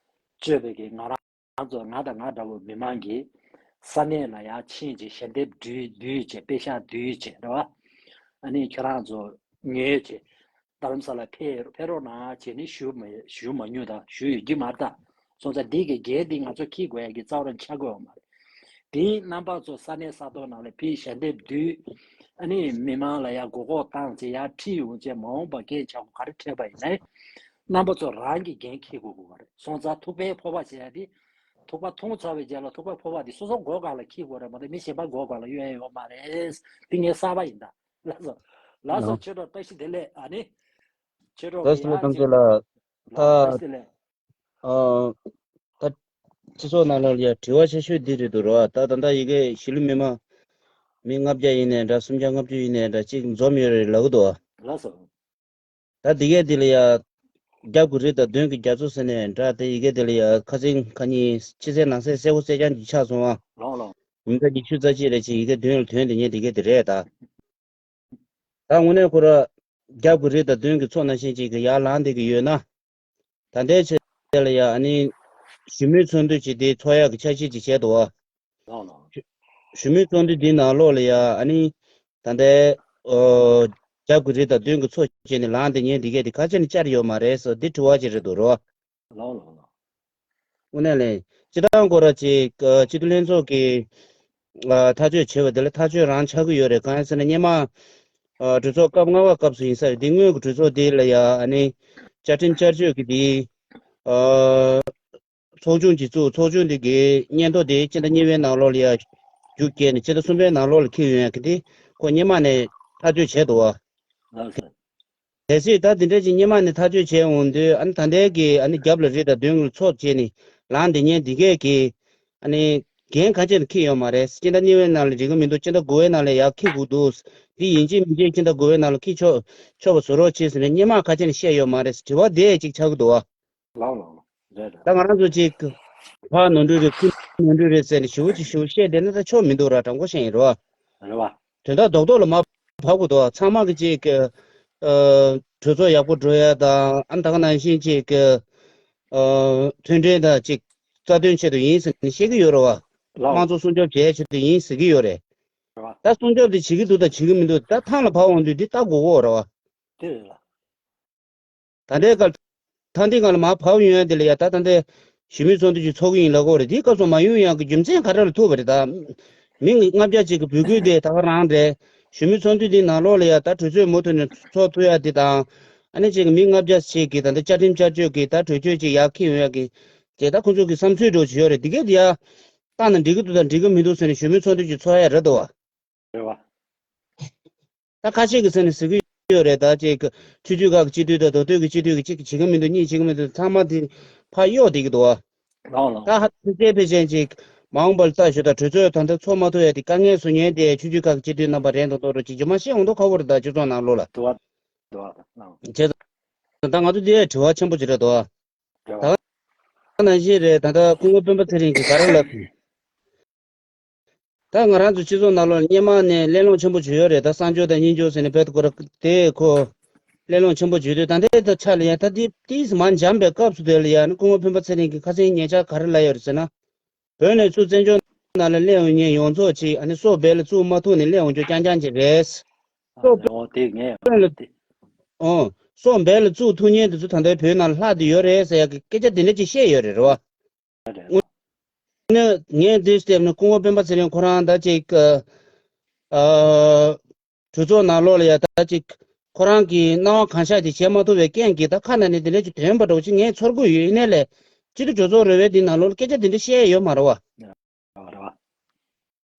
གཙོས་པའི་གི་ང་རང་ང་ཚོ་ང་དང་ང་འདྲ་བོ་མི་མང་གིས་ས་གནས་ལ་ཡར་ཕྱིན་བྱས་ཞལ་འདེབས་བསྡུས་བསྡུས་བྱས། པེ་ཤག་བསྡུས་བྱས་རེད་བ། ཨ་ནི་ཁྱོད་རང་ཚོ་ཉོས་བྱས་རྡ་རམ་ས་ལ་ཕེབས་ཕེབས་རོགས་གནང་བྱས་ནས་ཞུ་མ་ཞུ་མ་མྱོང་དང་ཞུ་ཡོད་ཀྱི་མ་རེད་ད། སོང་ཙང་འདི་གི་འགན་འདི་ང་ཚོ་འཁྱེར་དགོས་ཡ་གི་རྩ་བ་རང་ཆགས་ཀྱི་ཡོད་མ་རེད། དེ་རྣམ་པ་ཚོ་ས་གནས་ས་ཐོག་ནང་ལ་ཕེབས་ཞལ་འདེབས་བསྡུས། ཨ་ནི་མི་མང་ལ་ཡར་མགོ་སྐོར་བཏང་བྱས་ཡར་ཁྲིད་ཡོང་བྱས་མ་འོངས་པ་རྐྱེན་ཆག་སྒོ་ག་རེ་འཕྲད་པ་ཡིན་ནའི། རྣམ་པ་ཚོ་རང་གི་འགན་འཁྱེར་དགོས་དགོས་པ་རེད། སོང་ཙང་ཐུག་པའི་ཕོར་པ་ཟེར་ཡ་དེ། ཐུག་པ་འཐུང་ཚར་བའི་རྗེས་ལ་ཐུག་པའི་ཕོར་པ་དེ་སོ་སོ་མགོ་སྒང་ལ་འཁྱེར་དགོས་རེད་མ་གཏོགས་མི་གཞན་པ་མགོ་སྒང་ལ་གཡོན་ཡོད་མ་རེད། དེ་ངའི་གསར་པ་ཡིན་ད། ལགས་སོ། ལགས་སོ། ལགས། ཆོས་གྲོགས་བཀྲ་ཤིས་བདེ་ལེགས། ཨ་ནི། ཆོས་གྲོགས་ལགས་སོ། ཀྱི་ཡང་བཀྲ་ཤིས་བདེ་ལེགས། ལགས། བཀྲ་ཤིས་བདེ་ལེགས། ཨ། ད། སྤྱི་ཚོགས་ནང་ལོགས་ལ་ཡ་དྲི་བ་ཆེ་ཤོས་འདི་རེད་འདུག་རོ། ད་ད་ལྟ་ཡ་གི་གཞིས་ལུས་མི་མང་མི་ལྔ་བརྒྱ་ཡིན་ནའི་འདྲ་སུམ་བརྒྱ་ལྔ་བཅུ་ཡིན་ནའི་འདྲ་གཅིག་འཛོམས་ཡོད་རེད་ལབ་ཀྱི་འདུག་ལགས་སོ། ད་འདི་གས་འདི་ལ་ཡ། རྒྱབ་ཀྱི་རི་དང་མདུན་གྱི་རྒྱ་མཚོ་ཟེར་ནའི་འདྲ། དེ་ཡ་གི་འདི་ལ་ཡ་ཁ་སང་ཁ་ཉིན་ཕྱི་གསལ་ནང་གསལ་གསལ་པོ་གསལ་རྐྱང་ཅིག་ཆགས་སོང་ཨ། ལགས་ལགས། ཉིན་ཁ་ཉི་ཤུ་རྩ་གཅིག་རེ་ཅིག་ཡ་གི་མདུན་ལ་ཐོན་དེ་ཉིན་འདི་གས་འདི་རེད་ད། ད་དངོས་གནས་ཁོ་ར། རྒྱབ་ཀྱི་རི་དང་མདུན་གྱི་མཚོ་ནང་བཞིན་ཅིག་གི་ཡར་ལངས་བསྡད་ཀྱི་ཡོད་ན། ད་ལྟའི་ཆ་ལ་ཡ་ཨ་ནི། གཞིས་མི་ཚོགས་འདུ་ཅིག་དེ་ཚོགས་ཡག་གི་འཆར་གཞི་ཅིག་བྱས་འདུག་བ། ལགས་ལགས། གཞིས་མི་ཚོགས་འདུ་འདིའི་ནང་ལོགས་ལ་ཡ་ཨ་ནི། ད་ལྟའི། ཨོ། རྒྱབ་ཀྱི་རི་དང་མདུན་གྱི་མཚོ་བྱས་ནས་ལངས་བསྡད་མཁན་འདི་གས་དེ་ག་ཚོད་ནས་བཅར་ཡོད་མ་རེད་ཟེར་འདི་དྲི་བ་ཅིག་རེད་འདུག་རོ། ལགས་ལགས་ལགས། དངོས་གནས་ལས། སྤྱི་བཏང་སྐོར་ར་ཅིག་ཨ། སྤྱི་འཐུས་ལྷན་ཚོགས་ཀྱིས། ཨ། ཐག་གཅོད་བྱས་པ་དེ་ལ་ཐག་གཅོད་རང་ཆགས་ཀྱི་ཡོད་རེད། གང་ཡིན་ཟེར་ན་སྔོན་མ། ཨ། གྲོས་ཚོགས་སྐབས་ལྔ་པ་སྐབས་སུ་ཡིན་ས་རེད། འདི་སྔོན་གྱི་གྲོས་ཚོགས་དེ་ལ་ཡ་ཨ་ནི། བཅའ་ཁྲིམས་བསྐྱར་བཅོས་ཀྱི་དེ། ཨ། ཚོགས་ཆུང་ཅིག་བཙུགས། ཚོགས་ཆུང་དེ་གི་སྙན་ཐོ་དེ་སྤྱི་ཟླ་གཉིས་པའི་ནང་ལོགས་ལ་ཡ། རྒྱུགས་བསྐྱལ་ནས་སྤྱི་ཟླ་གསུམ་པའི་ནང་ལོགས་ལ་འཁྱེར་ཡོང་ཡ་གི་དེ་ཁོ་སྔོན་མ་ནས་ཐག་གཅོད་བྱས་འདུག་བ། ལགས་སོ། གལ་སྲིད་ད་འདི་འདྲ་ཅིག་སྔོན་མ་ནས་ཐག་གཅོད་བྱས་འོང་དུས་ཨ་ནི་ད་ལྟའི་གི་ཨ་ནི་རྒྱབ་ལ་རི་དང་མདུན་ལ་མཚོ་བྱས་ནས་ལངས་བསྡད་མཁན་འདི་གས་ཀྱི་ཨ་ནི་འགན་གང་ཆེ་ན་འཁྱེར་ཡོད་མ་རེད། སྤྱི་ཟླ་གཉིས་པའི་ནང་ལ་འགྲིག་གི་མི་འདུག་སྤྱི་ཟླ་དགུ་པའི་ནང་ལ་ཡར་འཁྱེར་དགོས་འདུག་འདི་ཡིན་གཅིག་མིན་གཅིག་སྤྱི་ཟླ་དགུ་པའི་ནང་ལ་འཁྱེར་ཆོག་ཆོག་པ་བཟོ་རོགས་བྱེད་ཟེར་ནས་སྔོན་མ་གང་ཆེ་ན་བཤད་ཡོད་མ་རེད་ཟེར་དྲི་བ་དེ་ཅིག་ཆགས་ཀྱི་འདུག་བ། ལགས་ལགས་ལགས། རེད་རེད། ད་ང་རང་ཚོ་ཅིག་ཕར་ནོར་འཁྲུལ་རེད། ཁོའི་ནོར་འཁྲུལ་རེད་ཟེར་ནས་ཞེ་པོ་ཅིག་ཞེ་པོ་བཤད་བསྡད་ན་ད་ཆོག་མི་འདུག་ར། དྲང་པོ་བཤད་ཡིན་རོ། རེད་བ། དོན་དག་རྡོག་རྡོག་ལ་མར་བབས་དགོས་འདུག་ཚང་མ་གི་ཅིག་གི། ཨ། གྲོས་ཚོགས་ཡག་པོ་འགྲོ་ཡ་དང་ཨ་ནི་ད་ག་ནང་བཞིན་ཅིག་གི། ཨ། མཐུན་སྒྲིལ་དང་ཅིག་རྩ་དོན་ཆེད་དུ་ཡིན་ཟེར་ནས་བཤད་ཀྱི་ཡོད་རེད་བ། ལགས། དམངས་གཙོ་སྲུང་སྐྱོབ་བྱེད་ཆེད་དུ་ཡིན་ཟེར་གྱི་ཡོད་རེད། རེད་བ། ད་སྲུང་སྐྱོབ་དེ་བྱེད་ཀྱི་འདུག་དང་བྱེད་ཀྱི་མི་འདུག་ད་ཐང་ལ་བབས་འོང་དུས་འདི་ལྟ་དགོས་ཀྱི་ཡོད་རེད་བ། དེ་རེད་ལ། ད་ལྟའི་སྐབས། ད་ལྟའི་སྒང་ལ་མར་བབས་ཡོང་ཡ་དེ་ལ་ཡ་ད་ད་ལྟའི་གཞིས་མི་ཚོགས་འདུ་ཅིག་ཚོགས་ཀྱི་ཡིན་ལབ་ཀྱི་ཡོད་རེད། དེའི་སྐབས་སུ་མ་ཡོང་ཡ་གི་རྒྱུ་མཚན་ག་རེ་ལ་ཐུག་པ་རེད། ད་མི་ལྔ་བརྒྱ་ཅིག་གི་འབོད་སྐུལ་དེ་ད་ག་རང་རེད། གཞིས་མི་ཚོགས་འདུ་འདིའི་ནང་ལོགས་ལ་ཡ་ད་གྲོས་ཚོགས་མུ་མཐུད་ནས་ཚོགས་ཐུབ་ཡ་དེ་དང་། ཨ་ནི་ཅིག་མི་ལྔ་བརྒྱ་ཅིག་གི་ད་ལྟ་བཅའ་ཁྲིམས་བསྐྱར་བཅོས་ཀྱི་ད་གྲོས་ཆོད་ཅིག་ཡར་འཁྱེར་ཡོང་ཡ་གི་དེ་ད་ཁོང་ཚོ་གི་བསམ་ཚུལ་འདྲ་བོ་ཅིག་ཡོད་རེད། དེ་གས་དེ་ཡ་བཏང་ན་འགྲིག་གི་འདུག་དང་འགྲིག་གི་མི་འདུག་ཟེར་ནས་གཞིས་མི་ཚོགས་འདུ་ཅིག་ཚོགས་ཡ་རེད་འདུག་བ། རེད་བ། ད་ཁ་ཤས་ཀྱིས་ཟེར་ནས་ཟེར་གྱི་ཡོད་རེད། ད་ཅིག་ཆོས་བརྒྱུད་ཁག་གི་སྤྱི་འཐུས་དང་མདོ་སྟོད་ཀྱི་སྤྱི་འཐུས་ཀྱི་གཅིག་བྱེད་ཀྱི་མི་འདུག་གཉིས་བྱེད་ཀྱི་མི་འདུག་ཚང་མ་དེ་ཕར་གཡོག་བསྡད་ཀྱི་འདུག་བ། ལགས་ལགས། ད་ཧ་ཕལ་ཆེར་ཕལ་ཆེར་ཅིག་མ་འོངས་པ་ལ་ལྟ་ཞོར་ད་གྲོས་ཚོགས་ད་ལྟ་ཚོགས་མ་ཐུབ་ཡ་དེ་དཀའ་ངལ་བཟོ་མཁན་དེ་ཆོས་བརྒྱུད་ཁག་གི་སྤྱི་འཐུས་རྣམ་པ་རེད་མདོག་མདོག་འདྲ་ཅིག་རྗེས་མ་བཤད་འོང་མདོག་ཁ་པོ་རེད། ད་སྤྱི་ཚོགས་ནང་ལོགས་ལ། འདུག་བ། འདུག་བ། ལགས། བྱས་ཙང་ད་ང་ཚོ་འདི་ཡ་དྲི་བ་ཆེན་པོ་ཅིག་རེད་འདུག་བ། རེད་བ། ད་ག་ནང་བཞིན་རེད། ད་ལྟ་སྐུ་ངོ་སྤེན་པ་ཚེ་རིང་གིས་ག་རེ་ལབ་སོང་། ད་ང་རང་ཚོ་སྤྱི་ཚོགས་ནང་ལོགས་སྔོན་མ་ནས་གླེང་སློང་ཆེན་པོ་བྱུང་ཡོད་རེད། ད་གསང་སྤྱོད་དང་སྙན་སྤྱོད་ཟེར་ནས་བོད་སྐོར་དེ་ཁོ་གླེང་སློང་ཆེན་པོ་བྱུང་དུས་ད་ལྟའི་ད་ཆ་ལ་ཡ་ད་དེ་ཏིས་མ་འཇམ་པའི་སྐབས་སུ་དེ་ལ་ཡ་ནི་སྐུ་ངོ་སྤེན་པ་ཚེ་རིང་གིས་ཁ་སང་ཉེ་ཆར་ག་རེ་ལབ་ཡོད་རེད་ཟེར་ན། བོད་ནས་ཚུར་བཙན་བྱོལ་ནང་ལ་སླེབས་ཡོང་མཁན་ཡོངས་རྫོགས་ཅིག་ཨ་ནི་སྲོག་སྦས་ལ་བཙུགས་མ་ཐུབ་ནས་སླེབས་ཡོང་རྒྱུ་རྐྱང་རྐྱང་ཅིག་རེད། སྲོག་ཨོ་དེ་ངས་སྦས་ལ་དེ་ཨོ་སྲོག་སྦས་ལ་བཙུགས་ཐུབ་མཁན་དེ་ཚོ་ད་ལྟའི་བོད་ནང་ལ་ལྷག་བསྡད་ཡོད་རེད་ཟེར་ཡ་གི་སྐད་ཆ་དེ་འདྲ་ཅིག་བཤད་ཡོད་རེད། རེད་བ། ནས་ངས་འདི་བལྟས་ན་སྐུ་ངོ་སྤེན་པ་ཚེ་རིང་ཁོ་རང་ད་ཅིག་ཨ། གྲོས་ཚོགས་ནང་ལོགས་ལ་ཡ་ད་ཅིག་ཁོ་རང་གིས་སྣང་བ་གང་ཤར་དེ་བྱེད་མ་ཐུབ་པའི་རྐྱེན་གྱིས་ད་ཁ་ནང་ནས་འདི་འདྲ་ཅིག་ཐོན་པ་འདྲ་བོ་ཅིག་ངས་ཚོར་གྱི་ཡོད། ཡིན་ནའི་ལས་ སྤྱི་འཐུས་གྲོས་ཚོགས་རེ་བའི་དེའི་ནང་ལོགས་ལ་སྐད་ཆ་དེ་འདྲ་བཤད་ཡོད་མ་རེད་བ། རེད་བ།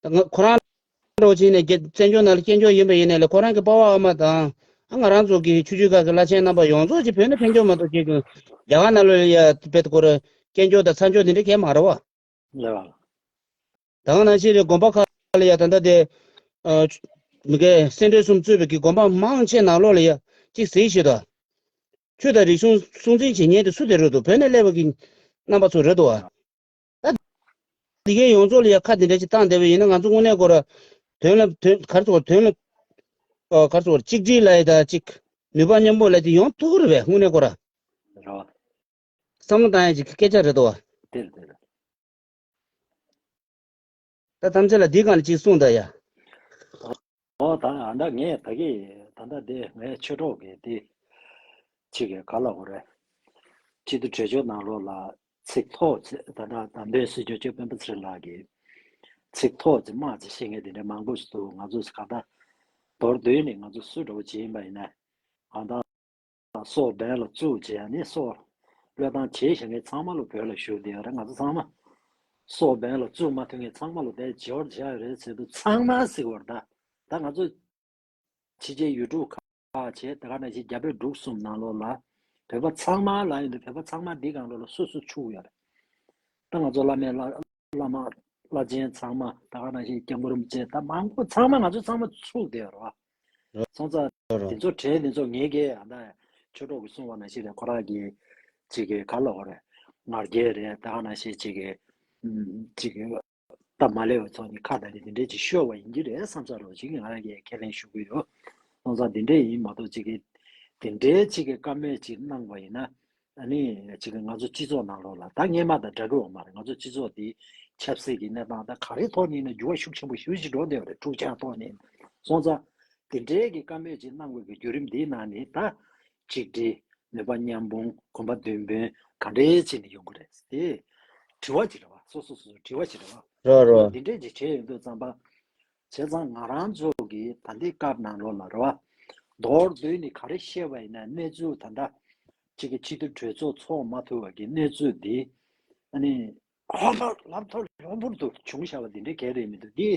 ད་ང་ཁོ་རང་འདྲ་བོ་བྱས་ནས་རྒྱ་བཙན་བྱོལ་ནང་ལ་སྐྱོན་བརྗོད་ཡིན་པ་ཡིན་ནའི་ལས་ཁོ་རང་གི་པ་ཕ་ཨ་མ་དང་ཨ་ང་རང་ཚོ་གི་ཆོས་བརྒྱུད་ཁག་གི་བླ་ཆེན་རྣམ་པ་ཡོངས་རྫོགས་ཀྱི་བོད་ནས་ཕན་ཆོག་མ་གཏོགས་ཅིག་རྒྱ་གར་ནང་ལོགས་ལ་ཡ་དཔེ་ཁོ་ར་སྐྱོན་བརྗོད་དང་མཚམས་འཇོག་དེ་འདྲ་གས་མ་རེད་བ། ལགས། ད་ག་ནང་བཞིན་རེད། དགོན་པ་ཁག་ལ་ཡ་ད་ལྟ་དེ་ཨ་མི་དགེ་སེ་འབྲས་གསུམ་གཙོས་པའི་གི་དགོན་པ་མང་ཆེ་ནང་ལོགས་ལ་ཡ་གཅིག་གཟིགས་ཤིག་དང་། ཆོས་དང་རིག་གཞུང་སྲུང་འཛིན་བྱེད་མཁན་དེ་སུ་དེ་རེད་འདུག་བོད་ནས་སླེབས་པ་གི་རྣམ་པ་ཚོ་རེད་འདུག་བ། ད་འདི་གའི་ཡོངས་རྫོགས་ལ་ཡ་ཁ་འདི་འདྲ་ཅིག་བཏང་བསྡད་པ་ཡིན་ན་ང་ཚོ་དངོས་གནས་ཁོ་ར་དོན་ལ་དོན་ག་རེ་ཟེར་དགོས་དོན་ལ་ཨ་ག་རེ་ཟེར་དགོས་གཅིག་སྒྲིལ་ལ་ཡ་ད་ཅིག་ནུས་པ་མཉམ་སྤུངས་ལ་ཅིག་ཡོང་ཐུབ་ཀྱི་རེད་པས། དངོས་གནས་ཁོ་ར་རེད་བ། བསམ་བློ་བཏང་ཡ་ཅིག་གི་སྐད་ཆ་རེད་འདུག་བ། དེ་རེད་དེ་རེད། ད་ཐམས་ཅད་ལ་འདི་སྒང་ལ་ཅིག་གསུངས་དང་ཡ། ཨོ་ད་ཨ་ད་ངས་ད་གི་ད་ལྟ་འདི་ངའི་ཆོས་གྲོགས་ཀྱི་འདི་ཅིག་གི་ག་ལ་གོ་རེད། སྤྱི་འཐུས་གྲོས་ཆོད་ནང་ལོགས་ལ་ཚིག་ཐོག་ཅིག་ད་ལྟ་བདམས་ཐོན་སྲིད་སྐྱོང་ཆེན་སྤེན་པ་ཚེ་རིང་ལགས་ཀྱིས་ཚིག་ཐོག་ཅིག་དམག་ཅིག་བཤད་མཁན་དེ་འདྲ་མང་པོ་ཞིག་འདུག་ང་ཚོ་གང་ལྟར་མདོར་བསྡུས་ནས་ང་ཚོ་སུ་འདྲ་བོ་ཅིག་ཡིན་པ་ཡིན་ན་གང་ལྟར། སྲོག་འབེན་ལ་བཙུགས་བྱས་ནས་སྲོག་བློས་བཏང་བྱས་བཞག་མཁན་ཚང་མ་ལོ་བོད་ལ་བཞུགས་བསྡད་ཡོད་རེད། ང་ཚོ་ཚང་མ་སྲོག་འབེན་ལ་བཙུགས་མ་ཐུབ་མཁན་ཚང་མ་ལོ་དེ་བྱེད་བར་བྱ་ཡོད་རེད་ཟེར་དུས་ཚང་མ་ཟེར་བར་ད་ད་ང་ཚོ་ཕྱི་རྒྱལ་ཡུལ་གྲུ་ཁག་བྱས་ད་ག་ནང་བཞིན་རྒྱ་བོད་འབྲུག་གསུམ་ནང་ལོགས་ལ་བོད་པ་ཚང་མ་ལ་ཡིན་དུས་བོད་པ་ཚང་མ་འདི་སྒང་ལོགས་ལ་སོ་སོ་ཚུགས་ཡོད་རེད། ད་ང་ཚོ་བླ་མའི་བླ་བླ་མ་བླ་ཆེན་ཚང་མ་ད་ག་ནང་བཞིན་སྐྱབས་མགོན་རིན་པོ་ཆེ་ད་མང་པོ་ཚང་མ་ང་ཚོ་ཚང་མ་ཚུགས་བསྡད་ཡོད་རེད་བ། སོང་ཙང་འདི་ཚོ་གྲས་འདི་ཚོ་ངེད་ཀྱིས་ཨ་ད་ཆོས་གྲོགས་ཀྱིས་གསུངས་པ་ནང་བཞིན་རེད། ཁོ་རང་གིས་ཅིག་གི་ག་ལ་གོ་རེད། ང་རྒྱལ་རེད། ད་ག་ནང་བཞིན་ཅིག་གི་ཅིག་གི་སྟབས་མ་ལེགས་པའི་ཚོགས་གཉིས་ཁ་བརྡ་ནས་འདི་འདྲས་ཅིག་ཤོར་བ་ཡིན་གྱི་རེད་བསམ་ས་རོགས་ཅིག་ང་རང་གིས་ཁས་ལེན་ཞུ་གི་ཡོད། སོང་ཙང་འདི་འདྲས་ཡིན་མ་གཏོགས་ཅིག་གི་འདི་འདྲས་ཅིག་གི་བཀའ་མོལ་ཅིག་གནང་བ་ཡིན་ན། ཨ་ནི་ཅིག་གི་ང་ཚོ་སྤྱི་ཚོགས་ནང་ལོགས་ལ་ད་སྔོན་མ་དང་འདྲ་གི་ཡོད་མ་རེད། ང་ཚོ་སྤྱི་ཚོགས་འདི་ཆབ་སྲིད་ཀྱི་གནས་སྟངས་ད་ག་རེ་ཐོག་ནས་ཡིན་ན་འགྱུར་བ་ཤུགས་ཆེན་པོ་ཞེ་པོ་ཅིག་འགྲོ་བསྡད་ཡོད་རེད། འཁྲུག་ཆ་ཐོག་ནས། སོང་ཙང་དེ་འདྲའི་གི་བཀའ་མོལ་ཅིག་གནང་དགོས་ཀྱི་བརྒྱུད་རིམ་འདིའི་ནང་ནས་ད་གཅིག་སྒྲིལ་ནུས་པ་མཉམ་སྤུངས་གོམ་པ་མདུན་སྤོས་ག་འདྲའི་བྱས་ནས་ཡོང་གི་རེད་དེ་དྲི་བ་ཅིག་རེད་བ། སོ་སོ་སོ་སོ་དྲི་བ་ཅིག་རེད་བ། རོ་རོ། འདི་འདྲས་ཅིག་བྱས་ཡོང་དུས་ཙམ་པ། བྱས་ཙང་ང་རང་ཚོ་གི་ད་ལྟའི་སྐབས་ནང་ལོགས་ལ་རེད་བ། མདོར་བསྡུས་ནས་ག་རེ་བཤད་པ་ཡིན་ན་གནས་ཚུལ་ད་ལྟ་གཅིག་གི་སྤྱི་འཐུས་གྲོས་ཚོགས་ཚོགས་མ་ཐུབ་པ་གི་གནས་ཚུལ་འདི་ཨ་ནི་ཧོབ་ལྷབ་ཐོ་ལྷོད་པོར་དུ་བྱུང་བཞག་པ་འདི་འདྲའི་གལ་རེད་མི་འདུག་འདི་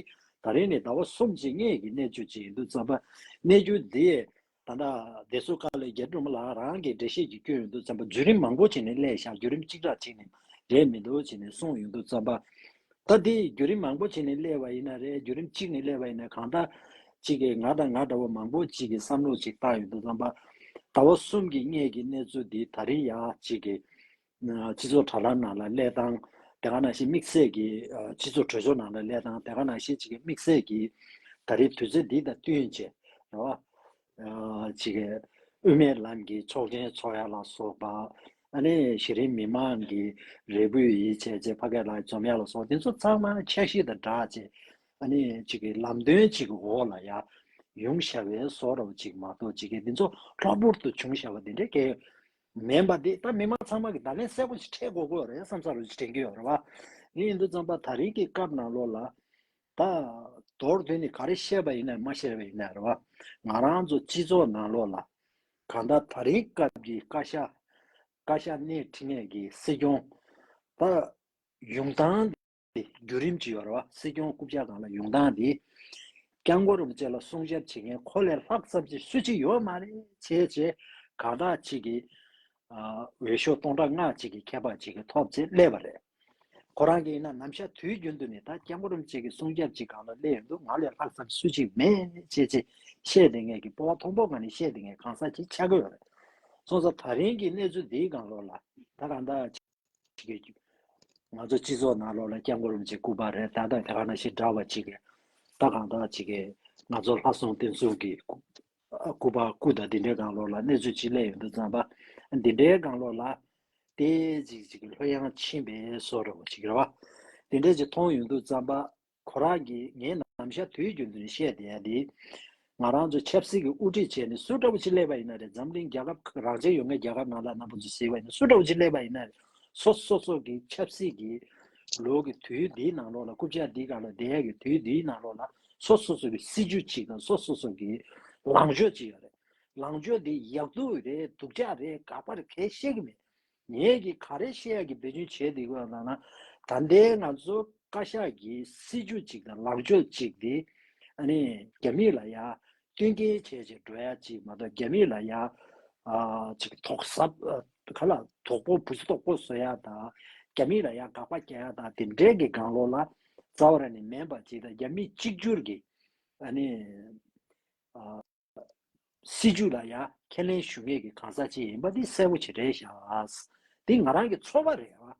ད་རེས་ནས་ཟླ་བ་གསུམ་ཅིག་སྔས་ཀྱི་གནས་ཚུལ་ཅིག་ཡིན་དུས་ཙམ་པ་གནས་ཚུལ་འདི་ད་ལྟ་བདེ་སྲུང་བཀའ་བློན་རྒྱ་སྒྲོལ་མ་ལགས་རང་གིས་འགྲེལ་བཤད་ཅིག་བསྐྱོན་ཡོང་དུས་ཙམ་པ་བརྒྱུད་རིམ་མང་པོ་བྱས་ནས་སླེབས་ཤག་བརྒྱུད་རིམ་གཅིག་ར་བྱས་ནས་རེད་མི་འདུག་བྱས་ནས་གསུངས་ཡོང་དུས་ཙམ་པ། ད་དེ་བརྒྱུད་རིམ་མང་པོ་བྱས་ནས་སླེབས་པ་ཡིན་ན་རེད། བརྒྱུད་རིམ་གཅིག་ནས་སླེབས་པ་ཡིན་ན་གང་ལྟར་གཅིག་གིས་ང་དང་ང་འདྲ་བོ་མང་པོ་གཅིག་གིས་བསམ་བློ་ཅིག་བཏང་ཡོང་དུས་ཙམ་པ། ཟླ་བ་གསུམ་གྱི་སྔས་ཀྱི་གནས་ཚུལ་འདི་ད་རིང་ཡང་གཅིག་གིས་སྤྱི་ཚོགས་དྲ་ལམ་ནང་ལ་སླེབས་སྟངས་དེ་ག་ནང་བཞིན་དམིགས་བསལ་གྱི་སྤྱི་ཚོགས་གྲོས་ཚོགས་ནང་ལ་སླེབས་སྟངས་དེ་ག་ནང་བཞིན་གཅིག་གིས་དམིགས་བསལ་གྱི་ད་རིང་དུས་ཚོད་འདི་དང་བསྟུན་བྱས་རེད་བ། ཅིག་གི་དབུ་མའི་ལམ་གྱི་ཆོག་མཆན་འཚོགས་ཡ་ལ་སོགས་པ། ཨ་ནི་གཞི་རིམ་མི་མང་གི་རེ་སྐུལ་ཡིད་ཆེས་བྱས་ཕ་སྐད་ལ་འཛོམས་ཡ་ལ་སོགས་དེ་ཚོ་ཚང་མ་འཆར་གཞི་དང་སྦྲགས་བྱས། ཨ་ནི་ཅིག་གི་ལམ་སྟོན་ཅིག་གི་འོག་ལ་ཡ་ཡོང་བཞག་པའི་བཟོ་འདྲ་བོ་ཅིག་མ་གཏོགས་ཅིག་གི་དེ་ཚོ་ལྷག་པར་དུ་བྱུང་བཞག་པ་དེ་འདྲའི་གལ་མིན་པ་དེ་ད་མི་མང་ཚང་མ་གི་བརྡ་ལན་གསལ་པོ་ཞིག་འཕྲད་དགོས་ཀྱི་ཡོད་རེད་བསམ་ས་རུ་ཅིག་དྲན་གྱི་ཡོད་རེད་བ། དེ་ཡིན་དུས་ཙམ་པ་ད་རེས་ཀྱི་སྐབས་ནང་ལོགས་ལ། ད་མདོར་བསྡུས་ནས་ག་རེ་བཤད་པ་ཡིན་ན་མ་བཤད་པ་ཡིན་ན་རེད་བ། ང་རང་ཚོ་སྤྱི་ཚོགས་ནང་ལོགས་ལ་གང་ལྟར་ད་རེས་སྐབས་ཀྱི་བཀའ་ཤག་བཀའ་ཤག་སྣེ་ཁྲིད་མཁན་གྱི་སྲིད་སྐྱོང་ད་ཡོང་སྟངས་དེ་བརྒྱུད་རིམ་ཅིག་ཡོད་རེད་བ། སྲིད་སྐྱོང་རྐུབ་བཀྱག་སྒང་ལ་ཡོང་སྟངས་དེ་སྐྱབས་མགོན་རིན་པོ་ཆེ་ལ་སྲུང་སྐྱོབ་བྱེད་མཁན་ཁོ་ལས་ལྷག་ཙམ་ཅིག་སུ་གཅིག་ཡོད་མ་རེད་བྱས་བྱས་གང་ལྟར་ཅིག་གི་འོས་ཤོག་སྟོང་ཕྲག་ལྔ་ཅིག་གི་ཁྱད་པར་ཅིག་གི་ཐོབ་བྱས་སླེབས་པ་རེད། ཁོ་རང་གིས་ཡིན་ན་ནམ་ཞག་དུས་རྒྱུན་དུ་ནས་ད་སྐྱབས་མགོན་རིན་པོ་ཆེ་གི་སྲུང་སྐྱོབ་ཅིག་སྒང་ལ་སླེབས་ཡོང་དུས་ང་ལས་ལྷག་ཙམ་སུ་གཅིག་མེད་ཅེས་ཅེས་བཤད་བསྡད་མཁན་གྱི་སྤོབས་པ་མཐོན་པོ་སྒང་ནས་བཤད་བསྡད་མཁན་གང་ཟག་ཅིག་ཆགས་ཀྱི་ཡོད་རེད། སོང་ཙང་ད་རིང་གི་གནས་ཚུལ་འདིའི་སྒང་ལོགས་ལ་ད་གང་ལྟར་ཅིག་གི་ང་ཚོ་སྤྱི་ཚོགས་ནང་ལོགས་ལ་སྐྱབས་མགོན་རིན་པོ་ཆེ་སྐུ་པར་རེད། ད་ལྟ་དེ་ག་ནང་བཞིན་འདྲ་བ་ཅིག་གི་ད་གང་ལྟར་ཅིག་གི་ང་ཚོ་ལྷ་སྲུང་བསྟན་སྲུང་གི་སྐུ་པར་སྐུ་དང་འདི་འདྲའི་སྒང་ལོགས་ལ་གནས་ཚུལ་ཅིག་སླེབས་ཡོང་དུས་ཙམ་པ་འདི་འདྲའི་སྒང་ལོགས་ལ། དེ་ཅིག་ཅིག་གི་ལྷོད་ཡངས་ཕྱིན་པའི་བཟོ་འདྲ་བོ་ཅིག་རེད་བ། དེ་འདྲས་ཅིག་མཐོང་ཡོང་དུས་ཙམ་པ། ཁོ་རང་གིས་ངས་ནམ་ཞག་དུས་རྒྱུན་དུ་ནས་བཤད་བསྡད་ཡ་དེ། ང་རང་ཚོ་ཆབ་སྲིད་ཀྱི་དབུ་ཁྲིད་བྱས་ནས་སུ་འདྲ་བོ་ཅིག་སླེབས་པ་ཡིན་ན་རེད། འཛམ་གླིང་རྒྱལ་ཁབ་རང་བཙན་ཡོད་མཁན་རྒྱལ་ཁབ་ནང་ལ་རྣམ་པ་ཚོ་གཟིགས་པ་ཡིན་ན་སུ་འདྲ་བོ་ཅིག་སླེབས་པ་ཡིན་ན་རེད། སོ་སོ་སོ་གི་ཆབ་སྲིད་ཀྱི་ལོ་གི་དུས་འདིའི་ནང་ལོགས་ལ་རྐུབ་བཀྱག་འདིའི་སྒང་ལ་བསྡད་ཡ་གི་དུས་འདིའི་ནང་ལོགས་ལ་སོ་སོ་སོ་གི་སྲིད་ཇུས་ཅིག་དང་སོ་སོ་སོ་གི་ལངས་ཕྱོགས་ཅིག་ཡོད་རེད། ལངས་ཕྱོགས་འདི་ཡག་སྡུག་རེད། སྡུག་ཅག་རེད། དགག་པ་རེད། གས་བཤད་གི་མེད། ངས་ཀྱི་ག་རེ་བཤད་ཡག་གི་འབད་བརྩོན་བྱས་འདུག་ག་ལབ་ན། ད་ལྟའི་ང་ཚོ་བཀའ་ཤག་གི་སྲིད་བྱུས་གཅིག་དང་ལངས་ཕྱོགས་གཅིག་དེ། ཨ་ནི་རྒྱ་མི་ལ་ཡ་མཐུན་རྐྱེན་བྱས་བྱས་འགྲོ་ཡ་གཅིག་མ་གཏོགས། རྒྱ་མི་ལ་ཡ་ཨ་ཅིག་དོགས་ཟབ་ཨ་ག་ལ་དོག་པོ་བུ་སྲིད་དོག་པོ་བཟོ་ཡ་དང་། རྒྱ་མི་ལ་ཡ་དགག་པ་རྒྱག་ཡ་དང་། དེ་འདྲའི་གི་སྒང་ལོགས་ལ་རྩ་བ་རང་ནས་མེད་པ་གཅིག་དང་། རྒྱ་མི་གཅིག་གྱུར་གྱི་ཨ་ནི་ཨ་སྲིད་བྱུས་ལ་ཡ་ཁས་ལེན་ཞུ་མཁན་གྱི་གང་ཟག་ཅིག་ཡིན་པ་འདི་གསལ་པོ་ཅིག་རེད་ཤག། འདི་ང་རང་གི་ཚོར་བ་རེད་བ།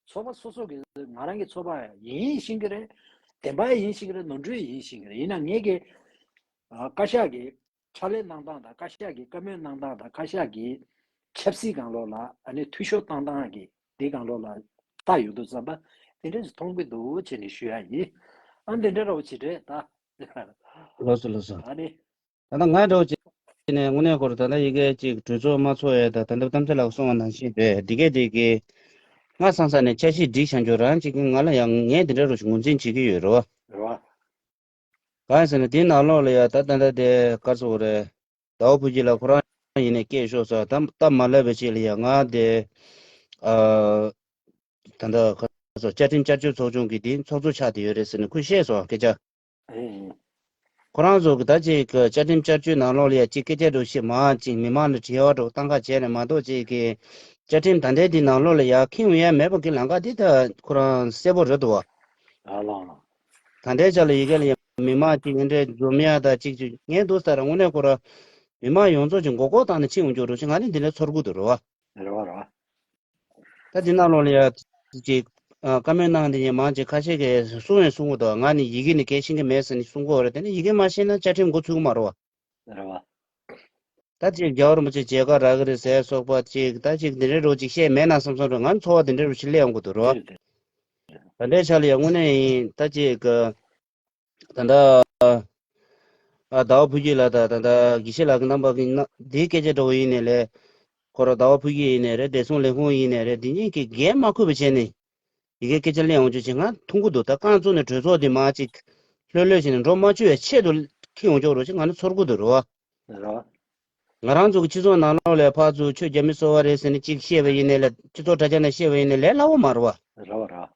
ཚོར་བ་སོ་སོ་གི་ང་རང་གི་ཚོར་བ་ཡིན་ཤེས་ཀྱི་རེད། བདེན་པ་ཡིན་ཤེས་ཀྱི་རེད། ནོར་འཁྲུལ་ཡིན་ཤེས་ཀྱི་རེད། ཡིན་ན་ངས་ཀྱི་ཨ་བཀའ་ཤག་གི་ཕྱག་ལས་གནང་སྟངས་དང་། བཀའ་ཤག་གི་བཀའ་མོལ་གནང་སྟངས་དང་། བཀའ་ཤག་གི་ཆབ་སྲིད་སྒང་ལོགས་ལ་ཨ་ནི་འཐུས་ཤོར་བཏང་སྟངས་ཀྱི་འདི་སྒང་ལོགས་ལ་ལྟ་ཡོང་དུས་ཙམ་པ་དེ་འདྲ་ཞིག་མཐོང་གི་འདུག་ཅེས་ནས་ཞུ་ཡ་ཡིན། ཨ་འདི་འདྲ་རོ་ཅིག་རེད་ད། ལགས་སོ་ལགས་སོ། ཨ་ནི། ད་ལྟ་ང་འདྲ་བོ་ཅིག་ནས་དངོས་གནས་ཁོ་རང་ད་ལྟ་ཡི་གེ་ཅིག་གྲོས་ཚོགས་མ་ཚོགས་ཡས་ད་ད་ལྟ་གཏམ་ཚེ་ལགས་གསུངས་པ་ནང་བཞིན་རེད། འདི་གས་འདི་གས་ང་སང་ས་ནས་འཆར་གཞི་སྒྲིག་བྱ་འཇོག་རང་ཅིག་གིས་ང་ལ་ཡང་ངས་འདི་འདྲ་རུ་ཞིག་ངོས་འཛིན་བྱེད་ཀྱི་ཡོད་རེད་བ། རེད་བ། གང་ཡིན་ཟེར་ན་དེའི་ནང་ལོགས་ལ་ཡ་ད་ད་ལྟ་དེ་གར་སོང་རེད། ཟླ་བ་བུ་སྐྱིད་ལགས་ཁོ་རང་ཡིན་ནས་སྐད་ཤོར་ས་ད་སྟབས་མ་ལེགས་པའི་ཆེད་ལ་ཡ་ང་དེ་ཨ་ད་ལྟ་ག་ཚོད་བཅའ་ཁྲིམས་བསྐྱར་བཅོས་ཚོགས་ཆུང་གི་དེ་ཚོགས་གཙོ་ཆགས་བསྡད་ཡོད་རེད་ཟེར་ནས་ཁོས་བཤད་སོང་སྐད་ཆ། ཨེ། ཁོ་རང་ཚོ་གི་ད་ཅིག་གི་བཅའ་ཁྲིམས་བསྐྱར་བཅོས་ནང་ལོགས་ལ་ཡ་ཅིག་སྐད་ཆ་འདྲ་བཤད་མ་ཅིག་མི་མང་ལ་དྲི་བ་འདྲ་བཏང་ཁ་བྱས་ནས་མ་གཏོགས་ཅིག་གི་བཅའ་ཁྲིམས་ད་ལྟའི་འདི་ནང་ལོགས་ལ་ཡ་འཁྱེར་ཡོང་ཡ་མེད་པ་གི་ལམ་ཁ་འདི་ད་ཁོ་རང་གསལ་པོ་རེད་འདུག་བ། ཨ་ལགས་ལགས། ད་ལྟའི་ཆ་ལ་ཡི་གེ་ལ་ཡ་མི་མང་ཅིག་འདི་འདྲའི་འཛོམས་ཡ་ད་ཅིག་ཅིག་ངས་འདུག་ས་ར་དངོས་གནས་ཁོ་ར་མི་མང་ཡོངས་རྫོགས་ཀྱི་མགོ་སྐོར་བཏང་ནས་ཕྱིན་འོང་རྒྱུ་འདྲ་ཅིག་ང་ནི་འདི་འདྲའི་ཚོར་གི་འདུག་རེད་བ། རེད་བ་རེད་བ། ད་འདི་ནང་ལོགས་ལ་ཡ་ཅིག་ཨ་བཀའ་མོལ་གནང་འདི་ཉན་མང་ཅིག་ཁ་ཤས་ཀྱིས་གསུང་བས་གསུང་གི་འདུག་ང་ནི་ཡི་གེ་ནི་གལ་ཤེས་ཀྱི་མེད་ཟེར་ནས་གསུང་གི་ཡོད་རེད། དེ་ནི་ཡི་གེ་མ་ཤེས་ན་བཅའ་ཁྲིམས་འགོ་ཚུགས་ཀྱི་མ་རེད་བ། རེད་བ། ད་ཅིག་རྒྱལ་བ་རིན་པོ་ཆེ་མཇལ་ཁ་རག་གི་རེད་ཟེར་སོགས་པ་ཅིག་ད་ཅིག་འདི་འདྲའི་རོ་ཅིག་བཤད་མེད་ན་བསམ་བསམ་རེད། ང་ཚོར་བ་འདི་འདྲའི་རོ་ཅིག་སླེབས་ཡོང་གི་འདུག་རེད་བ། རེད་རེད། ད་ལྟའི་ཆ་ལ་ཡ་དངོས་གནས་ཡིན་ད་ཅིག་གི་ད་ལྟ་ཨ་ཟླ་བ་ཕུན་སྐྱིད་ལགས་དང་ད་ལྟ་དགེ་བཤེས་ལགས་ཀྱི་རྣམ་པ་གི་ན་འདིའི་སྐད་ཆ་འདྲ་བོ་ཡིན་ནའི་ལས། ཁོ་རང་ཟླ་བ་ཕུན་སྐྱིད་ཡིན་ནའི་རེད། བདེ་སྲུང་ལས་ཁུངས་ཡིན་ནའི་རེད། འདི་གཉིས་ཀྱིས་འགན་མ་འཁུར་བ་བྱས་ནས་ཡི་གེ་སྐད་ཆ་གླེང་ཡོང་རྒྱུ་ཅིག་ང་མཐོང་གི་འདུག་ད་རྐང་བཙུགས་ནས་གྲོས་ཚོགས་འདི་མར་ཅིག་ལྷོད་ལྷོད་བྱས་ནས་འགྲོ་མ་བཅུག་པའི་ཆེད་དུ་འཁྱེར་ཡོང་རྒྱུ་རེད་ཅིག་ང་ནི་ཚོར་གི་འདུག་རེད་བ། རེད་བ། ང་རང་ཚོ་གི་སྤྱི་ཚོགས་ནང་ལོགས་ལ་ཕར་ཚུར་ཁྱོད་རྒྱ་མི་སོ་པ་རེད་ཟེར་ནས་ཅིག་བཤད་པ་ཡིན་ནའི་ལས། སྤྱི་ཚོགས་དྲ་རྒྱ་ནས་བཤད་པ་ཡིན་ནའི་ལས་སླ་བོ་མ་རེད་བ། རེད་བ་རེད་བ།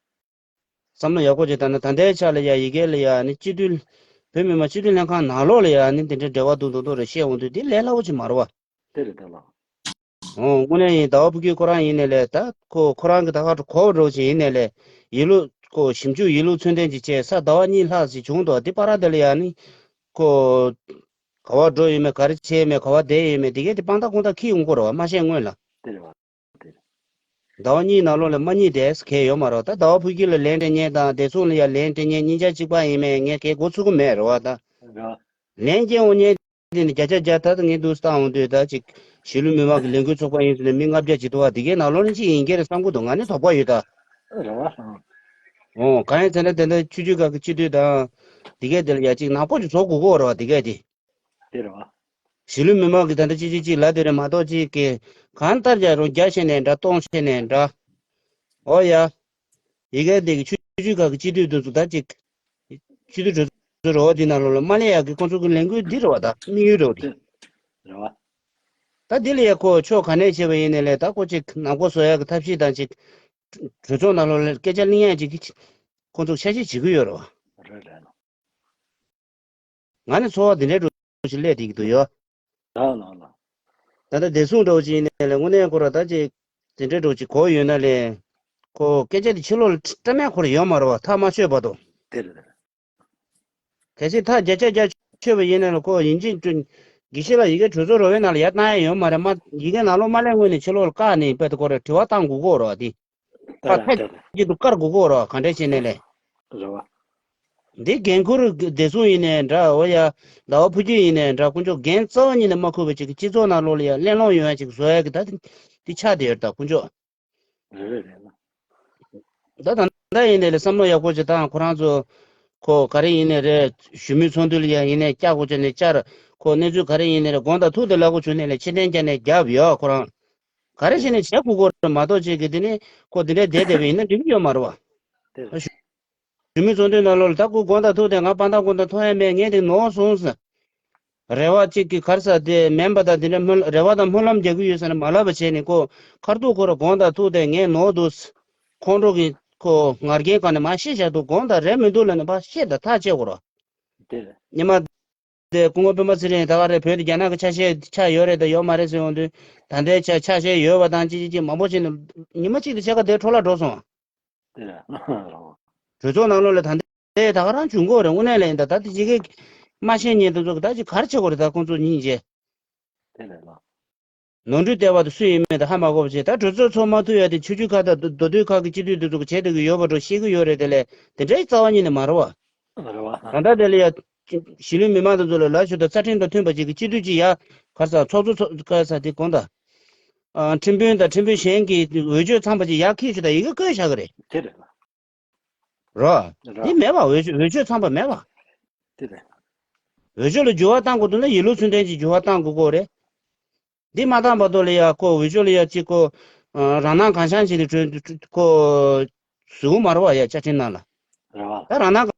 བསམ་བློ་ཡག་པོ་ཅིག་བཏང་ན་ད་ལྟའི་ཆ་ལ་ཡ་ཡི་གེ་ལ་ཡ་ནི་སྤྱི་འཐུས། བོད་མི་མང་སྤྱི་འཐུས་ལྷན་ཁང་ནང་ལོགས་ལ་ཡ་ནི་དེ་འདྲའི་འབྲེལ་བ་འདུག་འདུག་འདུག་རེ་བཤད་འོང་དུས་དེ་ལས་སླ་བོ་ཅིག་མ་རེད་བ། དེ་རེད་ད་ལགས། འོ་དངོས་གནས་ཡིན་ཟླ་བ་ཕུན་སྐྱིད་ཁོ་རང་ཡིན་ནའི་ལས། ད་ཁོ་ཁོ་རང་གི་ད་ག་གོ་བ་འདྲ་བོ་ཅིག་ཡིན་ནའི་ལས། ཡིད་བློ་ཁོ་ཞིབ་འཇུག་ཡིད་བློ་ཚུལ་ལྡན་ཅིག་བྱས་ས་ཟླ་བ་གཉིས་ལྷག་ཅིག་བྱུང་འདུག་དེ་བར་དེ་ལ་ཡ་ནི་ཁོ་ག་པར་འགྲོ་ཡོད་མེད། ག་རེ་བྱས་མེད། ག་པར་བསྡད་ཡོད་མེད། དེ་གས་དེ་དཔང་རྟགས་དཔང་རྟགས་འཁྱེར་ཡོང་གི་རེད་བ། མ་བཤད་སྔོན་ལ། དེ་རེད་བ། དེ་རེད། ཟླ་བ་གཉིས་ནང་ལོགས་ལ་མ་རྙེད་དེ་གས་ཡོད་མ་རེད་བ། ད་ཟླ་བ་ཕུན་སྐྱིད་ལ་ལན་སྤྲད་མཁན་དང་བདེ་སྲུང་ལ་ཡ་ལན་སྤྲད་མཁན་གཉིས་ཆ་གཅིག་པ་ཡིན་མེད་ངས་གས་མགོ་ཚོད་ཀྱི་མེད་རེད་བ་ད། རེད་བ། ལན་སྐྱེལ་འོང་མཁན་དེ་ནི་བརྒྱ་ཆ་བརྒྱ་ད་ངས་འདུག་བལྟ་འོང་དུས་ད་ཅིག་གཞིས་ལུས་མི་མང་གི་ལས་འགུལ་ཚོགས་པ་ཡིན་ཟེར་ནས་མི་ལྔ་བརྒྱ་ཅིག་འདུག་བ། དེ་གའི་ནང་ལོགས་ནས་ཅིག་ཡིན་གྱི་རེད་བསམ་གྱི་འདུག་ང་ནི་དོགས་པ་ཡོད་ད། རེད་བ། འོ་གང་ཡིན་ཟེར་ན་དེ་འདྲ་ཆོས་བརྒྱུད་ཁག་གི་སྤྱི་འཐུས་དང་། དེ་གའི་དེ་ལ་ཡ་ཅིག་ནག་པོ་ཅིག་བཟོ་དགོས་ཀྱི་ཡོད་རེད་བ། དེ་གའི་དེ། དེ་རེད་བ། གཞིས་ལུས་མི་མང་གི་ད་ལྟ་ཅིག་ཅིག་ཅིག་ལབ་དེ་རེད་མ་གཏོགས་ཅིག་གི། གང་ལྟར་ཀྱང་རུང་བརྒྱ་བྱས་ནས་འདྲ། སྟོང་བྱས་ནས་འདྲ། འོ་ཡ། ཡི་གེ་འདི་གི་ཆོས་བརྒྱུད་ཁག་གི་སྤྱི་འཐུས་དེ་ཚོ་ད་ཅིག་སྤྱི་འཐུས་གྲོས་ཚོགས་རེད་བ། འདི་ནང་ལོགས་ལ་མ་སླེབས་ཡག་གི་ཁོང་ཚོ་གི་ལས་འགུལ་འདི་རེད་བ། ད་དམིགས་ཡུལ་རེད་བ་དེ། རེད་བ། ད་འདི་ལ་ཡ་ཁོ་ཕྱོགས་ག་ནས་བྱས་པ་ཡིན་ནའི་ལས། ད་ཁོ་ཅིག་ནག་པོ་བཟོ་ཡག་གི་ཐབས་ཤེས་དང་ཅིག་གྲོས་ཚོགས་ནང་ལོགས་ལ་སྐད་ཆ་གླེང་ཡག་ཅིག་གི་ཁོང་ཚོ་འཆར་གཞི་བྱེད་ཀྱི་ཡོད་རེད་བ། རེད་རེད། ང་ནི་ཚོར་བ་འདི་འདྲའི་འདྲ་བོ་ཞིག་སླེབས་བསྡད་ཀྱི་འདུག་ཡོད། ལགས་ལགས་ལགས། ད་ལྟ་བདེ་སྲུང་འདྲ་བོ་ཅིག་ཡིན་ནའི་ལས། དངོས་གནས་ཁོ་ར་ད་ཅིག་དེ་འདྲའི་འདྲ་བོ་ཅིག་གོ་ཡོད་ན་ལས། ཁོ་སྐད་ཆ་དེ་ཕྱི་ལོགས་ལ་བཀྲམ་ཡག་ཁོ་ར་ཡོད་མ་རེད་བ། ཐག་མ་ཆོད་བར་དུ། དེ་རེད་དེ་རེད། གལ་སྲིད་ཐག་བརྒྱ་ཆ་བརྒྱ་ཆོད་པ་ཡིན་ན་ལ་ཁོ་ཡིན་གཅིག་མིན་གཅིག་དགེ་བཤེས་ལགས་ཡི་གེ་གྲོས་ཚོགས་རོལ་པའི་ནང་ལ་ཡར་བཏང་ཡག་ཡོད་མ་རེད། མ་ཡི་གེ་ནང་ལོགས་མ་སླེབས་སྔོན་ནས་ཕྱི་ལོགས་ལ་བཀག་ནས་དཔེ་དེ་ཁོ་ར་དྲི་བ་བཏང་དགོས་ཀྱི་ཡོད་རེད་བ་དེ། ད་ལྟ་ཐད་ཀྱི་འདུག་བཀར་དགོས་ཀྱི་ཡོད་རེད་བ། ག་འདྲ་བྱས་ནའི་ལས། རེད་བ། འདི་འགན་འཁུར་བདེ་སྲུང་ཡིན་ནའི་འདྲ། འོ་ཡ། ཟླ་བ་ཕུན་སྐྱིད་ཡིན་ནའི་འདྲ། དཀོན་མཆོག་འགན་རྩ་བ་ཉིད་ནས་མ་འཁུར་བའི་ཅིག་སྤྱི་ཚོགས་ནང་ལོགས་ལ་ཡ་གླེང་སློང་ཡོང་ཡ་ཅིག་བཟོ་ཡ་གི་ད་འདི་ཆགས་བསྡད་ཡོད་རེད་ད་དཀོན་མཆོག། རེད་རེད་རེད་ལ། ད་ད་ལྟ་ཡིན་ནའི་ལས་བསམ་བློ་ཡག་པོ་ཅིག་བཏང་། ཁོ་རང་ཚོ་ཁོ་ག་རེ་ཡིན་ནའི་རེད། གཞོན་མི་ཚོགས་འདུ་ལ་ཡ་ཡིན་ནའི་བཅར་དགོས་བྱས་ནས་བཅར། ཁོ་གནས་ཚུལ་ག་རེ་ཡིན་ནའི་རེད། དགོངས་དག་ཐུགས་དང་ལག་པ་བྱུང་ནའི་ལས་ཕྱིར་འཐེན་བརྒྱབ་ནས་རྒྱབ་ཡོད་ཁོ་རང་། ག་རེ་བྱས་ནས་བྱེད་དགོས་ཀྱི་རེད་མ་གཏོགས་ཅིག་གི་དེ་ནི་ཁོ་དེ་འདྲའི་བསྡད་བསྡད་པ་ཡིན་ན་འགྲིག་གི་ཡོད་མ་རེད་བ། དེ་རེད། གཞོན་མི་ཚོགས་འདུའི་ནང་ལོགས་ལ་ད་ཁོ་དགོངས་དག་ཐུགས་དང་ང་དཔང་རྟགས་དགོངས་དག་མཐོང་ཡ་མེད། ངས་དེ་ནོར་སོང་ཟེར། རེ་བ་གཅིག་གི་གར་ས་དེ་མིན་པ་དང་དེ་འདྲ་སྨོན་རེ་བ་དང་སྨོན་ལམ་རྒྱག་གི་ཡོད་ཟེར་ནས་མ་ལབ་པ་བྱས་ནས་ཁོ་ཁར་ཐུག་ཁོ་ར་དགོངས་དག་ཐུག་དེ་ངས་ནོར་འདུག་ཁོང་ཁྲོ་གི་ཁོ་ངར་རྒྱན་གང་ནས་མ་ཤེས་བཞག་འདུག་དགོངས་དག་རེད་མི་འདུག་ལབ་ནས་ཕར་བཤད་དང་ཐག་བཅད་དགོས་རོགས། དེ་རེད། ཉི་མ་དེ་སྐུ་ངོ་སྤེན་པ་ཚེ་རིང་ད་ག་རེ་བོད་དུ་རྒྱ་ནག་གི་ཆ་ཤས་ཆ་ཡོད་རེད་དང་ཡོད་མ་རེད་ཟེར་ཡོང་དུས་ད་ལྟའི་ཆ་ཆ་ཤས་ཡོད་པ་དང་ཅི་ཅི་ཅི་མང་པོ་བྱས་ནས་ཉི་མ་གཅིག་དུ་ཕྱེད་ཀ་དེ་འཕྲོ་བརླག་འགྲོ་སོང་། དེ་རེད་རང་། གྲོས་ཚོགས་ནང་ལོགས་ལ་ད་ལྟའི་ད་ག་རང་བྱུང་གི་རེད། དངོས་གནས་ལ་ཡིན་ད་ད་དེ་ཅི་གེ་མ་ཤེས་ཉེན་དུ་ཚོགས་ད་ཅི་གར་བྱེད་དགོས་རེད་ད་ཁོང་ཚོ་གཉིས་རྗེས། དེ་རེད་ལ། ནོར་འཁྲུལ་བལྟས་པ་དེ་སུ་ཡིན་མིན་དེ་ཧ་མ་གོ་བ་བྱས། ད་གྲོས་ཚོགས་ཚོགས་མ་ཐུབ་ཡ་དེ་ཆུ་ཆུ་ཁ་དང་མདོ་སྟོད་ཁ་གི་སྤྱི་འཐུས་དེ་ཚོ་གི་བྱེད་བསྡད་ཀྱི་ཡོད་པ་འགྲོ་ཤེས་ཀྱི་ཡོད་རེད། དེ་ལས་དེ་འདྲའི་རྩ་བ་ཉིད་ནས་མ་རེད་བ། རེད་བ། ད་ལྟ་དེ་ལ་ཡ་གཞིས་ལུས་མི་མང་དེ་ཚོ་ལ་ལ་ཞུ་དང་རྩ་ཁྲིམས་དང་མཐུན་པ་ཅིག་གི་སྤྱི་འཐུས་ཅིག་ཡ་གར་ས་ཚོགས་གཙོ་ཚོགས་གར་ས་དེ་དགོངས་དག་ཨ། ཁྲིམས་དཔོན་དང་ཁྲིམས་དཔོན་གཞན་གྱི་འོས་ཆོས་ཚང་པ་ཅིག་ཡར་འཁྱེར་ཞུ་དང་ཡི་གེ་བཀོད་བཞག་གི་རེད། དེ་རེད་ལ། རོ། རོ། འདི་མེད་པ་འོས་ཆོས་འོས་ཆོས་ཚང་པ་མེད་པ། དེ་རེད། འོས་ཆོས་ལ་འགྱུར་བ་གཏང་དགོས་འདུག་ན་ཡིན་ལུགས་ཚུལ་ལྡན་ཅིག་འགྱུར་བ་གཏང་དགོས་ཀྱི་རེད། འདི་མ་བཏང་བར་དུ་ལ་ཡ་ཁོ་འོས་ཆོས་ལ་ཡ་གཅིག་ཁོ། རང་སྣང་གང་བྱུང་བྱས་ནས་གྲོས་ཁོ། ཟུག་མ་རེད་བ་ཡ་བཅའ་ཁྲིམས་ནང་ལ། རེད་བ། ད་རང་སྣང་གང་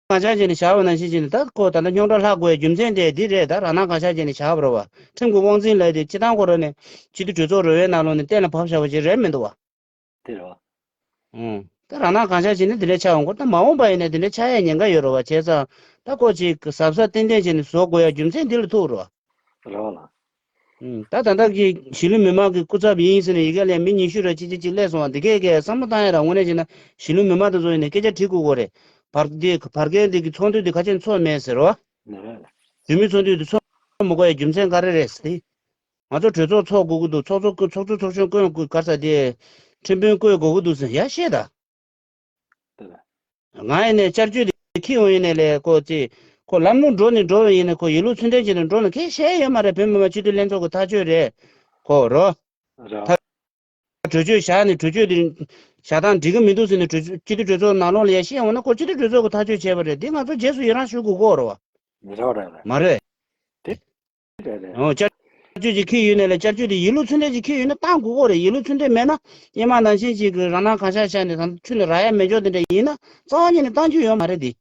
བྱུང་བྱས་ནས་བཞག་པ་ནང་བཞིན་བྱས་ནས་ད་ཁོ་ད་ལྟ་རྙོག་དྲ་ལྷག་དགོས་རྒྱུ་མཚན་དེ་འདི་རེད། ད་རང་སྣང་གང་བྱུང་བྱས་ནས་བཞག་པ་རེད་བ། ཁྲིམས་ཀྱི་དབང་འཛིན་ལས་དེ་སྤྱི་བཏང་ཁོ་ར་ནས་སྤྱི་འཐུས་གྲོས་ཚོགས་རོལ་བའི་ནང་ལོགས་ནས་གཏན་ལ་ཕབ་བཞག་པ་ཅིག་རེད་མི་འདུག་བ། དེ་རེད་བ། ཨང་། ད་རང་སྣང་གང་བྱུང་བྱས་ནས་འདི་འདྲ་ཆགས་ཡོང་གི་རེད། ད་མ་འོངས་པ་ཡིན་ན་འདི་འདྲ་ཆགས་ཡ་ཉེན་ཁ་ཡོད་རེད་བ། བྱས་ཙང་ད་ཁོ་ཅིག་གཟབ་གཟབ་ཏན་ཏན་བྱས་ནས་བཟོ་དགོས་ཡ་རྒྱུ་མཚན་འདི་ལ་ཐུག་རེད་བ། རེད་བ་ལགས། ཨང་། ད་ད་ལྟ་གི་གཞིས་ལུས་མི་མང་གི་སྐུ་ཚབ་ཡིན་ཟེར་ནས་ཡི་གེ་ལས་མི་ཉི་ཤུ་རེ་གཅིག་གཅིག་གཅིག་སླེབས་སོང་བ་འདི་གས་གས་བསམ་བློ་བཏང་ཡ་ར་དངོས་གནས་བྱས་ན་གཞིས་ལུས་མི་མང་དེ་ཚོ་ཡིན་ནས་སྐད་ཆ་དྲིས་དགོས་ཀྱི་རེད། བར་འདི་བར་བརྒལ་འདི་གི་ཚོགས་འདུ་འདི་ཁ་ཆེན་ཚོགས་མེད་ཟེར་བ། རེད་བ། བོད་མི་ཚོགས་འདུ་འདི་ཚོགས་མི་དགོས་ཡ་རྒྱུ་མཚན་ག་རེ་རེད་ཟེར་ཏེ། ང་ཚོ་གྲོས་ཚོགས་ཚོགས་དགོས་ཀྱི་འདུག་ཚོགས་གཙོ་ཚོགས་གཙོ་ཚོགས་གཞོན་བསྐོ་དགོས་ག་ས་དེ། ཁྲིམས་དཔོན་བསྐོ་དགོས་ཀྱི་འདུག་ཟེར་ཡ་བཤད་ད། ང་ཡིན་ནས་བསྐྱར་བཅོས་དེ་ཁྱི་ཡོང་ཡིན་ནས་ལས་ཁོ་ཚེ། ཁོ་ལམ་ལུགས་འགྲོ་ནས་འགྲོ་བ་ཡིན་ནས་ཁོ་ཡིན་ལུགས་ཚུལ་ལྡན་བྱས་ནས་འགྲོ་ན་ཁྱད་བཤད་ཡོད་མ་རེད། བོད་མི་མང་སྤྱི་འཐུས་ལྷན་ཚོགས་ཀྱི་ཐག་གཅོད་རེད། ཁོ་རོ། ར། ད་གྲོས་ཆོད་བཞག་ནས་གྲོས་ཆོད་དེ་བཞག་སྟངས་འགྲིག་གི་མི་འདུག་ཟེར་ནས་གྲོས་ཆོད་སྤྱི་འཐུས་གྲོས་ཚོགས་ནང་ལོགས་ལ་ཡ་བཤད་འོང་ན་ཁོ་སྤྱི་འཐུས་གྲོས་ཚོགས་ཀྱི་ཐག་གཅོད་བྱས་པ་རེད། འདི་ང་ཚོ་རྗེས་སུ་ཡི་རང་ཞུ་དགོས་ཀྱི་ཡོད་རེད་བ། རེད་བ་རེད་རེད། མ་རེད། དེ། རེད་རེད། ཨོ་བསྐྱར་བཅོས་ཅིག་འཁྱེར་ཡོད་ནས་ལས་བསྐྱར་བཅོས་དེ་ཡིན་ལུགས་ཚུལ་ལྡན་ཅིག་འཁྱེར་ཡོད་ན་བཏང་དགོས་ཀྱི་རེད། ཡིན་ལུགས་ཚུལ་ལྡན་མེད་ན་སྔོན་མ་ནང་བཞིན་ཅིག་གི་རང་སྣང་གང་ཤར་ཤར་ནས་ད་ཆུ་ནས་རག་ཡ་མེད་ཅོག་དེ་འདྲ་ཡིན་ན་རྩ་བ་ཉིད་ནས་བཏང་རྒྱུ་ཡོད་མ་རེད་དེ།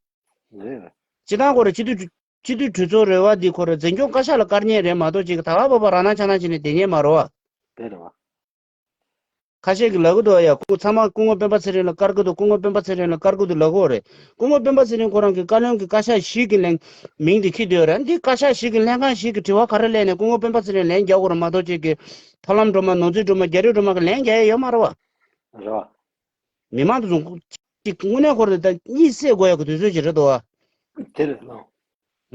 རེད་རེད། སྤྱི་བཏང་ཁོ་ར་སྤྱི་འཐུས་སྤྱི་འཐུས་གྲོས་ཚོགས་རེ་བ་འདི་ཁོ་ར་འཛིན་སྐྱོང་བཀའ་ཤག་ལ་བཀར་མཁན་རེད་མ་གཏོགས་ཅིག་གི་ད་བ་བ་བ་རང་སྣང་ཆ་སྣང་བྱས་ནས་བསྡད་མཁན་མ་རེད་བ། དེ་རེད་བ། ཁ་ཤས་ཀྱིས་ལབ་ཀྱི་འདུག་ཡ། སྐུ་ཚང་མ་སྐུ་ངོ་སྤེན་པ་ཚེ་རིང་ལ་དཀར་གི་འདུག་སྐུ་ངོ་སྤེན་པ་ཚེ་རིང་ལ་དཀར་གི་འདུག་ལབ་ཀྱི་ཡོད་རེད། སྐུ་ངོ་སྤེན་པ་ཚེ་རིང་ཁོ་རང་གི་བཀའ་བློན་གྱི་བཀའ་ཤག་ཞིག་གི་ལན་མིང་དེ་འཁྱེར་བསྡད་ཡོད་རེད། འདི་བཀའ་ཤག་ཞིག་གི་ལྷན་ཁང་ཞིག་གི་དྲི་བ་ག་རེ་སླེབས་ནས་སྐུ་ངོ་སྤེན་པ་ཚེ་རིང་ལན་རྒྱག་དགོས་རེད་མ་གཏོགས་ཅིག་གི་ཐབས་ལམ་སྒྲོལ་མ་ནོར་འཛིན་སྒྲོལ་མ་རྒྱ་རི་སྒྲོལ་མ་གི་ལན་རྒྱག་ཡ་ཡོད་མ་རེད་བ། རེད་བ། མི་མང་དུ་བཟུང་ཅིག་དངོས་གནས་ཁོ་རང་ད་གཉིད་སད་དགོས་ཡ་གི་དུས་ཚོད་ཅིག་རེད་འདུག་བ། དེ་རེད་ལགས།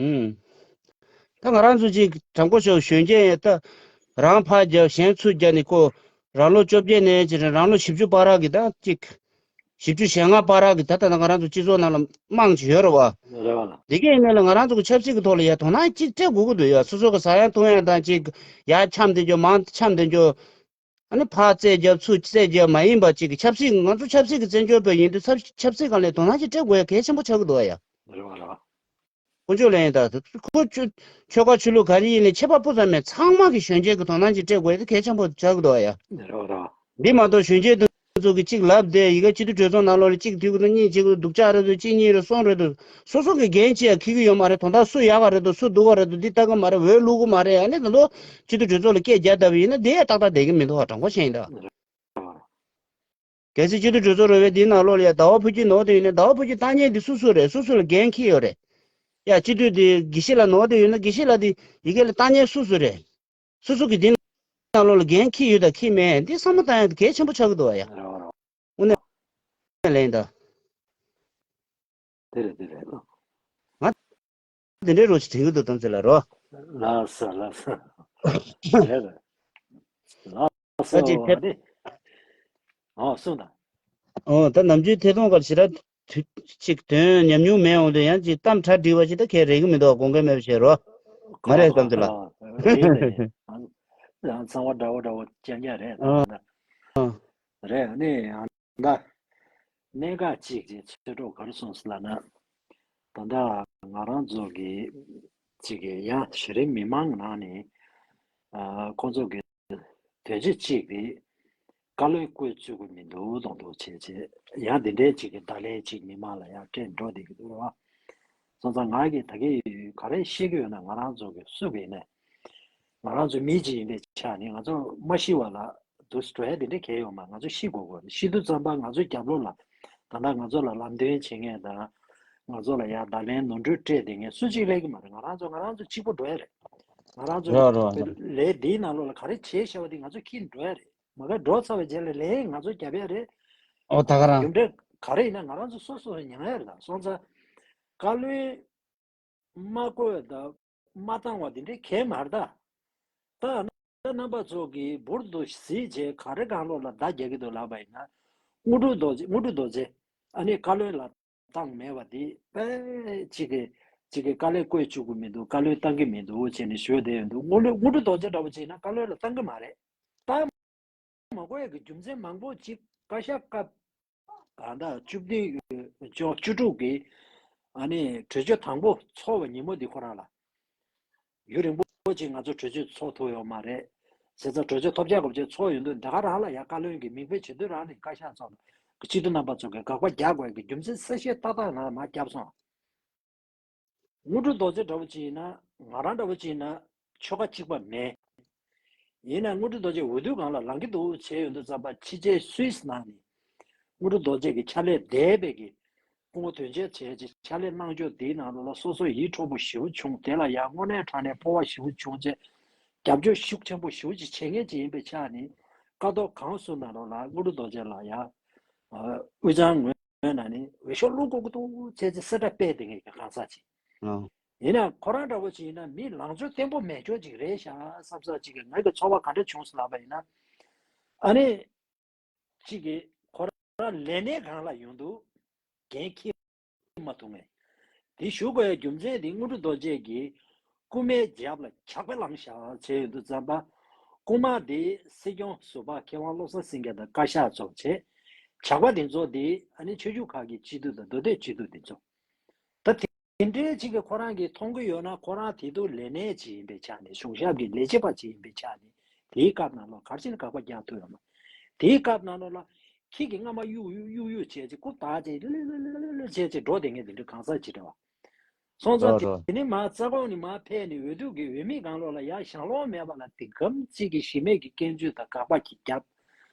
ཨུམ། ད་ང་རང་ཚོ་ཅིག་དྲང་པོ་ཤོད་གཞོན་སྐྱེས་ད་རང་ཕར་རྒྱབ་གཞན་ཚུར་རྒྱབ་ནས་ཁོ་རང་ལོ་བཅོ་བརྒྱད་ནས་ཅིག་རང་ལོ་བཞི་བཅུ་བར་གི་ད་ཅིག་བཞི་བཅུ་ཞེ་ལྔ་བར་གི་ད་ད་ང་རང་ཚོ་སྤྱི་ཚོགས་ནང་ལ་དམངས་ཅིག་ཡོད་རེད་བ། རེད་བ་ལགས། འདི་གའི་ནང་ལ་ང་རང་ཚོ་གི་ཆབ་སྲིད་ཀྱི་ཐོག་ལ་ཡ་དོ་སྣང་ཅིག་སྤྲད་དགོས་ཀྱི་འདུག་ཡ། སོ་སོ་གི་ཟ་ཡ་འཐུང་ཡ་དང་ཅིག་ཡར་འཁྱམས་བསྡད་རྒྱུ་མར་འཁྱམས་བསྡད་རྒྱུ། ཨ་ནི་ཕར་རྩེད་རྒྱབ་ཚུར་རྩེད་རྒྱབ་མ་ཡིན་པ་ཅིག་གི་ཆབ་སྲིད་ང་ཚོ་ཆབ་སྲིད་ཀྱི་བཙན་བྱོལ་བ་ཡིན་དུས་ཆབ་ཆབ་སྲིད་སྒང་ལ་དོ་སྣང་ཅིག་སྤྲད་དགོས་ཡ་གལ་ཆེན་པོ་ཆགས་ཀྱི་འདུག་ཡ། རེད་བ་རེད་བ། དཀོན་མཆོག་ལ་ཡིན་ད་ཁོ་ཆོས་ཆོལ་ཁ་ཆོས་ལུགས་ག་རེ་ཡིན་ནའི་ཁྱད་པར་སྤུ་ཙམ་མེད། ཚང་མ་གི་གཞོན་སྐྱེས་ཀྱི་དོ་སྣང་ཅིག་སྤྲད་དགོས་ཡ་དེ་གལ་ཆེན་པོ་ཆགས་ཀྱི་འདུག་ཡ། རེད་བ་རེད་བ། འདི་མ་གཏོགས་གཞོན་སྐྱེས་དེ་ཚོ་གི་གཅིག་ལབ་བསྡད་ཡི་གེ་སྤྱི་འཐུས་གྲོས་ཚོགས་ནང་ལོགས་ལ་གཅིག་དུས་ཀྱི་གཉིས་གཅིག་སྡུག་ཅག་རེད་འདུག་གཅིག་གཉིས་རེད་གསུམ་རེད་འདུག་སོ་སོ་གི་འགན་ཅིག་ཡང་འཁྱེར་གྱི་ཡོད་མ་རེད། དོན་དག་སུ་ཡག་ག་རེད་འདུག་སུ་སྡུག་ག་རེད་འདུག་འདི་ལྟ་གི་མ་རེད། འོས་བླུག་གི་མ་རེད། ཨ་ནི་ད་དུང་སྤྱི་འཐུས་གྲོས་ཚོགས་ལ་སྐད་རྒྱག་བསྡད་པ་ཡིན་ན་དེ་ཡང་ཏག་ཏག་བསྡད་ཀྱི་མི་འདུག་བ། དྲང་པོ་བཤད་ཡིན་ད། གལ་སྲིད་སྤྱི་འཐུས་གྲོས་ཚོགས་རོལ་བའི་འདིའི་ནང་ལོགས་ལ་ཡ་ཟླ་བ་ཕུར་སྐྱིད་ནོར་བསྡད་ཡོད་ན་ཟླ་བ་ཕུར་སྐྱིད་བཏང་མཁན་འདི་སུ་སུ་རེད། སུ་སུ་ལ་འགན་འཁྱེར་ཡོད་རེད། ཡ་སྤྱི་འཐུས་འདི་དགེ་བཤེས་ལགས་ནོར་བསྡད་ཡོད་ན་དགེ་བཤེས་ལགས་འདི་ཡི་གེ་ལ་བཏང་མཁན་སུ་སུ་རེད། སོ་སོ་གི་འདི་ནང་ལོགས་ལ་འགན་འཁྱེར་ཡོད་དང་འཁྱེར་མེད་འདི་བསམ་བློ་བཏང་ཡ་གལ་ཆེན་པོ་ཆགས་ཀྱི་འདུག་བ་ཡ། རེད་བ་རེད་བ། དངོས་གནས་ལན་ད། དེ་རེད་དེ་རེད། ང་འདི་འདྲའི་རོ་ཞིག་དྲན་གྱི་འདུག་དམ་ཚིག་ལ་རོ། ལགས་སོ་ལགས་སོ། རེད་རེད། ལགས་སོ་ད་ཅིག་ཐེབས། ཨ་ནི། ཨོ་གསུངས་དང་། ཨོ་ད་ནམ་རྒྱུན་ཐད་གཏོང་སྐབས་ཞེ་དྲག་དུས་ཅིག་དོན་ཉམས་མྱོང་མེད་འོང་དུས་ཡང་ཅིག་གཏམ་གྲ་སྒྲིག་པ་ཞིག་ད་ཁྱེད་རེག་གི་མི་འདུག་དགོངས་འགལ་མེད་པ་བྱེད་རོགས། མ་རེད་བསམ་དུས་ལ། ཨོ་རེད་རེད། ཡང་ཚང་བ་འདྲ་བོ་འདྲ་བོ་རྐྱང་རྐྱང་རེད་ད། ཨོ་ད། ཨོ། རེད། ཨ་ནི་ཡང་ད། གནད་འགག་ཅིག་ཅིག་ཚོད་སྒྲུབ་ག་རེ་གསུངས་སོང་ལབ་ན། ད་ལྟ་ང་རང་ཚོ་གི་ཅིག་གི་ཡང་གཞི་རིམ་མི་མང་ནང་ནས་ཨ་ཁོང་ཚོ་གི་དོན་གཅིག་གཅིག་དེ་བཀའ་བློན་བསྐོས་བཅུག་གི་མི་འདུག་མདོག་མདོག་བྱས་བྱས་ཡང་འདི་འདྲའི་ཅིག་གི་བརྡ་ལན་ཅིག་མི་མང་ལ་ཡང་སྤྲད་འགྲོ་བསྡད་ཀྱི་འདུག་ར། སོང་ཙང་ང་གིས་ད་གིན་ག་རེ་བཤད་ཀྱི་ཡོད་ན། ང་རང་ཚོ་གི་སུ་གི་ཡིན་ནའི་ང་རང་ཚོ་མི་གཅིག་ཡིན་པའི་ཆ་ནས་ང་ཚོ་མ་ཤི་བ་ལ་དུ་འགྲོ་ཡ་དེ་འདྲ་གང་ཡང་ཡོད་མ་རེད། ང་ཚོ་ཤི་དགོས་ཀྱི་རེད། ཤི་དུས་ཙམ་པ་ང་ཚོའི་རྒྱབ་ལོགས་ལ་ད་ལྟ་ང་ཚོ་ལ་ལམ་སྟོན་བྱེད་མཁན་དང་། ང་ཚོ་ལ་ཡ་བརྡ་ལན་ནོར་འཁྲུལ་སྤྲད་བསྡད་མཁན་སུ་གཅིག་སླེབས་ཀྱི་མ་རེད། ང་རང་ཚོ་ང་རང་ཚོ་གཅིག་པོ་འགྲོ་ཡ་རེད། ང་རང་ཚོ་རོ་རོ་རོ། ལས་འདིའི་ནང་ལོགས་ལ་ག་རེ་བྱས་བཞག་པ་དེ་ང་ཚོ་འཁྱེར་འགྲོ་ཡ་རེད། མ་ག་འགྲོ་ཚར་བའི་རྗེས་ལ་ལན་ང་ཚོ་རྒྱབ་ཡ་རེད། ཨོ་ད་ག་རང་རྒྱུ་འབྲས་ག་རེ་ཡིན་ན་ང་རང་ཚོ་སོ་སོ་མྱངས་ཡ་རེད། ད་སོང་ཙང་བཀའ་བློན་མ་བསྐོས་དང་མ་བཏང་བ་དེ་འདྲའི་གང་ཡང་མ་རེད་ད། ད་རྣམ་པ་ཚོ་གིས་འབུར་དུ་གཟིགས་བྱས་ག་རེ་གང་ལོག་ལ་བརྡ་རྒྱག་གི་འདུག་ལབ་པ་ཡིན་ན། དངོས་གྲུབ་རྡོ་རྗེ། དངོས་གྲུབ་རྡོ་རྗེ་ཨ་ནི་བཀའ་བློན་ལ་བཏང་མེད་པ་དེ་དཔེ་གཅིག་གིས་གཅིག་གིས་བཀའ་བློན་བསྐོས་བཅུག་གི་མི་འདུག་བཀའ་བློན་བཏང་གི་མི་འདུག་བྱས་ནས་ཞུས་བསྡད་ཡོད་འདུག་དངོས་གྲུབ། དངོས་གྲུབ་རྡོ་རྗེ་འདྲ་བོ་ཅིག་ཡིན་ན་བཀའ་བློན་ལ་བཏང་གི་མ་རེད། བཏང་མ་དགོས་ཡ་གི་རྒྱུ་མཚན་མང་པོ་ཅིག་བཀའ་ཤག་སྐབས་ད་ལྟ་བཅུ་བདུན་བཅུ་དྲུག་གི་ཨ་ནི་གྲོས་ཆོད་དང་པོ་ཚོགས་པའི་ཉིན་མོ་འདི་ཁོ་རང་ལ། ཡུན་རིང་པོ་ཅིག་ང་ཚོ་གྲོས་ཆོད་ཚོགས་ཐུབ་ཡོད་མ་རེད། བྱས་ཙང་གྲོས་ཆོད་ཐོབ་ཆ་གོ་ཆོད་ཚོགས་ཡོང་དུས་འདི་ག་རང་ལ་ཡ་བཀའ་བློན་གྱིས་མིང་དཔེ་བྱེད་དུས་རང་ནས་བཀའ་ཤག་ཚོ་ལ་སྤྱི་འཐུས་རྣམ་པ་ཚོ་གིས་དགག་པ་རྒྱག་དགོས་ཀྱི་རྒྱུ་མཚན་གསལ་བཤད་ཏག་ཏག་ང་ལ་མར་བརྒྱབ་སོང་། དངོས་གྲུབ་རྡོ་རྗེ་འདྲ་བོ་ཅིག་ཡིན་ན། ང་རང་འདྲ་བོ་ཅིག་ཡིན་ན་ཆོལ་ཁ་གཅིག་པ་མེད། ཡིན་ན་དངོས་གྲུབ་རྡོ་རྗེ་འོས་བསྡུ་སྒང་ལ་ལངས་ཀྱི་འདུག་བྱས་ཡོང་དུས་ཙམ་པ་ཕྱི་རྒྱལ་སུད་སི་ནང་ནས་དངོས་གྲུབ་རྡོ་རྗེ་གི་ཕྱག་ལས་འདས་པའི་གི་སྐུ་ངོ་དོན་གཅོད་བྱས་ཅིག་ཕྱག་ལས་གནང་ཕྱོགས་དེའི་ནང་ལོགས་ལ་སོ་སོ་ཡིད་འཕྲོག་པོ་ཞེ་པོ་བྱུང་། དེ་ལ་ཡང་དངོས་གནས་དྲང་གནས་སྤོབས་པ་ཞེ་པོ་བྱུང་བྱས་རྒྱབ་སྐྱོར་ཤུགས་ཆེན་པོ་ཞེ་པོ་ཅིག་བྱེད་མཁན་ཅིག་ཡིན་པའི་ཆ་ནས་བཀའ་ཐོག་གང་སུ་ནང་ལོགས་ལ་དངོས་གྲུབ་རྡོ་རྗེ་ལ་ཡང་དབུས་གཙང་ངོས་ནས་ནི་འོས་ཤོག་བླུག་དགོས་ཀྱི་འདུག་བྱས་ཅིག་གསལ་བསྒྲགས་སྤེལ་བསྡད་མཁན་གྱི་གང་ཟག་ཅིག་ཨང་། ཡིན་ན་ཁོ་རང་འདྲ་བོ་ཅིག་ཡིན་ན་མི་ལངས་ཕྱོགས་བརྟན་པོ་མེད་ཕྱོགས་ཅིག་རེད་ཤག་བསམ་ས་ཅིག་གི་ངའི་གི་ཚོར་བ་ག་འདྲ་བྱུང་སོང་ལབ་པ་ཡིན་ན། ཨ་ནི། གཅིག་གིས་ཁོ་རང་ལས་གནས་སྒང་ལ་ཡོང་དུས་འགན་འཁྱེར་མ་ཐུབ་མཁན། དེ་ཞུ་དགོས་ཡ་རྒྱུ་མཚན་དེ་དངོས་གྲུབ་རྡོ་རྗེ་གིས་རྐུན་མའི་རྒྱབ་ལ་ཇག་པ་ལངས་ཤག་བྱས་ཡོང་དུས་ཙམ་པ། རྐུན་མ་དེ་སྲིད་སྐྱོང་ཟུར་པ་མཁས་དབང་བློ་བཟང་སེང་གེ་དང་བཀའ་ཤག་ཚོ་བྱས། ཇག་པ་དེ་ཚོ་དེ་ཨ་ནི་ཆོས་བརྒྱུད་ཁག་གི་སྤྱི་འཐུས་དང་མདོ་སྟོད་སྤྱི་འཐུས་དེ་ཚོ། ད་དེ་འདྲའི་ཅིག་གིས་ཁོ་རང་གིས་མཐོང་གི་ཡོད་ན། ཁོ་རང་དེ་དུས་ལས་སྣེ་ཅིག་ཡིན་པའི་ཆ་ནས། གཞུང་ཞབས་ཀྱི་ལས་བྱེད་པ་ཅིག་ཡིན་པའི་ཆ་ནས། དེའི་སྐབས་ནང་ལོགས་ག་རེ་བྱས་ནས་དགག་པ་རྒྱག་ཐུབ་ཡོད་མ། དེའི་སྐབས་ནང་ལོགས་ལ་ཁྱི་གིས་རྔ་མ་གཡུག་གཡུག་གཡུག་གཡུག་བྱས་ཅིག་རྐུབ་བཏགས་བྱས་ལི་ལི་ལི་ལི་ལི་བྱས་ཅིག་འགྲོ་བསྡད་མཁན་དེ་འདྲའི་གང་ཟག་ཅིག་རེད་བ། སོང་ཙང་། རོ་རོ། དེ་ནས་མར་རྩ་དགོན་ནས་མར་ཕེབས་ནས་འོས་བསྡུ་གི་འོས་མི་སྒང་ལོགས་ལ་ཡར་ཞང་ལོང་མེད་པ་ལ་དེ་གམ་གཅིག་གིས་གཞི་མེད་ཀྱི་སྐྱོན་བརྗོད་དང་དགག་པ་གིས་བརྒྱབ།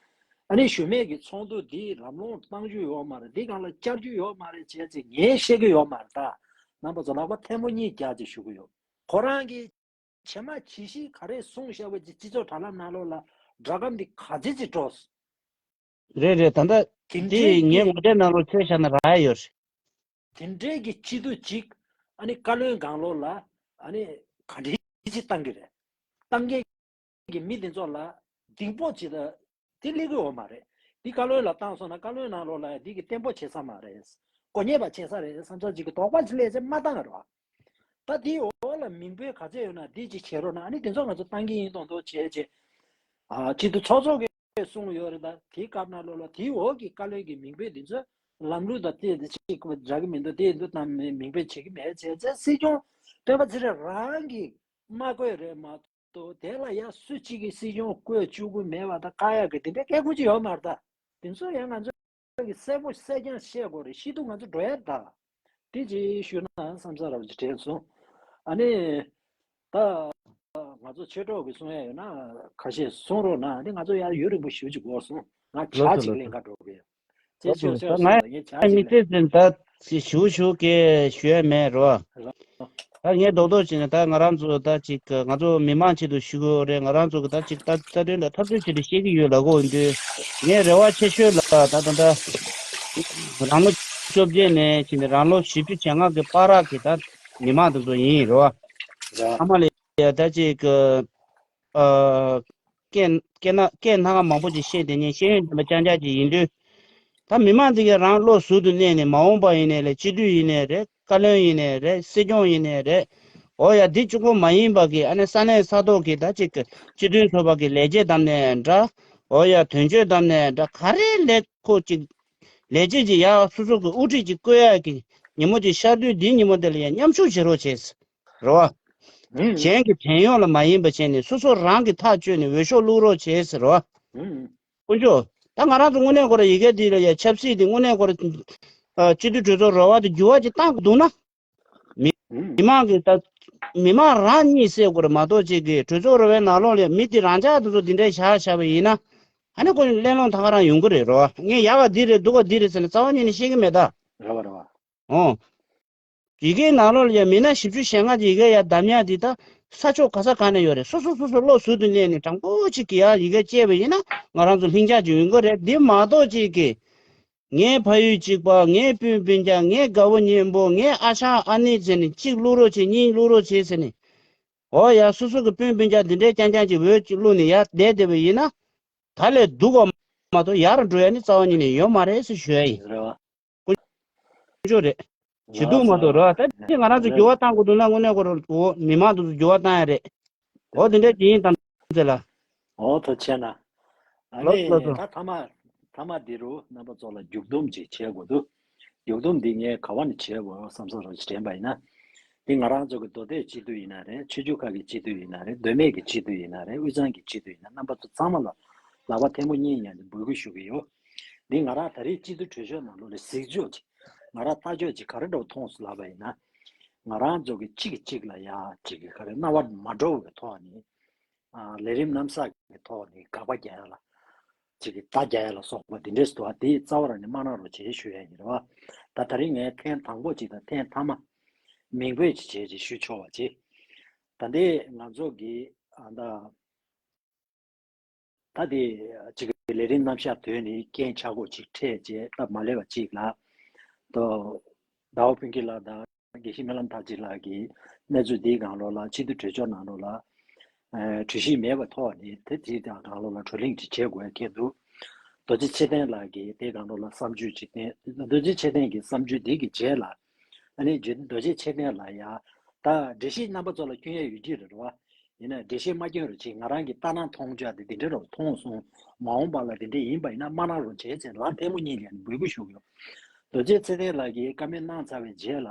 ཨ་ནི་གཞུག་མེད་ཀྱི་ཚོགས་འདུ་འདི་ལམ་ལྷོང་གཏང་རྒྱུ་ཡོད་མ་རེད། འདི་སྒང་ལ་བཅར་རྒྱུ་ཡོད་མ་རེད་བྱས་ཚེ་ངས་བཤད་ཀྱི་ཡོད་མ་རེད། ད་རྣམ་པ་ཚོ་ལག་པ་ཐལ་མོ་གཉིས་རྒྱག་ཅིག་ཞུ་གི་ཡོད། ཁོ་རང་གིས་བྱེ་མ་བྱེ་ཤི་ག་རེ་གསུངས་བཞག་པ་ཅིག་སྤྱི་ཚོགས་དྲ་ལམ་ནང་ལོགས་ལ་སྒྲ་སྒམ་འདི་ག་ཚོད་ཅིག་འགྲོ། རེད་རེད། ད་ལྟ་དེ་འདྲའི་དེ་ངའི་གི་ངོ་དེབ་ནང་ལོགས་བཙལ་བཞག་ན་རག་ཡ་ཡོད་རེད། དེ་འདྲའི་གི་སྤྱི་འཐུས་གཅིག་ཨ་ནི་བཀའ་བློན་སྒང་ལོགས་ལ་ཨ་ནི་ག་འདྲའི་ཅིག་བཏང་གི་རེད། བཏང་མཁན་གྱི་མི་དེ་ཚོ་ལ་ལྡིང་སྤོབས་ཅིག་ད་དེ་སླེབས་ཀྱི་ཡོད་མ་རེད། འདི་བཀའ་བློན་ལ་བཏང་སོང་ན་བཀའ་བློན་ནང་ལོགས་ལ་འདི་གི་བརྟན་པོ་བྱེད་ས་མ་རེད། དཀོན་གཉེར་བ་བྱེད་ས་རེད་བསམ་ས་ཅིག་གི་དོགས་པ་ཅིག་སླེབས་ཚེ་མ་བཏང་རོགས། ད་དེའི་འོག་ལ་མིང་དཔེ་ག་ཚོད་ཡོད་ན་འདི་ཅིག་བྱེད་རོགས་གནང་། ཨ་ནི་དེ་ཚོ་ང་ཚོ་བཏང་གི་ཡིན་མདོག་མདོག་བྱས་བྱས། ཨ་སྤྱི་འཐུས་ཚོགས་གཙོ་གིས་གསུངས་ཡོད་རེད། ད་དེའི་སྐབས་ནང་ལོགས་ལ་དེའི་འོག་གི་བཀའ་བློན་གྱི་མིང་དཔེ་འདི་ཚོ་ལམ་ལུགས་དང་དེ་འདི་གཅིག་འདྲ་གི་མི་འདུག་དེ་འདུག་དང་མིང་དཔེ་བྱེད་ཀྱི་མེད་བྱས་བྱས། སྲིད་སྐྱོང་སྤེན་པ་ཚེ་རིང་རང་གིས་མ་བསྐོས་རེད་མ་གཏོགས། དེ་ལ་ཡང་སུ་གཅིག་གིས་སྲིད་སྐྱོང་བསྐོས་བཅུག་གི་མེད་པ་དང་བཀག་ཡག་གི་དེ་འདྲའི་སྐད་ཁུང་ཅིག་ཡོད་མ་རེད། ད་དེ་ཚོ་ཡང་ང་ཚོ་གིས་གསལ་པོ་གསལ་རྐྱང་བཤད་དགོས་རེད། ཤི་དུས་ང་ཚོ་འགྲོ་ཡ་རེད། ད་དེ་ཅིག་ཞུས་ན་བསམ་ས་ར་བ་ཅིག་དྲན་སོང་། ཨ་ནི་ད་ང་ཚོ་ཆོས་གྲོགས་ཀྱིས་གསུང་ཡ་ཡོད་ན་ཁ་ཤས་གསུང་རོགས་གནང་། ཨ་ནི་ང་ཚོ་ཡར་ཡུན་རིང་པོ་ཞེ་པོ་ཅིག་འགོར་སོང་། ང་ཇ་ལགས་སོ་ཅིག་ལགས་ལེན་སོ། ག་འགྲོ་གི་ཡོད། ཅེས་ལགས་སོ། ཆོས་ད་ཆོས་ང་སོང་ལ་ངས་ཇ་ཅིག་མི་ལེན། ཚེ་ཟིན་ད་ཞུ་ཞུ་གི་ཞུ་ཡ་མེད་རོ། ད་ངས་རྡོག་རྡོག་བྱས་ནས་ད་ང་རང་ཚོ་ད་ཅིག་ང་ཚོ་མི་མང་ཆེད་དུ་ཞུ་གི་ཡོད་རེད། ང་རང་ཚོ་གི་ད་ཅིག་ད་རྩ་དོན་ལ་འཐབ་རྩོད་བྱེད་དུ་བཤད་ཀྱི་ཡོད་ལབ་གོ་ཡིན་དུས། ངས་རེ་བ་ཆེ་ཤོས་ལ་ད་ད་ད་རང་ལོ་བཅོ་བརྒྱད་ནས་བྱས་ནས་རང་ལོ་བཞི་བཅུ་ཞེ་ལྔ་གི་བར་གྱི་ད་མི་མང་དེ་ཚོ་ཡིན་རོ། ཨ་མ་ལེ་ད་ཅིག་ཨ། སྐད་སྐད་ན་སྐད་སྣ་ཁ་མང་པོ་ཅིག་བཤད་དེ་ཉིན་ཤེས་ཡོན་ལྡན་པ་རྐྱང་རྐྱང་ཅིག་ཡིན་དུས། ད་མི་མང་འདི་གས་རང་བློ་གཟུ་དུ་གནས་ནས་མ་འོངས་པ་ཡིན་ནའི་ལས་སྤྱི་འཐུས་ཡིན་ནའི་རེད། བཀའ་བློན་ཡིན་ནའི་རེད། སྲིད་སྐྱོང་ཡིན་ནའི་རེད། འོ་ཡ་འདི་གཅིག་པོ་མ་ཡིན་པ་གི་ཨ་ནི་ས་གནས་ས་ཐོག་གི་ད་ཅིག་སྤྱི་མཐུན་ཚོགས་པ་གི་ལས་བྱེད་བདམས་ནའི་འདྲ། འོ་ཡ་དོན་གཅོད་བདམས་ནའི་འདྲ། ག་རེ་ལས་ཁོ་ཅིག་ལས་བྱེད་ཅིག་ཡ་སོ་སོ་གི་དབུ་ཁྲིད་ཅིག་བསྐོ་ཡ་གི་ཉིན་མོ་ཅིག་ཤར་དུས་འདི་ཉིན་མོ་འདི་ལ་ཡ་མཉམ་ཞུགས་བྱེད་རོགས་བྱས། རེད་བ། ཨང་། གཞན་གྱི་བྲན་གཡོག་ལ་མ་ཡིན་པ་བྱས་ནས་སོ་སོ་རང་གི་ཐག་གཅོད་ནས་འོས་ཤོག་བླུག་རོགས་བྱས་ཟེར་བ། ཨང་། དཀོན་མཆོག་ད་ང་རང་ཚོ་དངོས་གནས་ཁོ་ར་ཡི་གེ་འདི་ལ་ཡ་ཆབ་སྲིད་འདི་དངོས་གནས་ཁོ་ར། ཨ། སྤྱི་འཐུས་གྲོས་ཚོགས་རོལ་བ་དེ་འགྱུར་བ་ཅིག་བཏང་དགོས་འདུག་ན། མི་མང་གི་ད་མི་མང་རང་གཉིས་སེ་དགོས་རེད་མ་གཏོགས་ཅིག་གི་གྲོས་ཚོགས་ར་བའི་ནང་ལོགས་ལ་མི་དེ་རང་ཅག་དེ་ཚོ་དེ་འདྲའི་བཞག་བཞག་པ་ཡིན་ན་ཨ་ནི་ཁོ་གླེང་སློང་ད་ག་རང་ཡོང་གི་རེད་རོ། ངས་ཡག་ག་འདི་རེད་སྡུག་ག་འདི་རེད་ཟེར་ནས་རྩ་བ་ཉིད་ནས་ཤེས་ཀྱི་མེད་ད། རེད་བ་རེད་བ། ཨོ། ཡི་གེའི་ནང་ལོགས་ལ་ཡང་མི་སྣ་བཞི་བཅུ་ཞེ་ལྔ་གི་ཡི་གེ་ཡང་བདམས་ཡག་འདི་ད་ས་ཕྱོགས་ག་ས་ག་ནས་ཡོད་རེད། སོ་སོ་སོ་སོ་བློ་གཟུར་དུ་གནས་ནས་དྲང་པོ་གཅིག་གི་ཡང་ཡི་གེ་བཅད་པ་ཡིན་ན་ང་རང་ཚོ་ལྷིང་འཇགས་ཅིག་ཡོང་གི་རེད། འདི་མ་གཏོགས་གཅིག་གི་ངའི་ཕ་ཡུལ་གཅིག་པ། ངའི་སྤུན་སྤུན་ཀྱག་ངའི་དགའ་བོ་གཉེན་པོ། ངའི་ཨ་ཞང་ཨ་ནེ་ཟེར་ནས་གཅིག་བླུག་རོགས་བྱེད་གཉིས་བླུག་རོགས་བྱེད་ཟེར་ནས། འོ་ཡ་སོ་སོ་གི་སྤུན་སྤུན་ཀྱག་འདི་འདྲའི་རྐྱང་རྐྱང་གཅིག་འོས་གཅིག་བླུག་ནས་ཡར་བསྡད་བསྡད་པ་ཡིན་ན་ད་ལས་སྡུག་ག་མ་གཏོགས་ཡར་འགྲོ་ཡ་ནི་རྩ་བ་ཉིད་ནས་ཡོད་མ་རེད་ཟེར་ཞུ་ཡ་ཡིན། རེད་བ། ཀུན་སྤྱོད་རེད། ཞེ་སྡུག་མ་གཏོགས་རེད་བ། ད་ཅི་ང་རང་ཚོ་འགྱུར་བ་གཏང་དགོས་འདུག་ན་དངོས་གནས་ཁོ་རང་ཚོ་མི་མང་དེ་ཚོ་འགྱུར་བ་གཏང་ཡ་རེད། འོ་དེ་འདྲ་ཅིག་ཡིན་དམ་ཚེ་ལ། འོ་ཐུགས་རྗེ་ཆེ་གནང་། ཨ་ལོ་ནི་ལོ་ཚོ། ད་ཐ་མ་ཐ་མ་འདི་རུ་རྣམ་པ་ཚོ་ལ་མཇུག་སྡོམ་ཅིག་བྱེད་དགོས་འདུག་མཇུག་སྡོམ་འདི་ངས་ག་བ་ནས་བྱེད་དགོས་བསམ་ས་རོགས་ཅིག་དྲན་པ་ཡིན་ན། འདི་ང་རང་ཚོ་གི་མདོ་སྟོད་སྤྱི་འཐུས་ཡིན་ན་རེད། ཆོས་བརྒྱུད་ཁག་གི་སྤྱི་འཐུས་ཡིན་ན་རེད། མདོ་སྨད་ཀྱི་སྤྱི་འཐུས་ཡིན་ན་རེད། དབུས་གཙང་གི་སྤྱི་འཐུས་ཡིན་ན་རྣམ་པ་ཚོ་ཚང་མ་ལ་ལག་པ་ཐལ་མོ་གཉིས་བརྙན་ནས་འབོད་སྐུལ་ཞུ་གི་ཡོད། འདི་ང་རང་ད་རེས་སྤྱི་འཐུས་གྲོས་ཆོད་ནང་ལོགས་ལ་གཟིགས་ཕྱོགས་ཅིག་ང་རང་ལྟ་ཕྱོགས་ཅིག་ག་རེ་འདྲ་བོ་མཐོང་སོང་ལབ་པ་ཡིན་ན། ང་རང་ཚོ་གི་གཅིག་གིས་གཅིག་ལ་ཡ་གཅིག་གི་ག་རེ་རྣ་བ་མ་འགྲོ་བའི་ཐོག་ནས་ལས་རིམ་རྣམ་གསར་གྱི་ཐོག་ནས་དགག་པ་རྒྱག་ཡ་ལ་གཅིག་གི་བརྡ་རྒྱག་ཡ་ལ་སོགས་པ་འདི་འདྲས་སུ་དེ་རྩ་བ་རང་ནས་མ་གནང་རོགས་བྱེད་ཞུ་ཡ་ཡིན་རེད་བ། ད་ད་རིང་ངས་ཐེངས་དང་པོ་གཅིག་དང་ཐེངས་མཐའ་མ་མིང་འབོད་ཅིག་བྱས་ཅིག་ཞུ་ཆོག་པ་བྱེད། ད་ལྟའི་ང་ཚོ་གི་ཨ་ད། ད་དེ་གཅིག་གི་ལས་རིམ་རྣམ་གཞག་དོན་ནི་རྐྱེན་ཆག་སྒོ་ཅིག་འཕྲད་རྗེས་སྟབས་མ་ལེགས་པ་ཅིག་ལ། ཏོ། ཟླ་བ་ཕུན་སྐྱིད་ལགས་དང་དགེ་བཤེས་སྨོན་ལམ་མཐར་ཕྱིན་ལགས་ཀྱིས་གནས་ཚུལ་འདིའི་སྒང་ལོགས་ལ་སྤྱི་འཐུས་གྲོས་ཆོད་ནང་ལོགས་ལ། གྲོས་གཞི་མེད་པའི་ཐོག་ནས་དེ་དེའི་སྒང་ལོགས་ལ་བགྲོ་གླེང་ཅིག་བྱེད་དགོས་ཁེལ་འདུག་རྡོ་རྗེ་ཚེ་བརྟན་ལགས་ཀྱིས་དེའི་སྒང་ལོགས་ལ་བསམ་ཚུལ་ཅིག་བསྟན། རྡོ་རྗེ་ཚེ་བརྟན་གྱི་བསམ་ཚུལ་འདི་གི་རྗེས་ལ། ཨ་ནི་རྗེ་རྡོ་རྗེ་ཚེ་བརྟན་ལགས་ཡ། ད་འགྲེལ་བཤད་རྣམ་པ་ཚོ་ལ་སྐྱོན་ཡ་ཡོད་ཀྱི་རེད་བ། ཡིན་ན་འགྲེལ་བཤད་མ་སྐྱོན་རོགས་བྱེད། ང་རང་གི་ལྟ་སྣང་མཐོང་ཆ་དེ་དེ་འདྲ་རོགས་མཐོང་སོང་། མ་འོངས་པ་ལ་དེ་འདྲ་ཡིན་པ་ཡིན་ན་མ་གནང་རོགས་བྱེད་ཅེས་ལག་ཐལ་མོ་གཉིས་ལེན་འབོད་སྐུལ་ཞུ་གི་ཡོད། རྡོ་རྗེ་ཚེ་བརྟན་ལགས་ཀྱིས་བཀའ་མོལ་གནང་ཚར་བའི་རྗེས་ལ།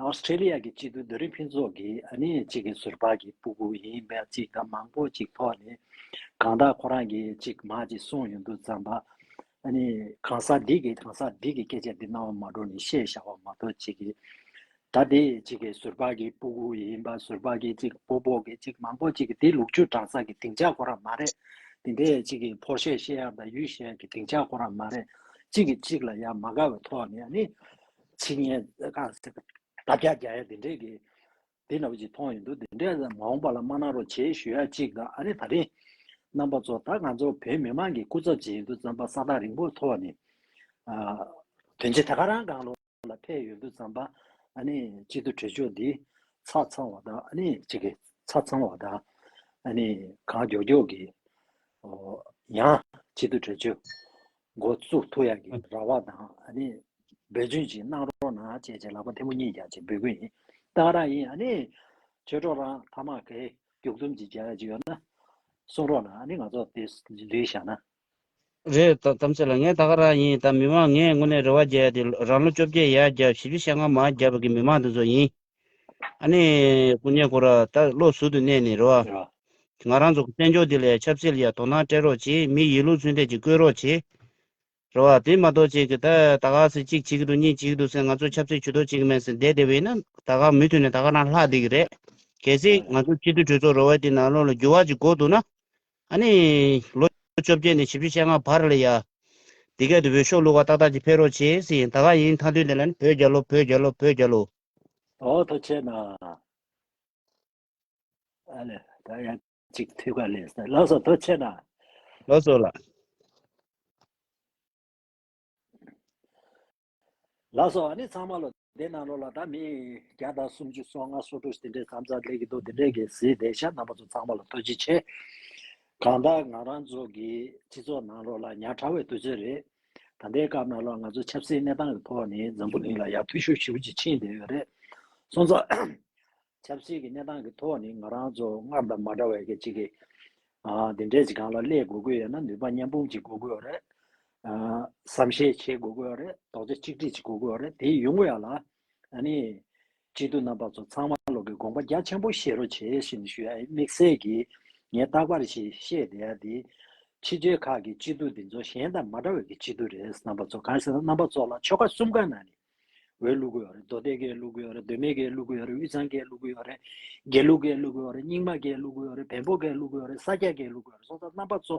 ཨོ་སི་ཁྲེ་ལི་ཡ་གི་སྤྱི་འཐུས་རྡོ་རིང་ཕུན་ཚོགས་ཀྱིས་ཨ་ནི་གཅིག་གི་ཟུར་པ་གི་སྤུ་གུ་ཡིན་པ་གཅིག་དང་མང་པོ་གཅིག་ཐོག་ནས་གང་ལྟར་ཁོ་རང་གིས་གཅིག་མ་གཅིག་གསུངས་ཡོང་དུས་ཙམ་པ། ཨ་ནི་གང་ཟག་འདི་གིས་གང་ཟག་འདི་གི་སྐད་ཆ་འདི་རྣ་བ་མ་འགྲོ་ནས་བཤད་བཞག་པ་མ་གཏོགས་གཅིག་གིས། ད་དེ་གཅིག་གི་ཟུར་པ་གི་སྤུ་གུ་ཡིན་པ་ཟུར་པ་གི་གཅིག་སྤོ་སྤོ་གི་གཅིག་མང་པོ་གཅིག་གི་དེ་ལུག་ཁྱུ་གྲང་ས་གི་སྡིངས་ཆ་ཁོ་རང་མ་རེད། དེ་འདྲའི་གཅིག་གི་ཕོ་ཤེད་བཤད་ཡག་དང་ཡུལ་བཤད་ཡག་གི་སྡིངས་ཆ་ཁོ་རང་མ་རེད། གཅིག་གིས་གཅིག་ལ་ཡ་མ་དགའ་བའི་ཐོག་ནས་ནི་ཚིག་ངན་གང་ཟེར་བརྡ་རྒྱག་རྒྱག་ཡ་དེ་འདྲའི་གི་དེ་འདྲ་བོ་ཅིག་མཐོང་ཡོང་དུས་དེ་འདྲའི་མ་འོངས་པ་ལ་མ་གནང་རོགས་བྱེད་ཞུ་ཡ་གཅིག་དང་ཨ་ནི་ད་རེས་རྣམ་པ་ཚོ་ད་ང་ཚོ་བོད་མི་མང་གི་སྐུ་ཚབ་ཅིག་ཡིན་དུས་ཙམ་པ་ས་ཐག་རིང་པོའི་ཐོག་ནས་དོན་ཆེ་ད་ག་རང་སྒང་ལོགས་ལ་ཕེབས་ཡོང་དུས་ཙམ་པ་ཨ་ནི་སྤྱི་འཐུས་གྲོས་ཆོད་འདི་ཚགས་ཚང་བ་དང་ཨ་ནི་གཅིག་གི་ཚགས་ཚང་བ་དང་ཨ་ནི་གང་མགྱོགས་མགྱོགས་ཀྱི་ཡང་སྤྱི་འཐུས་གྲོས་ཆོད་འགོ་བཙུགས་ཐུབ་ཡག་གི་རེ་བ་དང་ཨ་ནི་འབད་བརྩོན་ཅིག་གནང་རོགས་གནང་བྱས་བྱས་ལག་པ་ཐལ་མོ་གཉིས་རྒྱག་ཅིག་འབོད་སྐུལ་ཡིན། ད་ག་རང་ཡིན། ཨ་ནི་ཆོས་གྲོགས་རང་ཐ་མག་གི་མགྱོགས་འཛོམས་ཅིག་རྒྱག་ཡག་ཅིག་ཡོད་ན་གསུང་རོགས་གནང་། ཨ་ནི་ང་ཚོ་དེ་ལུས་བཞག་ན། རེད་ད་དམ་ཚིག་ལ་ངས་ད་ག་རང་ཡིན། ད་མི་མང་ངས་དངོས་གནས་རེ་བ་རྒྱག་ཡ་དེ་རང་ལོ་བཅོ་བརྒྱད་ཡར་བརྒྱབ་བཞི་བཅུ་ཞེ་ལྔ་མར་བརྒྱབ་པ་གི་མི་མང་དེ་ཚོ་ཡིན། ཨ་ནི་སྐུ་ཉིད་ཁོ་ར་ད་བློ་གཟུ་དུ་གནས་ནས་རེད་བ། ང་རང་ཚོ་གི་བཙན་བྱོལ་འདི་ལ་ཡ་ཆབ་སྲིད་ལ་ཡ་དོ་སྣང་སྤྲད་རོགས་བྱེད། མི་ཡིད་ལུགས་ཚུལ་ལྡན་ཅིག་བསྐོས་རོགས་བྱེད། རེད་བ། དེ་མ་གཏོགས་ཅིག་གི་ད་ད་ག་སེ་གཅིག་བྱེད་ཀྱི་འདུག་གཉིས་བྱེད་ཀྱི་འདུག་ཟེར་ང་ཚོ་ཆབ་སྲིད་ཇུས་གཏོགས་བྱེད་ཀྱི་མེད་ཟེར་བསྡད་བསྡད་པ་ཡིན་ན་ད་ག་མུ་མཐུད་ནས་ད་ག་རང་ལྷག་བསྡད་ཀྱི་རེད། གལ་སྲིད་ང་ཚོ་སྤྱི་འཐུས་གྲོས་ཚོགས་རེ་བ་དེ་ནང་ལོགས་ལ་འགྱུར་བ་ཅིག་དགོས་འདུག་ན། ཨ་ནི་ལོ་བཅོ་བརྒྱད་ནས་བཞི་བཅུ་ཞེ་ལྔ་བར་ལ་ཡ། དེ་ག་དུ་བོད་ཤོག་བླུག་ག་ཏག་ཏག་ཅིག་ཕེབས་རོགས་བྱེད་ཟེར་ཡིན། ད་ག་ཡིན། མཐའ་མཐུན་དེ་ལ་ནི་བོད་རྒྱལ་ལོ། བོད་རྒྱལ་ལོ། བོད་རྒྱལ་ལོ། ཨོ་ཐུགས་རྗེ་གནང་། ཨ་ལེ་ད་ཡང་གཅིག་ཐུགས་ཁ་ལེན་ཟེར། ལགས་སོ་ཐུགས་རྗེ་གནང་། ལགས་སོ་ལགས། ལགས་སོ། ཨ་ནི་ཚང་མ་ལོ་དེ་ནང་ལོགས་ལ་ད་མི་བརྒྱ་དང་སུམ་ཅུ་སོ་ལྔ་སོ་དྲུག་དེ་འདྲའི་མཚམས་མཚམས་སླེབས་ཀྱི་འདུག་དེ་འདྲའི་གི་གཟིགས་བསྡད་ཤག་རྣམ་པ་ཚོ་ཚང་མ་ལ་ཐུགས་རྗེ་ཆེ། གང་ལྟར་ང་རང་ཚོ་གི་སྤྱི་ཚོགས་ནང་ལོགས་ལ་ཉག་ཕྲ་བའི་དུས་ཚོད་རེད། ད་ལྟའི་སྐབས་ནང་ལོགས་ང་ཚོ་ཆབ་སྲིད་གནས་སྟངས་ཀྱི་ཐོག་ནས་འཛམ་བུ་གླིང་ལ་ཡ་འཐུས་ཤོར་ཞེ་པོ་ཅིག་ཕྱིན་བསྡད་ཡོད་རེད། སོང་ཙང་ཆབ་སྲིད་ཀྱི་གནས་སྟངས་ཀྱི་ཐོག་ནས་ང་རང་ཚོ་སྔར་དང་མ་འདྲ་བའི་གི་ཅིག་གི་ཨ་འདི་འདྲའི་ཅིག་སྒང་ལ་སླེབས་དགོས་ཀྱི་ཡོད་ན་ནུས་པ་མཉམ་སྤུངས་ཅིག་དགོས་ཀྱི་ཡོད་རེད། ཨ་བསམ་ཤེས་བྱེད་དགོས་ཀྱི་ཡོད་རེད། རྡོག་རྩ་གཅིག་སྒྲིལ་ཅིག་དགོས་ཀྱི་ཡོད་རེད། དེ་ཡོང་གི་ཡ་ལ་ཨ་ནི་སྤྱི་འཐུས་རྣམ་པ་ཚོ་ཚང་མ་ལོག་གི་དགོངས་པ་རྒྱ་ཆེན་པོ་བཞེས་རོགས་བྱེད་ཞེས་ཞུ་ཡ་དམིགས་བསལ་གྱིས་ངས་རྟག་པར་ཞིག་བཤད་བསྡད་ཡ་དེ་ཕྱི་རྒྱལ་ཁག་གི་སྤྱི་འཐུས་འདི་ཚོ་གཞན་དང་མ་འདྲ་བའི་གི་སྤྱི་འཐུས་རེད། རྣམ་པ་ཚོ་གང་ཟེར་ན་རྣམ་པ་ཚོ་ལ་ཆོལ་ཁ་གསུམ་ཀ་ནང་ནས་ འོས་བླུག་གི་ཡོད་རེད། མདོ་སྟོད་ཀས་བླུག་གི་ཡོད་རེད། མདོ་སྨད་ཀས་བླུག་གི་ཡོད་རེད། དབུས་གཙང་གས་བླུག་གི་ཡོད་རེད། དགེ་ལུགས་ཀས་བླུག་གི་ཡོད་རེད། རྙིང་མ་གས་བླུག་གི་ཡོད་རེད། བོན་པོ་གས་བླུག་གི་ཡོད་རེད། ས་སྐྱ་གས་བླུག་གི་ཡོད་རེད། སོང་ཙང་རྣམ་པ་ཚོ་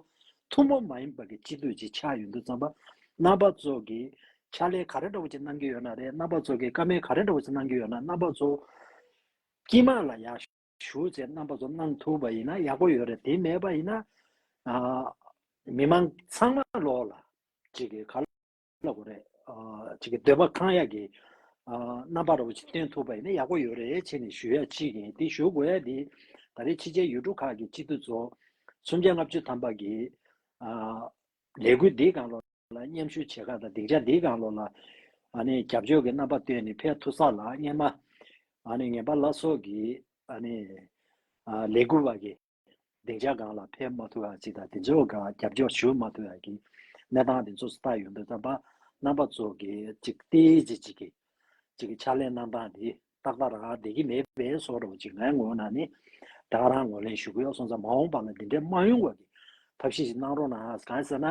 ཐུན་མོང་མ་ཡིན་པ་གི་སྤྱི་འཐུས་ཅིག་ཆགས་ཡོང་དུས་ཙམ་པ། རྣམ་པ་ཚོ་གི་ཕྱག་ལས་ག་རེ་འདྲ་བོ་ཅིག་གནང་གི་ཡོད་ན་རེད། རྣམ་པ་ཚོ་གི་བཀའ་མོལ་ག་རེ་འདྲ་བོ་ཅིག་གནང་གི་ཡོད་ན། རྣམ་པ་ཚོ་དཀྱིལ་མ་ལ་ཡར་ཞུགས་བྱས་རྣམ་པ་ཚོ་གནང་ཐུབ་པ་ཡིན་ན་ཡག་པོ་ཡོད་རེད། དེ་མེད་པ་ཡིན་ན། ཨ། མི་མང་ཚང་མ་ལོག་ལ་ཅིག་གི་ག་ལབ་དགོས་རེད། ཨ། ཅིག་གི་འདོད་པ་ཁེངས་ཡག་གི། ཨ། རྣམ་པ་འདྲ་བོ་ཅིག་སྟོན་ཐུབ་པ་ཡིན་ན་ཡག་པོ་ཡོད་རེད་བྱས་ནས་ཞུ་ཡ་གཅིག་ཡིན། དེ་ཞུ་དགོས་ཡ་དེ་ད་རེས་ཕྱི་རྒྱལ་ཡུལ་གྲུ་ཁག་གི་སྤྱི་འཐུས་ཚོ་སུམ་བརྒྱ་ལྔ་བཅུ་ཐམ་པ་གི། ཨ། ལས་འགུལ་འདིའི་སྒང་ལོགས་ལ་མཉམ་ཞུགས་བྱེད་ཁག་དང་སྡིངས་ཆ་འདིའི་སྒང་ལོགས་ལ། ཨ་ནི་རྒྱབ་སྐྱོར་གྱི་རྣམ་པ་བཏོན་ནས་ཕེབས་ཐུབ་ས་ལ་སྔོན་མ། ཨ་ནི་ངན་པ་བླ་སྲོག་གིས། ཨ་ནི། ཨ། ལས་འགུལ་བ་གི་སྡིངས་ཆ་སྒང་ལ་ཕེབས་མ་ཐུབ་ཡ་ཅིག་དང་། དེ་ཚོའི་སྒང་རྒྱབ་སྐྱོར་ཞུ་མ་ཐུབ་ཡ་གི་གནས་སྟངས་དེ་ཚོ་ལྟ་ཡོང་དུས་ཙམ་པ། རྣམ་པ་ཚོ་གི་ཅིག་ཏིག་ཙམ་ཅིག་གི་ཅིག་གི་ཕྱག་ལས་གནང་སྟངས་དེ་ཏག་ཏག་རང་བསྡད་ཀྱི་མེད་པའི་བཟོ་འདྲ་བོ་ཅིག་ངའི་ངོས་ནས་ནི་ད་ག་རང་ངོས་ལེན་ཞུ་གི་ཡོད། སོང་ཙང་མ་འོངས་པ་ལ་འདི་འདྲའི་མ་ཡོང་བ་གི་ཐབས་ཤེས་ཤིག་གནང་རོགས་གནང་། གང་ཟེར་ན།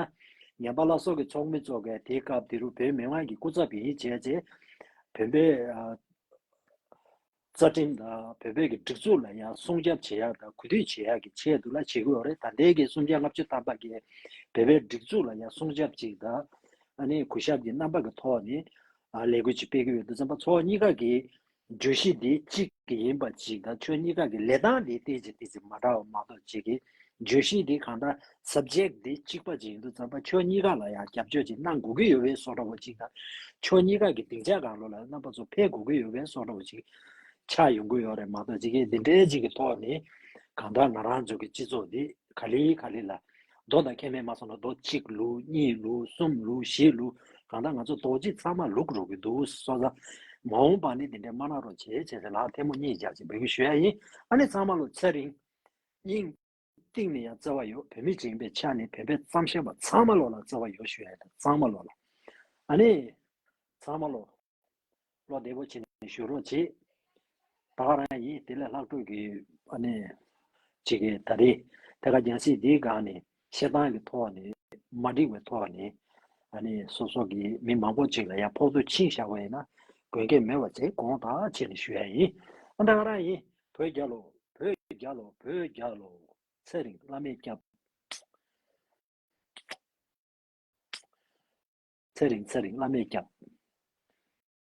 ངན་པ་བླ་སྲོག་གི་ཚོགས་མི་ཚོ་གིས་དེའི་སྐབས་དེ་རུ་བོད་མི་མང་གི་སྐུ་ཚབ་ཡིན་བྱས་བྱས། བོད་པའི། ཨ། རྩ་ཁྲིམས་དང་བོད་པའི་གི་སྒྲིག་འཛུགས་ལ་ཡང་སྲུང་སྐྱོབ་བྱེད་ཡག་དང་གུས་འདུད་བྱེད་ཡག་གི་ཆེད་དུ་ལ་བྱེད་ཀྱི་ཡོད་རེད། ད་ལྟའི་གི་སུམ་བརྒྱ་ལྔ་བཅུ་ཐམ་པ་གིས་བོད་པའི་སྒྲིག་འཛུགས་ལ་ཡང་སྲུང་སྐྱོབ་ཅིག་དང་། ཨ་ནི་གུས་ཞབས་ཀྱི་རྣམ་པ་གི་ཐོག་ནས། ཨ། ལས་འགུལ་ཅིག་སྤེལ་གྱི་ཡོད་དུས་ཙམ་པ། ཚོགས་གཉིས་ཀ་གི་བརྗོད་གཞི་འདི་གཅིག་གི་ཡིན་པ་ཅིག་དང་། ཁྱོད་གཉིས་ཀ་གི་ལས་སྟངས་འདི་ཏིག་ཙམ་ཏིག་ཙམ་མ་འདྲ་བ་མ་གཏོགས་ཅིག་གི་བརྗོད་གཞི་འདི་གང་ལྟར་སབ་ཇེག་འདི་གཅིག་པ་ཅིག་ཡིན་དུས་ཙམ་པ། ཁྱོད་གཉིས་ཀ་ལ་ཡང་རྒྱབ་སྐྱོར་ཅིག་གནང་དགོས་ཀྱི་ཡོད་པའི་བཟོ་འདྲ་བོ་ཅིག་དང་། ཁྱོད་གཉིས་ཀ་གི་སྡིངས་ཆ་སྒང་ལོགས་ལ་རྣམ་པ་ཚོ་ཕེབས་དགོས་ཀྱི་ཡོད་པའི་བཟོ་འདྲ་བོ་ཅིག་ཆགས་ཡོང་གི་ཡོད་རེད་མ་གཏོགས། ཅིག་གི་འདི་འདྲའི་ཅིག་གི་ཐོག་ནས་གང་ལྟར་ང་རང་ཚོ་གི་སྤྱི་ཚོགས་འདི་ག་ལེ་ག་ལེ་ལ། མདོ་དང་ཁྱད་མེད་མ་སོང་ན་མདོ་གཅིག་ལུགས། གཉིས་ལུགས། གསུམ་ལུགས། བཞི་ལུགས། གང་ལྟར་ང་ཚོ་རྡོ་རྗེ་ཚང་མ་ལུག་རུ་གི་འདུག། སོང་ཙང་མ་འོངས་པ་ནི་འདི་འདྲའི་མ་གནང་རོགས་བྱེད་བྱས་ཟེར་ལ་ཐལ་མོ་སྙེས་རྒྱག་ཅིག་འབོད་སྐུལ་ཞུ་ཡ་ཡིན། ཨ་ནི་ཚང་མ་ལོ་ཚེ་རིང་། སྙིང་གཏིང་ནས་ཡང་བརྩེ་བ་ཡོད། བོད་མི་ཅིག་ཡིན་པའི་ཆ་ནས་བོད་པའི་རྩམ་ཤེས་པ་ཚང་མ་ལོ་ལ་བརྩེ་བ་ཡོད་ཞུ་ཡ་ཡིན། ཚང་མ་ལོ་ལ། ཨ་ནི་ཚང་མ་ལོ། བློ་བདེ་པོ་བྱས་ནས་བཞུགས་རོགས་བྱེད། ད་ག་རང་ཡིན། དེ་ལས་ལྷག་ཕྲུག་གི་ཨ་ནི་ཅིག་གི་ད་རེས་ཐད་ཀར་རྒྱང་སྲིང་འདིའི་སྒང་ནས་བཤད་སྟངས་ཀྱི་ཐོག་ནས་མ་འགྲིག་པའི་ཐོག་ནས། ཨ་ནི་སོ་སོ་གི་མི་མང་པོ་ཅིག་ལ་ཡང་ཕོག་ཐུག་ཕྱིན་བཞག་པ་ཡིན་ན་དགོས་གལ་མེད་པ་བྱས་དགོངས་དག་བྱས་ནས་ཞུ་ཡ་ཡིན། ཨ། ད་ག་རང་ཡིན། བོད་རྒྱལ་ལོ། བོད་རྒྱལ་ལོ། བོད་རྒྱལ་ལོ། ཚེ་རིང་བླ་མས་སྐྱབས། ཚེ་རིང་། ཚེ་རིང་བླ་མས་སྐྱབས།